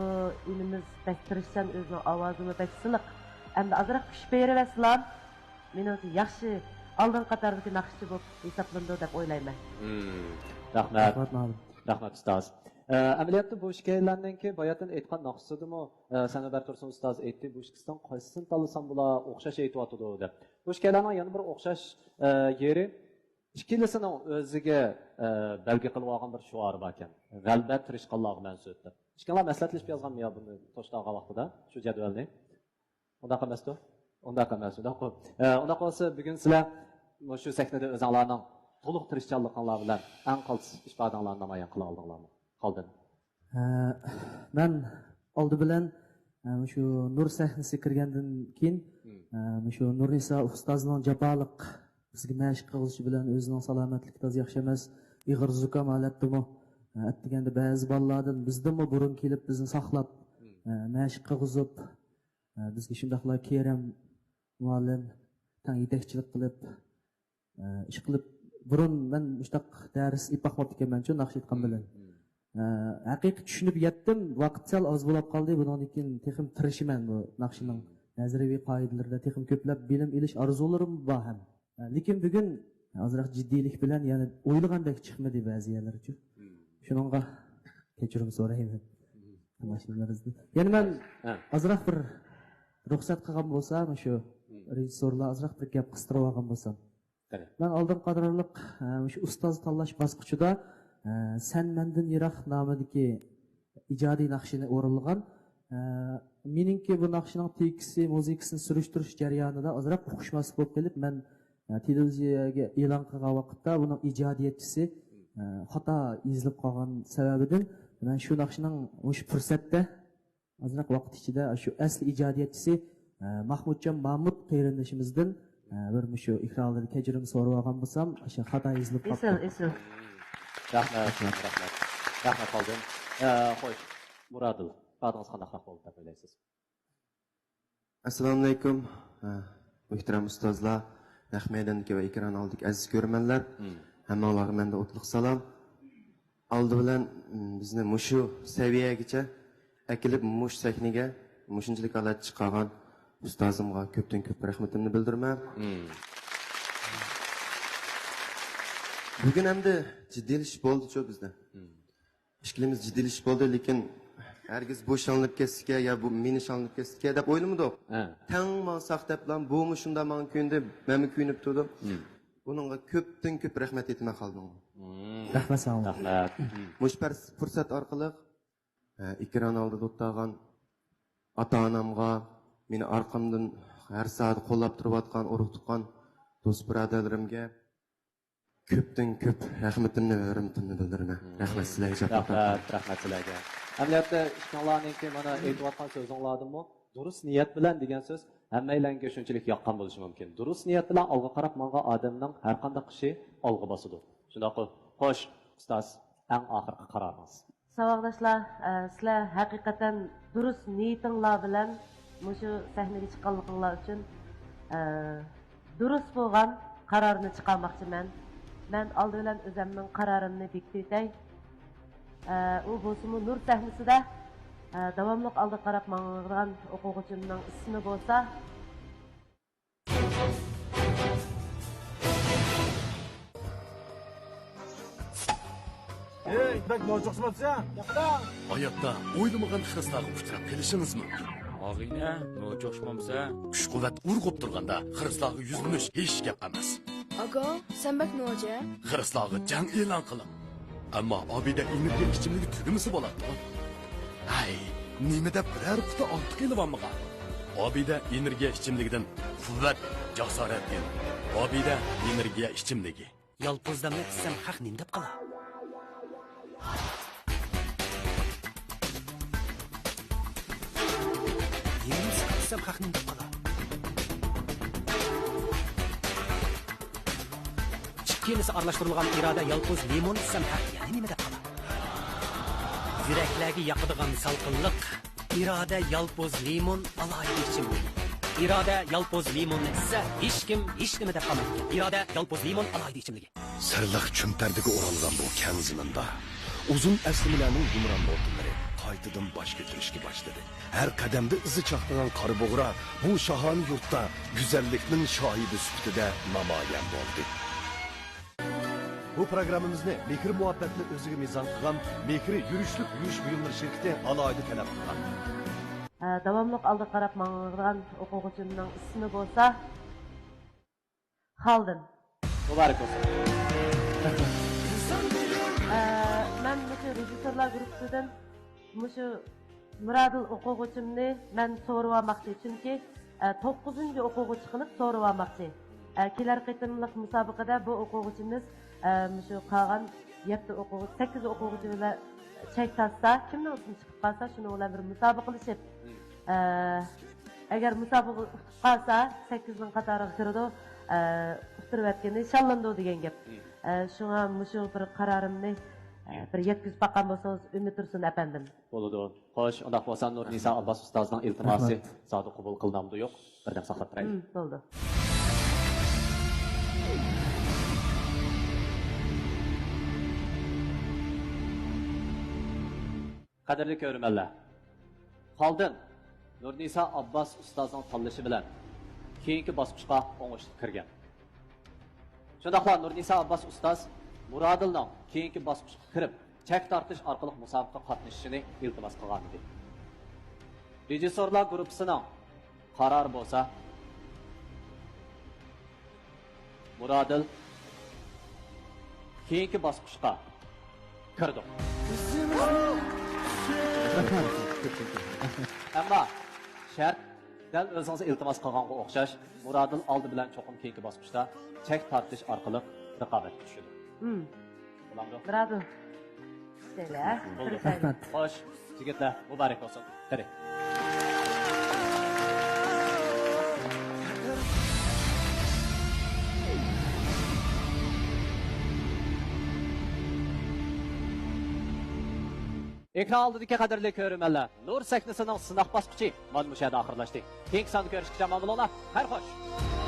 ئىنىمىز بەك تىرىشچان، ئۆزىنىڭ ئاۋازىمۇ بەك سىلىق. ئەمدى ئازراق كۈچ بېرىۋەتسىلام. مېنىڭچە ياخشى، ئالدىنقى قاتاردىكى ناخشىچى بولۇپ ھېسابلىنىدۇ دەپ ئويلايمەن. مم. رەھمەت. رەھمەت، مۇئەللىم. رەھمەت، ئۇستاز. ئە، ئەمەلىيەتتە بۇ ئىككىيلەننىڭكى باياتىن ئېيتقان ناخشىسىدىمۇ، ئە، سەنەۋەر تۇرسۇن ئۇستاز ئېيتتى، بۇ ئىككىسىنىڭ قايسىسىنى تاللىسام بۇلار ئوخشاش ئېيتىۋاتىدۇ دەپ. بۇ ئىككىيلەننىڭ يەنە بىر ئوخشاش، ئە، يېرى، ئىككىلىسىنىڭ ئۆزىگە، ئە، بەلگە قىلىۋالغان بىر شوئارى باركەن. غەلىبە تىرىشقانلارغا مەنسۇپ دەپ. ئىككىڭلار مەسلىھەتلىشىپ يازغانمۇ يا بۇنى توشتاغان ۋاقتىدا، شۇ جەدۋەلنى؟ ئۇنداق ئەمەستۇ؟ ئۇنداق ئەمەس، ئۇنداق. ئە، ئۇنداق بولسا، بۈگۈن سىلەر مۇشۇ سەھنىدە ئۆزۈڭلارنىڭ تولۇق تىرىشچانلىقىڭلار بىلەن ئەڭ قالتىس ئىپادەڭلارنى نامايان قىلالىدىڭلارمۇ؟ خالدىن. ئە، مەن ئالدى بىلەن، ئە، مۇشۇ نۇر سەھنىسىگە كىرگەندىن كېيىن، مم. ئە، مۇشۇ نۇرنىسا ئۇستازنىڭ جاپالىق بىزگە مەشىق قىلغۇچى بىلەن ئۆزىنىڭ سالامەتلىكى تازا ياخشى ئەمەس، ئېغىر زۇكام ھالەتتىمۇ. ئە، ئەتىگەندە بەزى بالىلاردىن بىزدىنمۇ بۇرۇن كېلىپ بىزنى ساقلاپ، مم. ئە، مەشىق قىلغۇزۇپ، ئە، بىزگە شۇنداقلا كېرەم مۇئەللىم تەڭ يېتەكچىلىك قىلىپ، ئىشقىلىپ، بۇرۇن مەن مۇشتاق دەرس ئېلىپ باقماپتىكەنمەنچۇ، ناخشا ئېيتقان بىلەن. ھەقىقىي چۈشىنىپ يەتتىم، ۋاقىت سەل ئاز بولاپ قالدى، بۇنىڭدىن كېيىن تېخىمۇ تىرىشىمەن بۇ ناخشىنىڭ نەزەرىيەۋى قائىدىلىرىدە تېخىمۇ كۆپلەپ بىلىم ئېلىش ئارزۇلىرىم بار ھەم. لېكىن بۈگۈن ئازراق جىددىيلىك بىلەن، يەنى ئويلىغاندەك چىقمىدى بەزى يەرلىرىچۇ. شۇنىڭغا كەچۈرۈم سورايمەن تاماشىبىنلىرىڭىزدىن. يەنى مەن ئازراق بىر رۇخسەت قىلغان بولسا، مۇشۇ رېژىسسورلار ئازراق بىر گەپ قىستۇرۇپ ئالغان بولسام. قېنى. مەن ئالدىن قاتارلىق، ئە، مۇشۇ ئۇستاز تاللاش باسقۇچىدا، ئە، سەن مەندىن يىراق نامىدىكى ئىجادىي ناخشىنى ئورۇنلىغان. ئە، مېنىڭكى بۇ ناخشىنىڭ تېكىستى، مۇزىكىسىنى سۈرۈشتۈرۈش جەريانىدا ئازراق ئۇقۇشماسلىق بولۇپ قېلىپ، مەن، ئە، تېلېۋىزىيەگە ئېلان قىلغان ۋاقىتتا بۇنىڭ ئىجادىيەتچىسى، ئە، خاتا يېزىلىپ قالغان سەۋەبىدىن مەن شۇ ناخشىنىڭ مۇشۇ پۇرسەتتە ئازراق ۋاقىت ئىچىدە شۇ ئەسلى ئىجادىيەتچىسى، ئە، ماھمۇتجان مامۇت قېرىندىشىمىزدىن، ئە، بىر مۇشۇ ئېكران ئالدىدا كەچۈرۈم سورىۋالغان بولسام، ئاشۇ خاتا يېزىلىپ قاپتۇ. ئېسىل، ئېسىل. رەھمەت، رەھمەت، رەھمەت خالدىن. ئە، خوش، مۇرادىل، ئىپادىڭىز قانداقراق بولدى دەپ ئويلايسىز؟ ئەسسالامۇئەلەيكۇم، ئە، مۆھتەرەم ئۇستازلار، نەق مەيداندىكى ۋە ئېكران ئالدىدىكى ئەزىز كۆرۈرمەنلەر، ھەممىڭلارغا مەندىن ئوتلۇق سالام. ئالدى بىلەن، م، بىزنى مۇشۇ سەۋىيەگىچە ئەكېلىپ، مۇشۇ سەھنىگە مۇشۇنچىلىك ھالەتتە چىقارغان ئۇستازىمغا كۆپتىن كۆپ رەھمىتىمنى بىلدۈرىمەن. بۈگۈن ئەمدى جىددىيلىشىش بولدىچۇ بىزدە. ئىككىلىمىز جىددىيلىشىش بولدى، لېكىن ھەرگىز بۇ شالىنىپ كەتسىكە يا بۇ مېنى شالىنىپ كەتسىكە دەپ ئويلىمىدۇق. تەڭ ماڭساق دەپلا بۇمۇ شۇنداق ماڭا كۆيۈندى، مەنمۇ كۆيۈنۈپ تۇردۇم. بۇنىڭغا كۆپتىن كۆپ رەھمەت ئېيتىمەن خالدىنغا. رەھمەت ساڭا. رەھمەت. مۇشۇ پەرس-، پۇرسەت ئارقىلىق، ئە، ئېكران ئالدىدا ئولتۇرغان ئاتا-ئانامغا، مېنى ئارقامدىن ھەر ساھەدە قوللاپ تۇرۇۋاتقان ئۇرۇق-تۇغقان، دوست-بۇرادەرلىرىمگە كۆپتىن كۆپ رەھمىتىمنى ۋە ھۆرمىتىمنى بىلدۈرىمەن. رەھمەت سىلەرگە، جاپاكەش. رەھمەت، رەھمەت سىلەرگە. ئەمەلىيەتتە، ئىككىڭلارنىڭكى مانا ئېيتىۋاتقان سۆزۈڭلاردىنمۇ دۇرۇس نىيەت بىلەن دېگەن سۆز ھەممەيلەنگە شۇنچىلىك ياققان بولۇشى مۇمكىن. دۇرۇس نىيەت بىلەن ئالغا قاراپ ماڭغان ئادەمنىڭ ھەر قانداق ئىشى ئالغا باسىدۇ. شۇنداققۇ؟ خوش، ئۇستاز، ئەڭ ئاخىرقى قارارىڭىز. ساۋاقداشلار، ئە، سىلەر ھەقىقەتەن دۇرۇس نىيىتىڭلار بىلەن مۇشۇ سەھنىگە چىققانلىقىڭلار ئۈچۈن، ئە، دۇرۇس بولغان قارارنى چىقارماقچىمەن. مەن ئالدى بىلەن ئۆزەمنىڭ قارارىمنى بېكىتىۋېتەي. ئە، ئۇ بولسىمۇ نۇر سەھنىسىدە، ئە، داۋاملىق ئالدىغا قاراپ ماڭىدىغان ئوقۇغۇچىمنىڭ ئىسمى بولسا، ئەي، بەك نوچۇقسىماپسەن؟ ھاياتتا ئويلىمىغان خىرىسلارغا ئۇچراپ قېلىشىڭىز مۇمكىن. ئاغىنە، نوچۇقسىمامسەن؟ كۈچ-قۇۋۋەت ئۇرغۇپ تۇرغاندا خىرىسلارغا يۈزلىنىش ھېچ گەپ ئەمەس. ئاكا، سەن بەك نوچە. خىرىسلارغا جەڭ ئېلان قىلىڭ. ئەمما ئابىدە ئېنېرگىيە ئىچىملىكى تۈگىمىسە بولاتتىغۇ. ھەي، نېمە دەپ بىرەر قۇتا ئارتۇق ئېلىۋالمىغان؟ ئابىدە ئېنېرگىيە ئىچىملىكىدىن قۇۋۋەت، جاسارەت ئېلىڭ. ئابىدە ئېنېرگىيە ئىچىملىكى. يالپۇزدامنى ئىچسەم خەق نېمە دەپ قالا؟ يېرىم ساقىت ئىچسەم خەق نېمە دەپ قالا؟ ئىككىلىسى ئارىلاشتۇرۇلغان ئىرادە يالپۇز لىمون ئىچسەم خەق يەنە نېمە دەپ قالا؟ يۈرەكلەرگە ياقىدىغان سالقىنلىق. ئىرادە يالپۇز لىمون ئالاھىدە ئىچىملىكى. ئىرادە يالپۇز لىموننى ئىچسە، ھېچكىم ھېچنېمە دەپ قالمايدىكەن. ئىرادە يالپۇز لىمون ئالاھىدە ئىچىملىكى. سىرلىق چۈمپەردىگە ئورالغان بۇ كەڭ زېمىندا، ئۇزۇن ئەسلىمىلەرنىڭ يۇمران نوتىلىرى قايتىدىن باش كۆتۈرۈشكە باشلىدى. ھەر قەدەمدە ئىزى چاقنىغان قارا بۇغرا بۇ شاھانە يۇرتتا گۈزەللىكنىڭ شاھىدى سۈپىتىدە نامايان بولدى. بۇ پروگراممىمىزنى مېھىر-مۇھەببەتنى ئۆزىگە مىزان قىلغان مېھرى يۈرۈشلۈك يۇيۇش بۇيۇملىرى شىركىتى ئالاھىدە تەلەپ قىلغان. ئە، داۋاملىق ئالدىغا قاراپ ماڭىدىغان ئوقۇغۇچىمنىڭ ئىسمى بولسا خالدىن. مۇبارەك بولسۇن. ئە، مەن مۇشۇ رېژىسسورلار گۇرۇپپىسىدىن مۇشۇ مۇرادىل ئوقۇغۇچىمنى مەن سورىۋالماقچى، چۈنكى، ئە، توققۇزىنچى ئوقۇغۇچى قىلىپ سورىۋالماقچى. ئە، كېلەر قېتىملىق مۇسابىقىدە بۇ ئوقۇغۇچىمىز، ئە، مۇشۇ قالغان يەتتە ئوقۇغۇچى، سەككىز ئوقۇغۇچى بىلەن چەك تارتسا، كىمنىڭ ئىسمى چىقىپ قالسا، شۇنىڭ بىلەن بىر مۇسابىقىلىشىپ، ئە، ئەگەر مۇسابىقە ئۇتۇپ قالسا، سەككىزنىڭ قاتارىغا كىرىدۇ، ئە، ئۇتتۇرۇۋەتكىنى شاللىنىدۇ دېگەن گەپ. ئە، شۇڭا مۇشۇ بىر قارارىمنى، ئە، بىر يەتكۈزۈپ باققان بولسىڭىز، ئۈمىد تۇرسۇن ئەپەندىم. بولىدۇ. خوش، ئۇنداق بولسا نۇرنىسا ئابباس ئۇستازنىڭ ئىلتىماسى زادى قوبۇل قىلىنامدۇ يوق؟ بىردەم ساقلاپ تۇرايلى. ھىم، بولدى. قەدىرلىك كۆرۈرمەنلەر، خالدىن نۇرنىسا ئابباس ئۇستازنىڭ تاللىشى بىلەن كېيىنكى باسقۇچقا ئوڭۇشلۇق كىرگەن. شۇنداقلا نۇرنىسا ئابباس ئۇستاز مۇرادىلنىڭ كېيىنكى باسقۇچقا كىرىپ، چەك تارتىش ئارقىلىق مۇسابىقىگە قاتنىشىشىنى ئىلتىماس قىلغانىدى. رېژىسسورلار گۇرۇپپىسىنىڭ قارارى بولسا، مۇرادىل كېيىنكى باسقۇچقا كىردۇق. ئەمما شەرت دەل ئۆزىڭىز ئىلتىماس قىلغانغا ئوخشاش، مۇرادىل ئالدى بىلەن چوقۇم كېيىنكى باسقۇچتا چەك تارتىش ئارقىلىق رىقابەتكە چۈشىدۇ. مم. بولامدۇ؟ مۇرادىل. بولدى. رەھمەت. خوش، يىگىتلەر، مۇبارەك بولسۇن. قېنى. ئېكران ئالدىدىكى قەدىرلىك كۆرۈرمەنلەر، نۇر سەھنىسىنىڭ سىناق باسقۇچى مانا مۇشۇ يەردە ئاخىرلاشتى. كېيىنكى ساندا كۆرۈشكىچە ئامان بولۇڭلار. خەير خوش.